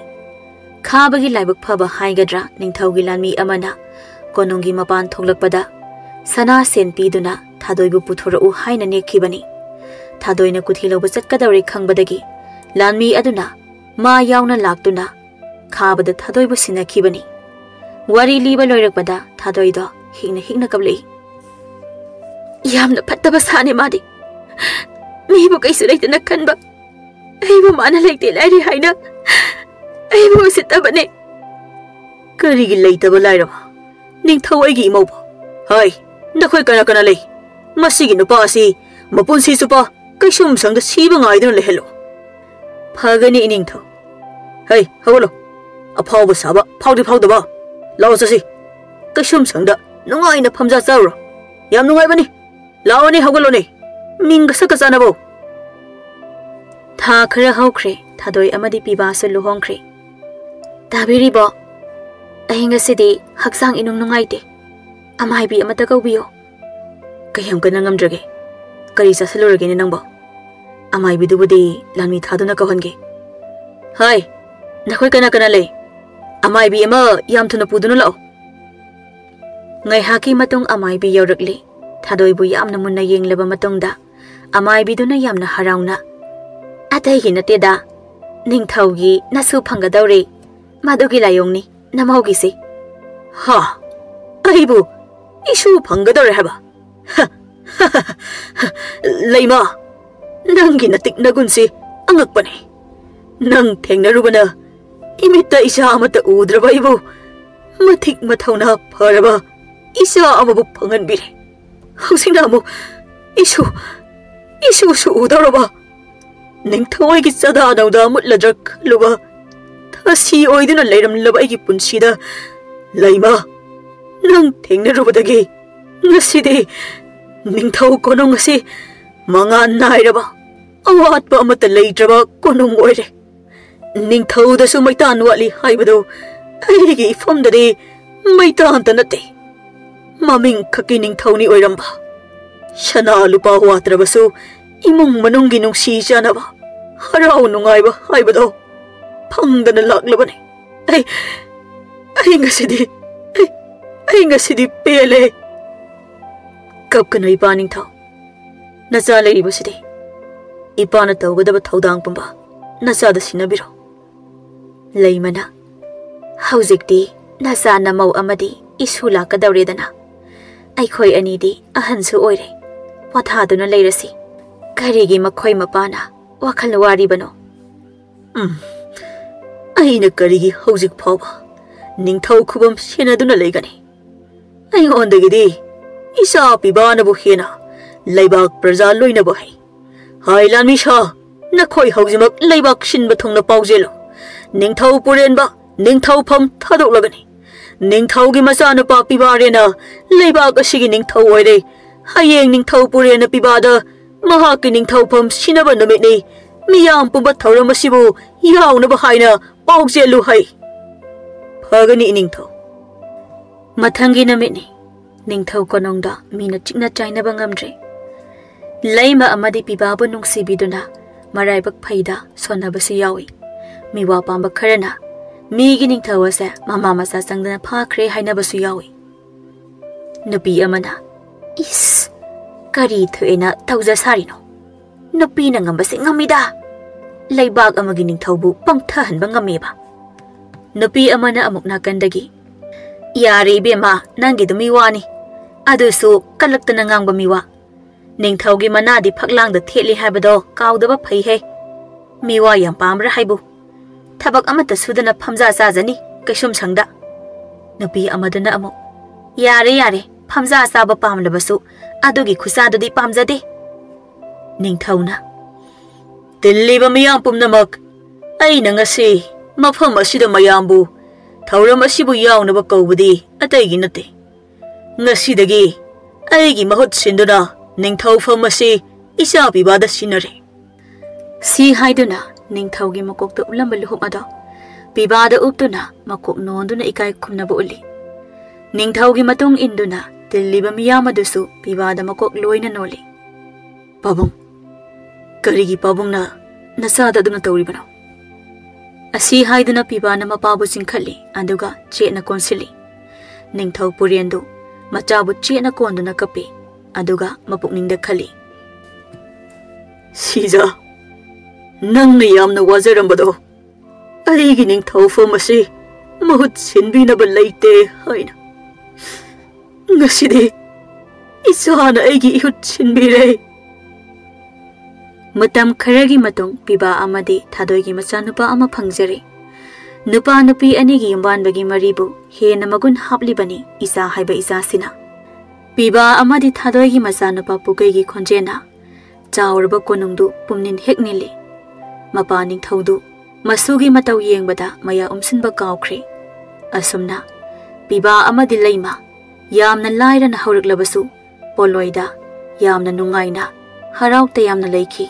ꯈꯥꯕꯒꯤ ꯂꯥꯏꯕꯛ ꯐꯕ ꯍꯥꯏꯒꯗ꯭ꯔꯥ, ꯅꯤꯡꯊꯧꯒꯤ ꯂꯥꯟꯃꯤ ꯑꯃꯅ ꯀꯣꯅꯨꯡꯒꯤ ꯃꯄꯥꯟ ꯊꯣꯛꯂꯛꯄꯗ ꯁꯅꯥ ꯁꯦꯟ ꯄꯤꯗꯨꯅ ꯊꯥꯗꯣꯏꯕꯨ ꯄꯨꯊꯣꯔꯛꯎ ꯍꯥꯏꯅ ꯅꯦꯛꯈꯤꯕꯅꯤ꯫ ꯊꯥꯗꯣꯏꯅ ꯀꯨꯊꯤ ꯂꯧꯕ ꯆꯠꯀꯗꯧꯔꯦ ꯈꯪꯕꯗꯒꯤ ꯂꯥꯟꯃꯤ ꯑꯗꯨꯅ ꯃꯥ ꯌꯥꯎꯅ ꯂꯥꯛꯇꯨꯅ ꯈꯥꯕꯗ ꯊꯥꯗꯣꯏꯕꯨ ꯁꯤꯟꯅꯈꯤꯕꯅꯤ꯫ ꯋꯥꯔꯤ ꯂꯤꯕ ꯂꯣꯏꯔꯛꯄꯗ ꯊꯥꯗꯣꯏꯗꯣ ꯍꯤꯛꯅ ꯍꯤꯛꯅ ꯀꯞꯂꯛꯏ꯫ "ꯌꯥꯝꯅ ꯐꯠꯇꯕ ꯁꯥꯅꯤ ꯃꯥꯗꯤ꯫ ꯃꯤꯕꯨ ꯀꯩꯁꯨ ꯂꯩꯇꯅ ꯈꯟꯕ ꯑꯩꯕꯨ ꯃꯥꯅ ꯂꯩꯇꯦ ꯂꯥꯏꯔꯤ ꯍꯥꯏꯅ ꯑꯩꯕꯨ ꯎꯁꯤꯠꯇꯕꯅꯦ꯫" "ꯀꯔꯤꯒꯤ ꯂꯩꯇꯕ ꯂꯥꯏꯔꯕ? ꯅꯤꯡꯊꯧ ꯑꯩꯒꯤ ꯏꯃꯧꯕ꯫ ꯍꯥꯏ, ꯅꯈꯣꯏ ꯀꯅꯥ ꯀꯅꯥ ꯂꯩ? ꯃꯁꯤꯒꯤ ꯅꯨꯄꯥ ꯑꯁꯤ ꯃꯄꯨꯟꯁꯤ ꯆꯨꯞꯄ ꯀꯩꯁꯨꯝ ꯁꯪꯗ ꯁꯤꯕ ꯉꯥꯏꯗꯨꯅ ꯂꯩꯍꯜꯂꯨ꯫" "ꯐꯒꯅꯤ ꯏꯅꯤꯡꯊꯧ꯫ ꯍꯩ, ꯍꯧꯒꯠꯂꯣ꯫ ꯑꯐꯥꯎꯕ ꯁꯥꯕ ꯐꯥꯎꯗꯤ ꯐꯥꯎꯗꯕ꯫ ꯂꯥꯛꯑꯣ ꯆꯠꯁꯤ꯫ ꯀꯩꯁꯨꯝ ꯁꯪꯗ ꯅꯨꯡꯉꯥꯏꯅ ꯐꯝꯖꯥ ꯆꯥꯔꯨꯔꯣ꯫ ꯌꯥꯝ ꯅꯨꯡꯉꯥꯏꯕꯅꯤ꯫ ꯂꯥꯛꯑꯣꯅꯦ, ꯍꯧꯒꯠꯂꯣꯅꯦ꯫ ꯃꯤꯡꯒ ꯁꯛꯀ ꯆꯥꯅꯕꯧ꯫" ꯊꯥ ꯈꯔ ꯍꯧꯈ꯭ꯔꯦ꯫ ꯊꯥꯗꯣꯏ ꯑꯃꯗꯤ ꯄꯤꯕꯥꯁꯨ ꯂꯨꯍꯣꯡꯈ꯭ꯔꯦ꯫ "ꯇꯥꯕꯤꯔꯤꯕꯣ? ꯑꯩ ꯉꯁꯤꯗꯤ ꯍꯛꯆꯥꯡ ꯏꯅꯨꯡ ꯅꯨꯡꯉꯥꯏꯇꯦ꯫ ꯑꯃꯥꯏꯕꯤ ꯑꯃꯇ ꯀꯧꯕꯤꯌꯣ꯫" "ꯀꯩ ꯌꯥꯝ ꯀꯟꯅ ꯉꯝꯗ꯭ꯔꯒꯦ? ꯀꯔꯤ ꯆꯥꯁꯤꯜꯂꯨꯔꯒꯦꯅꯦ ꯅꯪꯕꯣ? ꯑꯃꯥꯏꯕꯤꯗꯨꯕꯨꯗꯤ ꯂꯥꯟꯃꯤ ꯊꯥꯗꯨꯅ ꯀꯧꯍꯟꯒꯦ꯫ ꯍꯥꯏ, ꯅꯈꯣꯏ ꯀꯅꯥ ꯀꯅꯥ ꯂꯩ? ꯑꯃꯥꯏꯕꯤ ꯑꯃ ꯌꯥꯝ ꯊꯨꯅ ꯄꯨꯗꯨꯅ ꯂꯥꯛꯑꯣ꯫" ꯉꯥꯏꯍꯥꯛꯀꯤ ꯃꯇꯨꯡ ꯑꯃꯥꯏꯕꯤ ꯌꯧꯔꯛꯂꯤ꯫ ꯊꯥꯗꯣꯏꯕꯨ ꯌꯥꯝꯅ ꯃꯨꯟꯅ ꯌꯦꯡꯂꯕ ꯃꯇꯨꯡꯗ ꯑꯃꯥꯏꯕꯤꯗꯨꯅ ꯌꯥꯝꯅ ꯍꯔꯥꯎꯅ, "ꯑꯇꯩꯒꯤ ꯅꯠꯇꯦꯗ, ꯅꯤꯡꯊꯧꯒꯤ ꯅꯁꯨ ꯐꯪꯒꯗꯧꯔꯦ꯫ ꯃꯗꯨꯒꯤ ꯂꯥꯏꯑꯣꯡꯅꯤ ꯅꯃꯧꯒꯤꯁꯦ꯫" "ꯍꯥ?" ꯑꯩꯕꯨ ꯏꯁꯨ ꯐꯪꯒꯗꯧꯔꯦ ꯍꯥꯏꯕ? ꯂꯩꯃ, ꯅꯪꯒꯤ ꯅꯇꯤꯛ ꯅꯒꯨꯟꯁꯤ ꯑꯉꯛꯄꯅꯤ꯫ ꯅꯪ ꯊꯦꯡꯅꯔꯨꯕꯅ ꯏꯃꯤꯠꯇ ꯏꯆꯥ ꯑꯃꯠꯇ ꯎꯗ꯭ꯔꯕ ꯑꯩꯕꯨ ꯃꯊꯤꯛ ꯃꯊꯧꯅꯥ ꯐꯔꯕ ꯏꯆꯥ ꯑꯃꯕꯨ ꯐꯪꯍꯟꯕꯤꯔꯦ꯫ ꯍꯧꯖꯤꯛꯅ ꯑꯃꯨꯛ ꯏꯁꯨ, ꯏꯁꯨꯁꯨ ꯎꯗꯧꯔꯕ? ꯅꯤꯡꯊꯧ ꯑꯩꯒꯤ ꯆꯗꯥ ꯅꯧꯗꯥ ꯃꯨꯠꯂꯗ꯭ꯔꯥ ꯈꯜꯂꯨꯕ ꯊꯥꯁꯤ ꯑꯣꯏꯗꯨꯅ ꯂꯩꯔꯝꯂꯕ ꯑꯩꯒꯤ ꯄꯨꯟꯁꯤꯗ, ꯂꯩꯃ, ꯅꯪ ꯊꯦꯡꯅꯔꯨꯕꯗꯒꯤ ꯉꯁꯤꯗꯤ ꯅꯤꯡꯊꯧ ꯀꯣꯅꯨꯡ ꯑꯁꯤ ꯃꯉꯥꯜ ꯅꯥꯏꯔꯕ, ꯑꯋꯥꯠꯄ ꯑꯃꯠꯇ ꯂꯩꯇ꯭ꯔꯕ ꯀꯣꯅꯨꯡ ꯑꯣꯏꯔꯦ꯫ ꯅꯤꯡꯊꯧꯗꯁꯨ ꯃꯩꯇꯥꯟ ꯋꯥꯠꯂꯤ ꯍꯥꯏꯕꯗꯨ ꯑꯩꯒꯤ ꯏꯐꯝꯗꯗꯤ ꯃꯩꯇꯥꯟꯇ ꯅꯠꯇꯦ, ꯃꯃꯤꯡ ꯈꯛꯀꯤ ꯅꯤꯡꯊꯧꯅꯤ ꯑꯣꯏꯔꯝꯕ꯫ ꯁꯅꯥ ꯂꯨꯄꯥ ꯋꯥꯠꯇ꯭ꯔꯕꯁꯨ ꯏꯃꯨꯡ ꯃꯅꯨꯡꯒꯤ ꯅꯨꯡꯁꯤ ꯆꯥꯟꯅꯕ, ꯍꯔꯥꯎ ꯅꯨꯡꯉꯥꯏꯕ ꯍꯥꯏꯕꯗꯣ ꯐꯪꯗꯅ ꯂꯥꯛꯂꯕꯅꯤ꯫ ꯑꯩ, ꯑꯩ ꯉꯁꯤꯗꯤ, ꯑꯩ, ꯑꯩ ꯉꯁꯤꯗꯤ ꯄꯦꯜꯂꯦ꯫ ꯀꯞꯀꯅꯨ ꯏꯄꯥ ꯅꯤꯡꯊꯧ, ꯅꯆꯥ ꯂꯩꯔꯤꯕꯁꯤꯗꯤ꯫ ꯏꯄꯥꯅ ꯇꯧꯒꯗꯕ ꯊꯧꯗꯥꯡ ꯄꯨꯝꯕ ꯅꯆꯥꯗ ꯁꯤꯟꯅꯕꯤꯔꯣ꯫ ꯂꯩꯃꯅ, ꯍꯧꯖꯤꯛꯇꯤ ꯅꯆꯥ ꯅꯃꯧ ꯑꯃꯗꯤ ꯏꯁꯨ ꯂꯥꯛꯀꯗꯧꯔꯦꯗꯅ꯫ ꯑꯩꯈꯣꯏ ꯑꯅꯤꯗꯤ ꯑꯍꯟꯁꯨ ꯑꯣꯏꯔꯦ꯫ ꯄꯣꯊꯥꯗꯨꯅ ꯂꯩꯔꯁꯤ꯫ ꯀꯔꯤꯒꯤ ꯃꯈꯣꯏ ꯃꯄꯥꯅ ꯋꯥꯈꯜ ꯋꯥꯔꯤꯕꯅꯣ? ꯎꯝ, ꯑꯩꯅ ꯀꯔꯤꯒꯤ ꯍꯧꯖꯤꯛ ꯐꯥꯎꯕ ꯅꯤꯡꯊꯧ ꯈꯨꯕꯝ ꯁꯦꯟꯅꯗꯨꯅ ꯂꯩꯒꯅꯤ? ꯑꯩꯉꯣꯟꯗꯒꯤꯗꯤ ꯏꯆꯥ ꯄꯤꯕꯥꯅꯕꯨ ꯍꯦꯟꯅ ꯂꯩꯕꯥꯛ ꯄ꯭ꯔꯖꯥ ꯂꯣꯏꯅꯕ ꯍꯩ꯫ ꯍꯥꯏ ꯂꯥꯟꯃꯤ ꯁꯥ, ꯅꯈꯣꯏ ꯍꯧꯖꯤꯛꯃꯛ ꯂꯩꯕꯥꯛ ꯁꯤꯟꯕ ꯊꯨꯡꯅ ꯄꯥꯎꯖꯦꯜꯂꯨ꯫ ꯅꯤꯡꯊꯧ ꯄꯨꯔꯦꯟꯕ ꯅꯤꯡꯊꯧꯐꯝ ꯊꯥꯗꯣꯛꯂꯒꯅꯤ꯫ ꯅꯤꯡꯊꯧꯒꯤ ꯃꯆꯥꯅꯨꯄꯥ ꯄꯤꯕꯥꯔꯦꯅ ꯂꯩꯕꯥꯛ ꯑꯁꯤꯒꯤ ꯅꯤꯡꯊꯧ ꯑꯣꯏꯔꯦ꯫ ꯍꯌꯦꯡ ꯅꯤꯡꯊꯧ ꯄꯨꯔꯦꯟꯅ ꯄꯤꯕꯥꯗ ꯃꯍꯥꯛꯀꯤ ꯅꯤꯡꯊꯧꯐꯝ ꯁꯤꯟꯅꯕ ꯅꯨꯃꯤꯠꯅꯤ꯫ ꯃꯤꯌꯥꯝ ꯄꯨꯝꯕ ꯊꯧꯔꯝ ꯑꯁꯤꯕꯨ ꯌꯥꯎꯅꯕ ꯍꯥꯏꯅ ꯄꯥꯎꯖꯦꯜꯂꯨ ꯍꯥꯏ꯫ ꯐꯒꯅꯤ, ꯏꯅꯤꯡꯊꯧ꯫ ꯃꯊꯪꯒꯤ ꯅꯨꯃꯤꯠꯅꯤ꯫ ꯅꯤꯡꯊꯧ ꯀꯣꯅꯨꯡꯗ ꯃꯤꯅ ꯆꯤꯛꯅ ꯆꯥꯏꯅꯕ ꯉꯝꯗ꯭ꯔꯦ꯫ ꯂꯩꯃ ꯑꯃꯗꯤ ꯄꯤꯕꯥꯕꯨ ꯅꯨꯡꯁꯤꯕꯤꯗꯨꯅ ꯃꯔꯥꯏꯕꯛ ꯐꯩꯗ ꯁꯣꯟꯅꯕꯁꯨ ꯌꯥꯎꯏ꯫ ꯃꯤꯋꯥ ꯄꯥꯝꯕ ꯈꯔꯅ ꯃꯤꯒꯤ ꯅꯤꯡꯊꯧ ꯑꯁꯦ ꯃꯃꯥ ꯃꯆꯥ ꯆꯪꯗꯅ ꯐꯥꯈ꯭ꯔꯦ ꯍꯥꯏꯅꯕꯁꯨ ꯌꯥꯎꯏ꯫ ꯅꯨꯄꯤ ꯑꯃꯅ, "ꯏꯁ, ꯀꯔꯤ ꯊꯣꯛꯑꯦꯅ ꯇꯧꯖ ꯁꯥꯔꯤꯅꯣ? ꯅꯨꯄꯤꯅ ꯉꯝꯕꯁꯦ ꯉꯝꯃꯤꯗ꯫ ꯂꯩꯕꯥꯛ ꯑꯃꯒꯤ ꯅꯤꯡꯊꯧꯕꯨ ꯄꯪꯊꯍꯟꯕ ꯉꯝꯃꯦꯕ"꯫ ꯅꯨꯄꯤ ꯑꯃꯅ ꯑꯃꯨꯛ ꯅꯥꯀꯟꯗꯒꯤ, "ꯌꯥꯔꯦ ꯏꯕꯦꯝꯃ, ꯅꯪꯒꯤꯗꯨ ꯃꯤ ꯋꯥꯅꯤ꯫ ꯑꯗꯨꯁꯨ ꯀꯜꯂꯛꯇꯅ ꯉꯥꯡꯕ ꯃꯤ ꯋꯥ꯫ ꯅꯤꯡꯊꯧꯒꯤ ꯃꯅꯥꯗꯤ ꯐꯛꯂꯥꯡꯗ ꯊꯦꯠꯂꯤ ꯍꯥꯏꯕꯗꯣ ꯀꯥꯎꯗꯕ ꯐꯩꯍꯦ꯫ ꯃꯤ ꯋꯥ ꯌꯥꯝ ꯄꯥꯝꯕ꯭ꯔꯥ ꯍꯥꯏꯕꯨ? ꯊꯕꯛ ꯑꯃꯠꯇ ꯁꯨꯗꯅ ꯐꯝꯖꯥ ꯆꯥꯖꯅꯤ ꯀꯩꯁꯨꯝꯁꯪꯗ"꯫ ꯅꯨꯄꯤ ꯑꯃꯗꯨꯅ ꯑꯃꯨꯛ, "ꯌꯥꯔꯦ, ꯌꯥꯔꯦ, ꯐꯝꯖꯥ ꯆꯥꯕ ꯄꯥꯝꯂꯕꯁꯨ ꯑꯗꯨꯒꯤ ꯈꯨꯆꯥꯗꯨꯗꯤ ꯄꯥꯝꯖꯗꯦ"꯫ ꯅꯤꯡꯊꯧꯅ, "ꯇꯤꯜꯂꯤꯕ ꯃꯤꯌꯥꯝ ꯄꯨꯝꯅꯃꯛ, ꯑꯩꯅ ꯉꯁꯤ ꯃꯐꯝ ꯑꯁꯤꯗ ꯃꯌꯥꯝꯕꯨ ꯊꯧꯔꯝ ꯑꯁꯤꯕꯨ ꯌꯥꯎꯅꯕ ꯀꯧꯕꯗꯤ ꯑꯇꯩꯒꯤ ꯅꯠꯇꯦ꯫ ꯉꯁꯤꯗꯒꯤ ꯑꯩꯒꯤ ꯃꯍꯨꯠ ꯁꯤꯟꯗꯨꯅ ꯅꯤꯡꯊꯧꯐꯝ ꯑꯁꯤ ꯏꯆꯥ ꯄꯤꯕꯥꯗ ꯁꯤꯟꯅꯔꯦ"꯫ ꯁꯤ ꯍꯥꯏꯗꯨꯅ ꯅꯤꯡꯊꯧꯒꯤ ꯃꯀꯣꯛꯇ ꯎꯞꯂꯝꯕ ꯂꯨꯍꯨꯞ ꯑꯗꯣ ꯄꯤꯕꯥꯗ ꯎꯞꯇꯨꯅ ꯃꯀꯣꯛ ꯅꯣꯟꯗꯨꯅ ꯏꯀꯥꯏ ꯈꯨꯝꯅꯕ ꯎꯠꯂꯤ꯫ ꯅꯤꯡꯊꯧꯒꯤ ꯃꯇꯨꯡ ꯏꯟꯗꯨꯅ ꯇꯤꯜꯂꯤꯕ ꯃꯤꯌꯥꯝ ꯑꯗꯨꯁꯨ ꯄꯤꯕꯥꯗ ꯃꯀꯣꯛ ꯂꯣꯏꯅ ꯅꯣꯜꯂꯤ꯫ "ꯄꯥꯕꯨꯡ, ꯀꯔꯤꯒꯤ ꯄꯥꯕꯨꯡꯅ ꯅꯆꯥꯗ ꯑꯗꯨꯅ ꯇꯧꯔꯤꯕꯅꯣ?" ꯑꯁꯤ ꯍꯥꯏꯗꯨꯅ ꯄꯤꯕꯥꯅ ꯃꯄꯥꯕꯨ ꯆꯤꯡꯈꯠꯂꯤ, ꯑꯗꯨꯒ ꯆꯦꯠꯅ ꯀꯣꯟꯁꯤꯜꯂꯤ꯫ ꯅꯤꯡꯊꯧ ꯄꯨꯔꯦꯟꯗꯨ ꯃꯆꯥꯕꯨ ꯆꯦꯠꯅ ꯀꯣꯟꯗꯨꯅ ꯀꯞꯄꯤ, ꯑꯗꯨꯒ ꯃꯄꯨꯛꯅꯤꯡꯗ ꯈꯜꯂꯤ, "ꯁꯤꯖ, ꯅꯪꯅ ꯌꯥꯝꯅ ꯋꯥꯖꯔꯝꯕꯗꯣ, ꯑꯩꯒꯤ ꯅꯤꯡꯊꯧꯐꯝ ꯑꯁꯤ ꯃꯍꯨꯠ ꯁꯤꯟꯕꯤꯅꯕ ꯂꯩꯇꯦ ꯍꯥꯏꯅ꯫ ꯉꯁꯤꯗꯤ ꯏꯆꯥꯅ ꯑꯩꯒꯤ ꯏꯍꯨꯠ ꯁꯤꯟꯕꯤꯔꯦ"꯫ ꯃꯇꯝ ꯈꯔꯒꯤ ꯃꯇꯨꯡ ꯄꯤꯕꯥ ꯑꯃꯗꯤ ꯊꯥꯗꯣꯏꯒꯤ ꯃꯆꯥꯅꯨꯄꯥ ꯑꯃ ꯐꯪꯖꯔꯦ꯫ ꯅꯨꯄꯥ ꯅꯨꯄꯤ ꯑꯅꯤꯒꯤ ꯌꯨꯝꯕꯥꯟꯕꯒꯤ ꯃꯔꯤꯕꯨ ꯍꯦꯟꯅ ꯃꯒꯨꯟ ꯍꯥꯞꯂꯤꯕꯅꯤ ꯏꯆꯥ ꯍꯥꯏꯕ ꯏꯆꯥꯁꯤꯅ꯫ ꯄꯤꯕꯥ ꯑꯃꯗꯤ ꯊꯥꯗꯣꯏꯒꯤ ꯃꯆꯥꯅꯨꯄꯥ ꯄꯨꯀꯩꯒꯤ ꯈꯣꯟꯖꯦꯜꯅ ꯆꯥꯎꯔꯕ ꯀꯣꯅꯨꯡꯗꯨ ꯄꯨꯝꯅꯤꯟ ꯍꯦꯛ ꯅꯤꯜꯂꯤ꯫ ꯃꯄꯥ ꯅꯤꯡꯊꯧꯗꯨ ꯃꯁꯨꯒꯤ ꯃꯇꯧ ꯌꯦꯡꯕꯗ ꯃꯌꯥ ꯎꯝꯁꯤꯟꯕ ꯀꯥꯎꯈ꯭ꯔꯦ꯫ ꯑꯁꯨꯝꯅ ꯄꯤꯕꯥ ꯑꯃꯗꯤ ꯂꯩꯃ ꯌꯥꯝꯅ ꯂꯥꯏꯔꯅ ꯍꯧꯔꯛꯂꯕꯁꯨ ꯄꯣꯂꯣꯏꯗ ꯌꯥꯝꯅ ꯅꯨꯡꯉꯥꯏꯅ ꯍꯔꯥꯎ ꯇꯌꯥꯝꯅ ꯂꯩꯈꯤ꯫